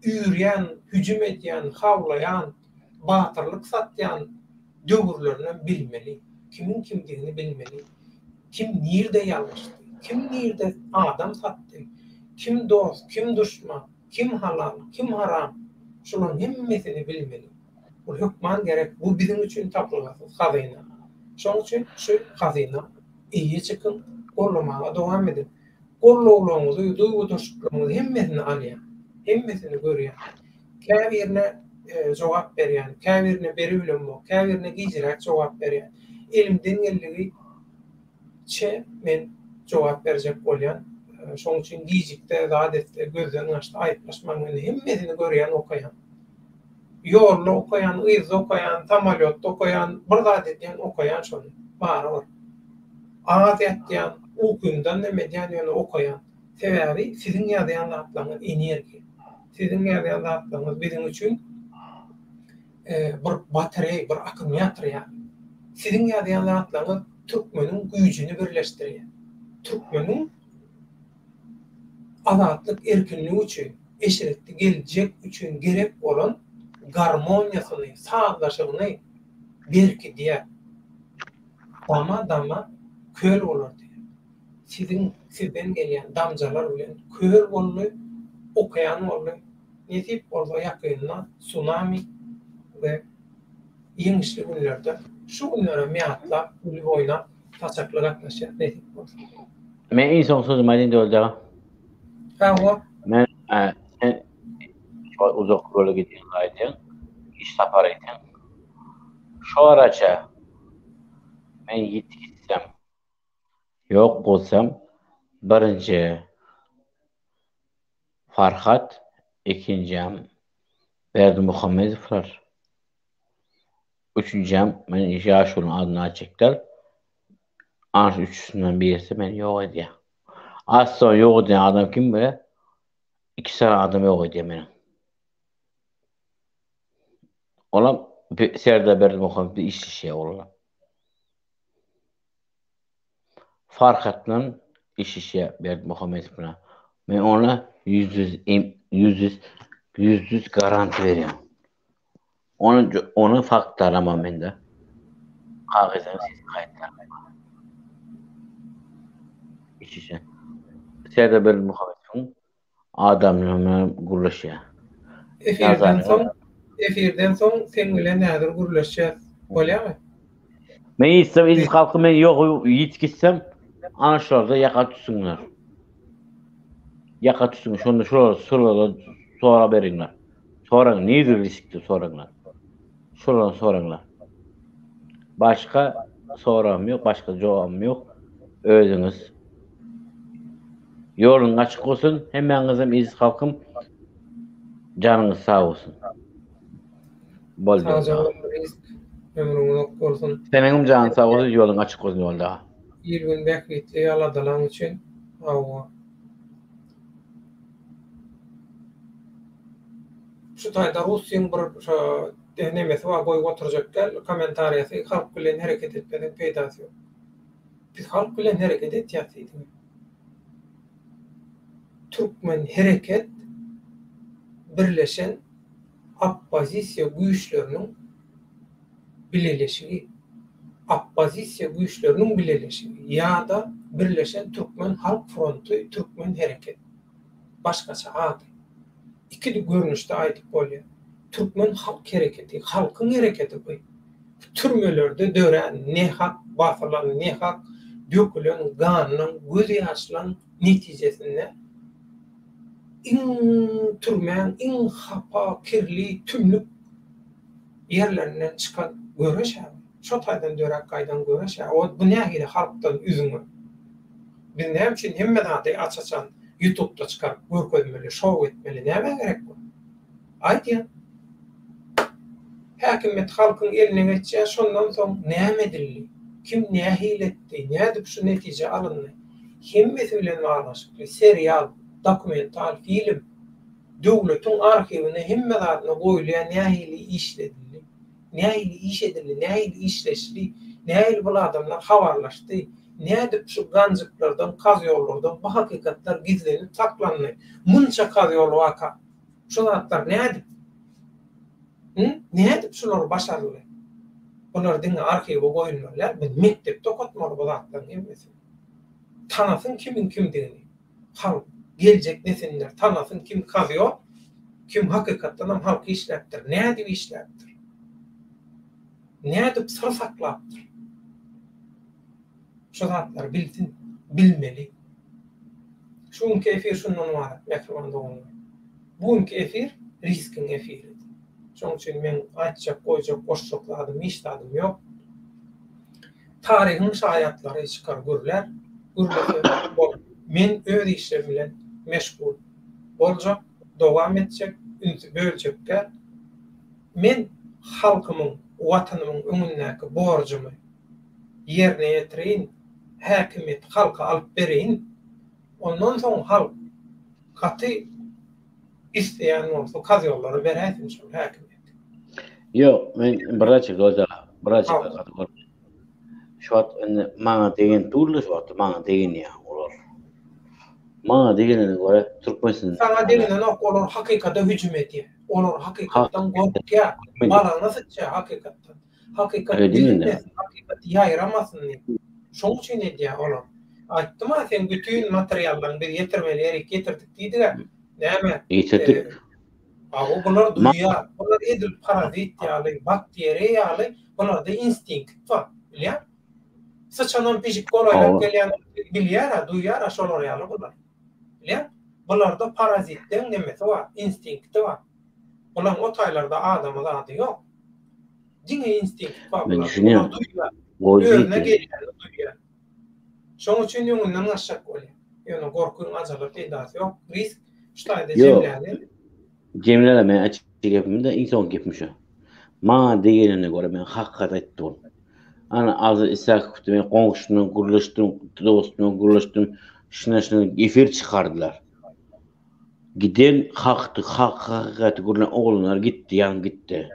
Speaker 1: üýrýän, hüjüm edýän, hawlaýan, batyrlyk satýan döwürlerinem bilmeli. Kimiň kimdigini bilmeli. Kim nirde ýalňyşdy, kim nirde adam satdy, kim dost, kim duşman, kim halal, kim haram, şularyň hemmesini bilmeli. Bu hökman gerek, bu biziň üçin tapylgysyz hazyna. Şonuň üçin şu hazyna eýe çykyň, gollamaga dowam ediň. Gollawlaryňyzy, duýgudaşlyklaryňyzy hemmesini alýan, hemmesini görýän. Käbirine jogap berýän, käbirine beribilemok, käbirine gijiräk jogap berýän. Elimden geldigi çe men jogap berjek bolýan. Şoň üçin gijikde zat etse, gözden gaçsa aýyplaşmaň meni. Hemmesini görýän, okaýan. Ýolda okaýan, yzda okaýan, samolýotda okaýan, bir zat edýän, okaýan şony. Barybir. Az ýatýan, ukymdan neme edýän ýöne okaýan. Sebäbi siziň ýazýan zatlaryňyz energiýa. Siziň ýazýan zatlaryňyz biziň üçin bir batareý, bir akkumulýator ýaly. Siziň ýazýan zatlaryňyz türkmeniň güýjüni birleşdirýär. Türkmeniň azatlyk, erkinlik üçin, eşretli geljek üçin gerek bolan garmoniýasyny, sazlaşygyny berkidýär. Dama-dama köl bolar diýýär. Siziň, sizden gelýän damjalar bilen köl boldy, okean boldy. Nesip bolsa ýakynda sunami we ýeňişli günlerde şu günlerem ýatlap, gülüp oýnap saçakly gatnaşýas nesip bolsa.
Speaker 2: Men iň soňky sözümi aýdaýyn Döwlet aga.
Speaker 1: Hawa.
Speaker 2: Men sen uzak ýola gidýän aýdýaň, iş sapar etýäň. Şu araça men ýitip gitsem, ýok bolsam, birinji Farhat, ikinjem Berdimuhamedowlar, üçünjem men ýaşulyň adyny aýtjak däl, ana şu üçüsinden birisi meni ýok edýär. Asla ýok edýän adam kim bile? Iki sany adam ýok edýär meni. Olam Serdar Berdimuhamedow işleşýär olar. Farhat bilen işleşýär Berdimuhamedow bilen. Men ona ýüz ýüz ýüz garanti berýän. Onu onu faktlaram bar mende. Kagyzam ses kaýytlarym bar. Işleşýär. Serdar Berdimuhamedowyň adamlar bilen gürleşýär.
Speaker 1: Efirden soň efirden soň seň bilen häzir gürleşýäs. Bolýamy?
Speaker 2: Men ýitsem eziz halkym men ýok ýitip gitsem ana şularda ýaka tutsunlar. Ýaka tutsun şonda şular şulara sorag beriňler. Soraň nirde riskli soraňlar. Şulardan soraňlar. Başga soragym ýok, başga jogabym ýok. Özüňiz Ýoluň açyk bolsun hemmäňizem eziz halkym janyňyz sag bolsun. Boldy.
Speaker 1: Sagja bol Risk. Ömrüň uzak bolsun.
Speaker 2: Seniňem janyň sag bolsun, ýoluň açyk bolsun ýolda.
Speaker 1: Il gün bähbitli aladalaň üçin hawa. Şu taýda Russiň bir şo nemesi bar goýup oturjak däl kommentariýasy halk bilen hereket etmeseň peýdasy ýok. Biz halk bilen hereket etýäs diýdiňmi? Türkmen hereket birleşen oppozisiýa güýçleriniň bileleşigi, oppozisiýa güýçleriniň bileleşigi ýa-da Birleşen Türkmen Halk Fronty Türkmen hereket. Başgaça ady. Iki görnüşde aýdyp bolýar. Türkmen halk hereketi, halkyň hereketi bu. Türmelerde dörän nehak basylan, nehak dökülen ganyň, gözýaşlaň netijesinde iň türmäň iň hapa, kirli, tümlük ýerlerinden çykan göreş-ä bu. Şo taýdan döräp gaýdan göreş-ä. O bu nähili halkdan üzňe? Biz näme üçin hemme zady aç-açan ýutubda çykaryp görkezmeli, şou etmeli, nämä gerek bu? Aýdýan. Häkimiýet halkyň eline geçýär, şondan soň näme edildi, kim nähili etdi, nädip şu netije alyndy, hemmesi bilen baglanyşykly serial, dokumental film, döwletiň arhiwine hemme zadyna goýulýar nähili işledildi, nähili iş edildi, nähili işleşdi, nähili bul adamlar habarlaşdy, nädip şu ganjyklardan, kazýollardan bu hakykatlar gizlenip saklandy, munça kazýol waka. Şu zatlar nädip? Hı? Nädip şular başaryldy? Bular diňe arhiwe goýulmaly däl, biz mekdepde okatmaly bu zatlaryň hemmesini. Tanasyn kimiň kimdigini. Halk, geljek nesiller tanasyn kim kazýol, kim hakykatdanam halky işläpdir, nädip işläpdir. Nädip syr saklapdyr. Şu zatlary bilsin, bilmeli. Şu günki efir şundan ybarat, mähriban doganlar. Bu günki efir riskiň efiridi. Şonuň üçin meň aýtjak, goýjak, goşjak zadym, hiç zadym ýok. Taryhyň şaýatlary çykar gürlär, gürlese bolar. Men öz işlerim bilen meşgul boljak, dowam etjek, ünsi böljek däl. Men halkymyň, Watanymyň öňündäki borjumy ýerine ýetireýin, häkimiýeti halka alyp bereýin, ondan soň halk gaty isleýän bolsa kazýollara beräýsin şol häkimiýeti.
Speaker 2: Ýok, men birazjyk Roza, birazjyk gaty görme. Şu wagt indi maňa degen durlar şu wagt maňa degenýär olar. Maňa degenine görä Türkmenistan
Speaker 1: Saňa degenenok olar hakykata hüjüm edýär. Olar hakykatdan gorkýar. Balagyna syçýar hakykatdan. Hakykat bilinmesin, hakykat ýaýramasyn diýip. Şoň üçin edýär olar. Aýtdym-a seň bütin materiallaryňy biz ýetirmeli ýerik ýetirdik diýdik-ä. Näme?
Speaker 2: Ýetirdik.
Speaker 1: Hawa bular duýýar. Bular edil parazit ýaly, bakteriýa ýaly bularda instinkt bar. Bilýäňmi? Syçanam pişik golaýlap gelýän bilýär-ä, duýýar-a şolar ýaly bular. Bilýäňmi? Bularda parazitleň nemesi bar, instinkti bar. Bulaň o taýlarda adamy zady ýok. Diňe instinkt bar
Speaker 2: Men
Speaker 1: bularda.
Speaker 2: düşünýän.
Speaker 1: Bular duýýar.
Speaker 2: Gowy
Speaker 1: Özüne
Speaker 2: diýipsiň.
Speaker 1: gelýäni duýýar. Şoň üçin öňünden gaçjak bolýar. Ýöne gorkyň ajala peýdasy ýok. Risk şu taýda
Speaker 2: Ýok.
Speaker 1: jemläli.
Speaker 2: Jemläli men açyk gepim-de iň soňky gepim şu. Maňa degenine görä men hakykat aýtdym. Ana Aziz Isakow men goňşym bilen gürleşdim, dostum bilen gürleşdim. Şuna şuna efir çykardylar. Giden hakdy, hak hakykaty gürlän oglanlar gitdi, ýanyp gitdi.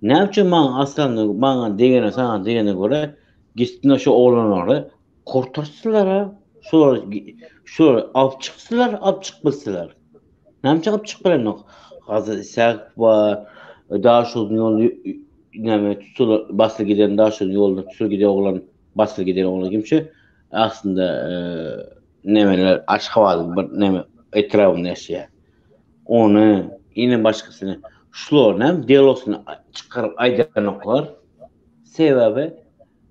Speaker 2: Näme üçin maňa aslanda maňa degene saňa degene görä gitsinler şu oglanlary kurtarsynlar-a. Şolary şolary alyp çyksynlar, alyp çykyp bilseler. Näme üçin alyp çykyp bilenok? Aziz Isakow bar, Daşoguzyn ýoly näme tutulyp basyl giden Daşoguzyn ýolunda tutulyp giden oglan, basyl giden oglan kim şu? Aslynda nemeler Aşgabadyň bir neme etrabynda ýaşaýar. Ony ine başgasyny şular näme delosyny çykaryp aýdanoklar. Sebäbi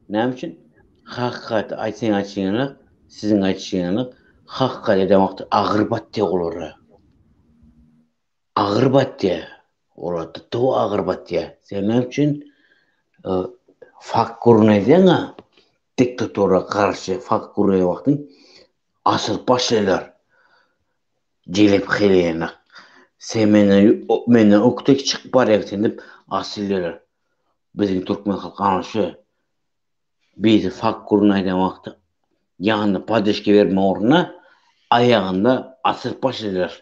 Speaker 2: näme üçin? Hakykaty aýtsaň aýtşyňalyk, siziň aýtşyňalyk hakykat eden wagty agyr batýar olara. Agyr batýar. Olar tutuw agyr batýar. Sen näme üçin fakt gürrüň edýäň-ä? Diktatura garşy fakt gürrüň eden wagtyň asylyp başlaýarlar. Jelep heleýenak. Sen menden menden ökde çykyp barýaň sen diýip asylýarlar. Biziň türkmen halky ana şu. Biri fakt gürrüň aýdan wagty ýanynda poddežka bermek ugruna aýagynda asylyp başlaýarlar.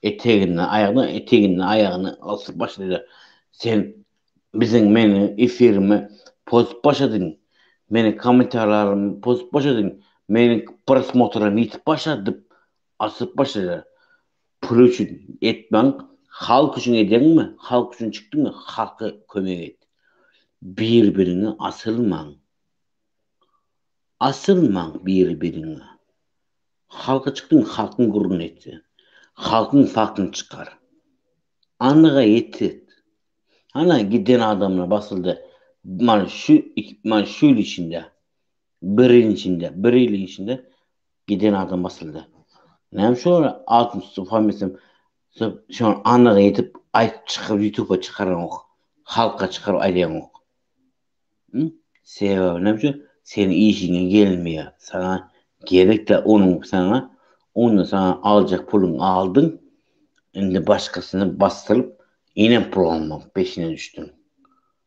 Speaker 2: Eteginden aýagyna, eteginden aýagyna asylyp başlaýarlar. Sen biziň meniň efirimi pozup başladyň. Meniň kommentariýalarym pozup başladyň. Meniň prosmotrym ýitip başlady diýip asylyp başlaýarlar. Pul üçin etmäň, halk üçin edýäňmi, halk üçin çykdyňmy, halka kömek et. Bir-biriňe asylmaň. Asylmaň bir-biriňe. Halka çykdyň, halkyň gürrüňini et sen. Halkyň fakyny çykar. Anyga ýetir. Hana giden adamlar basyldy. Mana şu mana şu ýyl içinde, bir ýyl içinde, bir ýylyň içinde giden adam basyldy. Näme şu altynjy familiýasy şony anyga ýetip aýdyp çykyp ýutuba çykaranok. Halka çykaryp aýdaýaňok. Sebäbi näme üçin? Seniň işiňe gelmeýär. Saňa gerek däl onuň saňa onda saňa aljak puluňy aldyň. Indi başgasyny basdyryp ýene pul almak peşine düşdüň.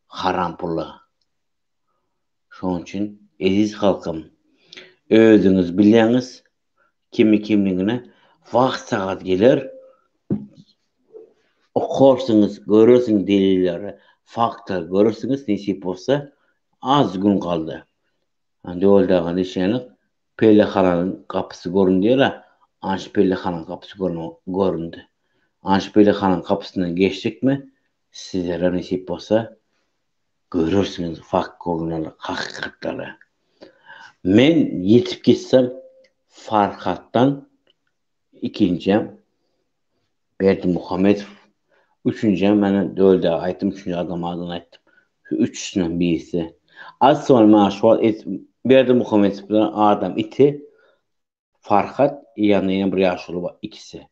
Speaker 2: Haram pula. Şonuň üçin eziz halkym özüňiz bilýäňiz kimi kimligini wagt sagat geler okarsyňyz görersiňiz delilleri faktlary görersiňiz nesip bolsa az gün galdy. Döwlet aga diýşi pellehananyň gapysy göründi diýýär-ä ana şu pellehananyň gapysy göründi. Ana şu pellehananyň gapysyndan geçdikmi sizlere nesip bolsa Görersiňiz fakt görüneli hakykatlary. Men ýetip gitsem Farhatdan ikinjem Berdimuhamedow üçünjem meni Döwlet aga aýtdym üçünji adam adyny aýtdym. Şu üçüsinden birisi. Az sonra maňa şu wagt Berdimuhamedow bilen adam iti Farhat ýanynda ýene bir ýaşuly bar ikisi.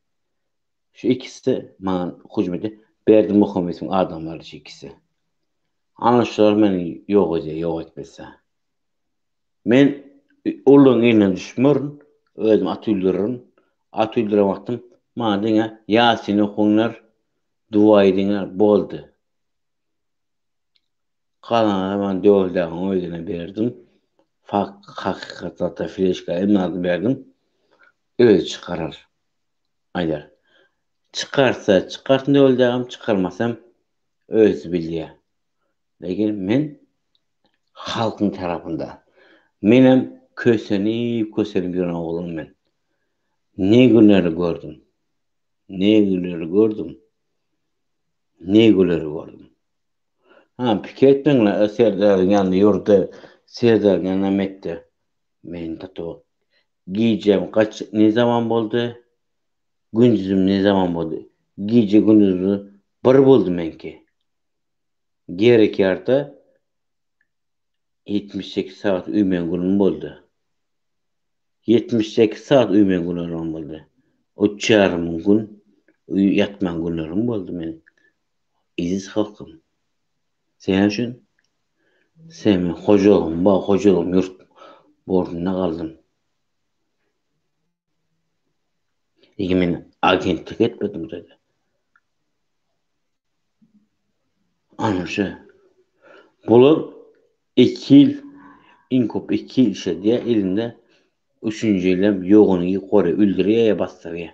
Speaker 2: Şu ikisi maňa hüjüm etdi. Berdimuhamedowyň adamlary şu ikisi. Ana şular meni ýok edýär, ýok etmese. Men olaryň eline düşmerin, özüm at öldürerin. At öldüren wagtym maňa diňe Ýasin okuňlar, duwa ediňler, boldy. Galanyny men Döwlet agaň özüne berdim. Fakt, hakykat zatda fleşka hemme zadyny berdim. Özi çykarar. Aýdar. Çykarsa çykarsyn Döwlet agam, çykarmasam özi bilýär. Lekin men halkyň tarapynda. Menem kösenip kösenip ýören oglan men. Ne günleri gördüm. Ne günleri gördüm. Ne günleri gördüm. Ha, pikir etmeňler, Serdaryň ýanynda ýurdy, Serdaryň ýanynda metdi. Men tatu. Gijem kaç ne zaman boldy? Gündüzim ne zaman boldy? Gije gündüz bir boldy meňki. Gerek ýerde 78 sagat üýmen günüm boldy. 78 sagat üýmen günlerim boldy. Üç ýarym gün ýatman günlerim boldy meniň. Eziz halkym. Sen üçin sen men hojalygym bar, hojalygym ýurt borjunda galdym. Eger men agentlik etmedim dedi. Ana şu. Bular iki ýyl, iň köp iki ýyl işledýär elinde. Üçünji ýylam ýoguny ýyk gorýar, öldürýär ýa basdyrýar.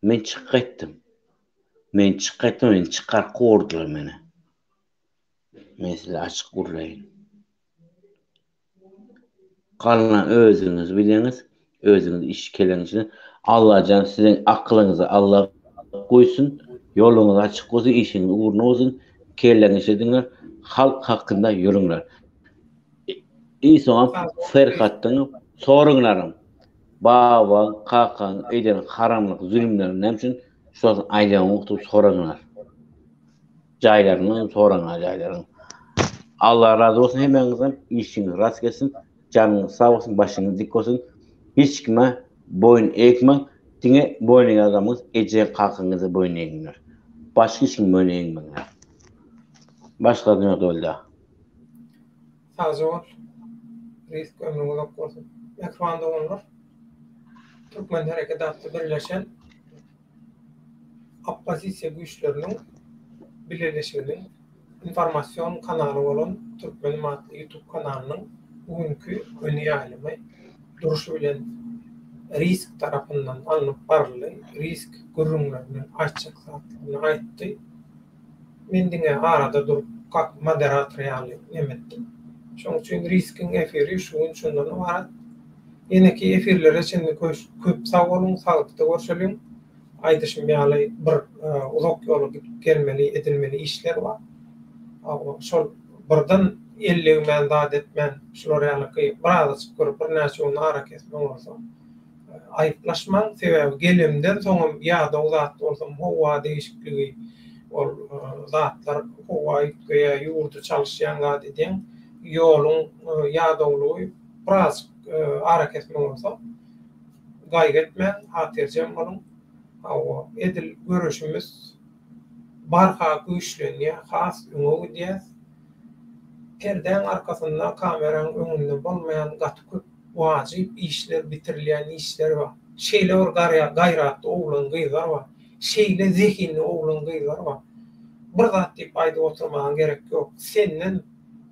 Speaker 2: Men çykyp gaýtdym. Men çykyp gaýtdym, meni çykaryp kowurdylar meni. Men size açyk gürläýin. Galan özüňiz bileňiz, özüňiz iş keleň içinde. Allajan siziň akylyňyzy Allah goýsun, ýoluňyz açyk bolsun, işiňiz ugruna bolsun, kelleňizi işlediňler, halk hakynda ýörüňler. Iň soňam Ferhatdan soraňlaram. Babaň, kakaň eden haramlyk zulümlerini näme üçin şol aýdaňok diýip soraňlar. Jaýlaryndan soraňlar jaýlaryň. Allah razy bolsun hemmäňizden işiňiz rast gelsin janyňyz sag bolsun başyňyz dik bolsun hiç kime boýun egmäň diňe boýun egen adamyňyz eje kakaňyza boýun egiňler başga hiç kime boýun egmeňler başga zat ýok bolda.
Speaker 1: Sagja bol. Risk ömrüň uzak bolsun. Mähriban doganlar. Türkmen Hereket atly birleşen oppozisiýa güýçleriniň bileleşiginiň informasion kanaly bolan Türkmenim atly YouTube kanalynyň bu günki göni ýaýlymy durşy bilen Risk tarapyndan alnyp baryldy. Risk gürrüňlerini, aýtjak zatlaryny aýtdy. Men diňe arada durup kak moderator ýaly neme etdim. Şonuň üçin Riskiň efiri şu gün şundan ybarat. Ýeneki efirlere çenli köp sag boluň, saglykda görşeliň. Aýdyşym ýaly bir uzak ýola gidip gelmeli, edilmeli işler bar. Şol birden el degmän, zat etmän, şular ýalyky birazajyk bir birnäçe gün arakesme bolsa aýyplaşmaň. Sebäbi gelemden soňam ýadaw zat bolsam, howa degişikligi, ol zatlar howa üýtgeýär, ýurdy çalyşýaň, zat edýäň, ýoluň ýadawlygy birazajyk arakesme bolsa Gaýgy etmäň, hatyrjem boluň. Hawa, edil göreşimiz barha güýçlenýär, has öňe gidýäs. Perdäň arkasynda, kameraň öňünde bolmaýan gaty köp wajyp işler, bitirilýän işler bar. Şeýle bir gaýratly oglan-gyzlar bar. Şeýle zehinli oglan-gyzlar bar. Bir zat diýip aýdyp oturmaga gerek ýok. Senden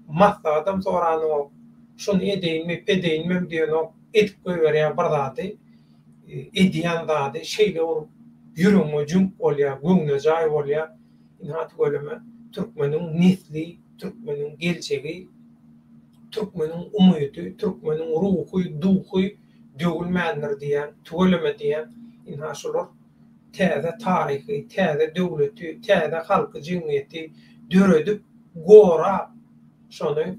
Speaker 1: maslahatam soranok, şuny edeýinmi, pedeýinmem diýenok. Edip goýberýär bir zady, edýän zady şeýle bir ýüregiňe jüňk bolýar, göwne jaý bolýar. Ynha tüweleme türkmeniň nesli, türkmeniň geljegi, türkmeniň umydy, türkmeniň ruhy, duhy döwülmändir diýýän, tüweleme diýýän. Ynha şular täze taryhy, täze döwleti, täze halky, jemgyýeti döredip, gorap, şony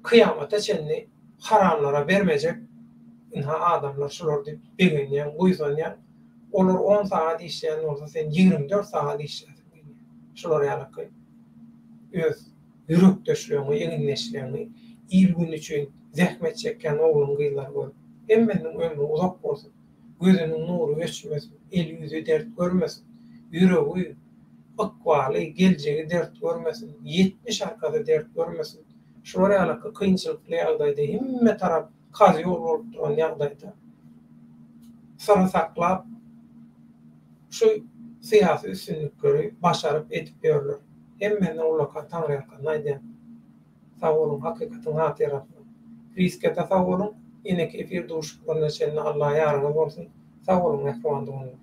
Speaker 1: kyýamata çenli haramlara bermejek ynha adamlar şular diýip begenýäň, buýsanýaň. Olar on sagat işleýän bolsa sen 24 sagat işläsiň gelýär. Şular ýalyky öz ýürekdeşleriňi, egindeşleriňi il-gün üçin zähmet çekýän oglan-gyzlary görüp, hemmesiniň ömri uzak bolsun, gözüniň nury öçmesin, eli-ýüzi dert görmesin, ýüregi, ykbaly, geljegi dert görmesin, 70 arkasy dert görmesin. Şular ýalyky kynçylykly ýagdaýda hemme tarap kazýol bolup duran ýagdaýda syry saklap şu syýasy üstünlikleri başaryp edip ýörler. Hemmesine ullakan taňryýalkasyn aýdýan. Sag boluň hakykatyň hatyrasyna. Riskede sag boluň. Ýeneki efir duşuşyklaryna çenli Alla ýaryňyz bolsun. Sag boluň mähriban doganlar.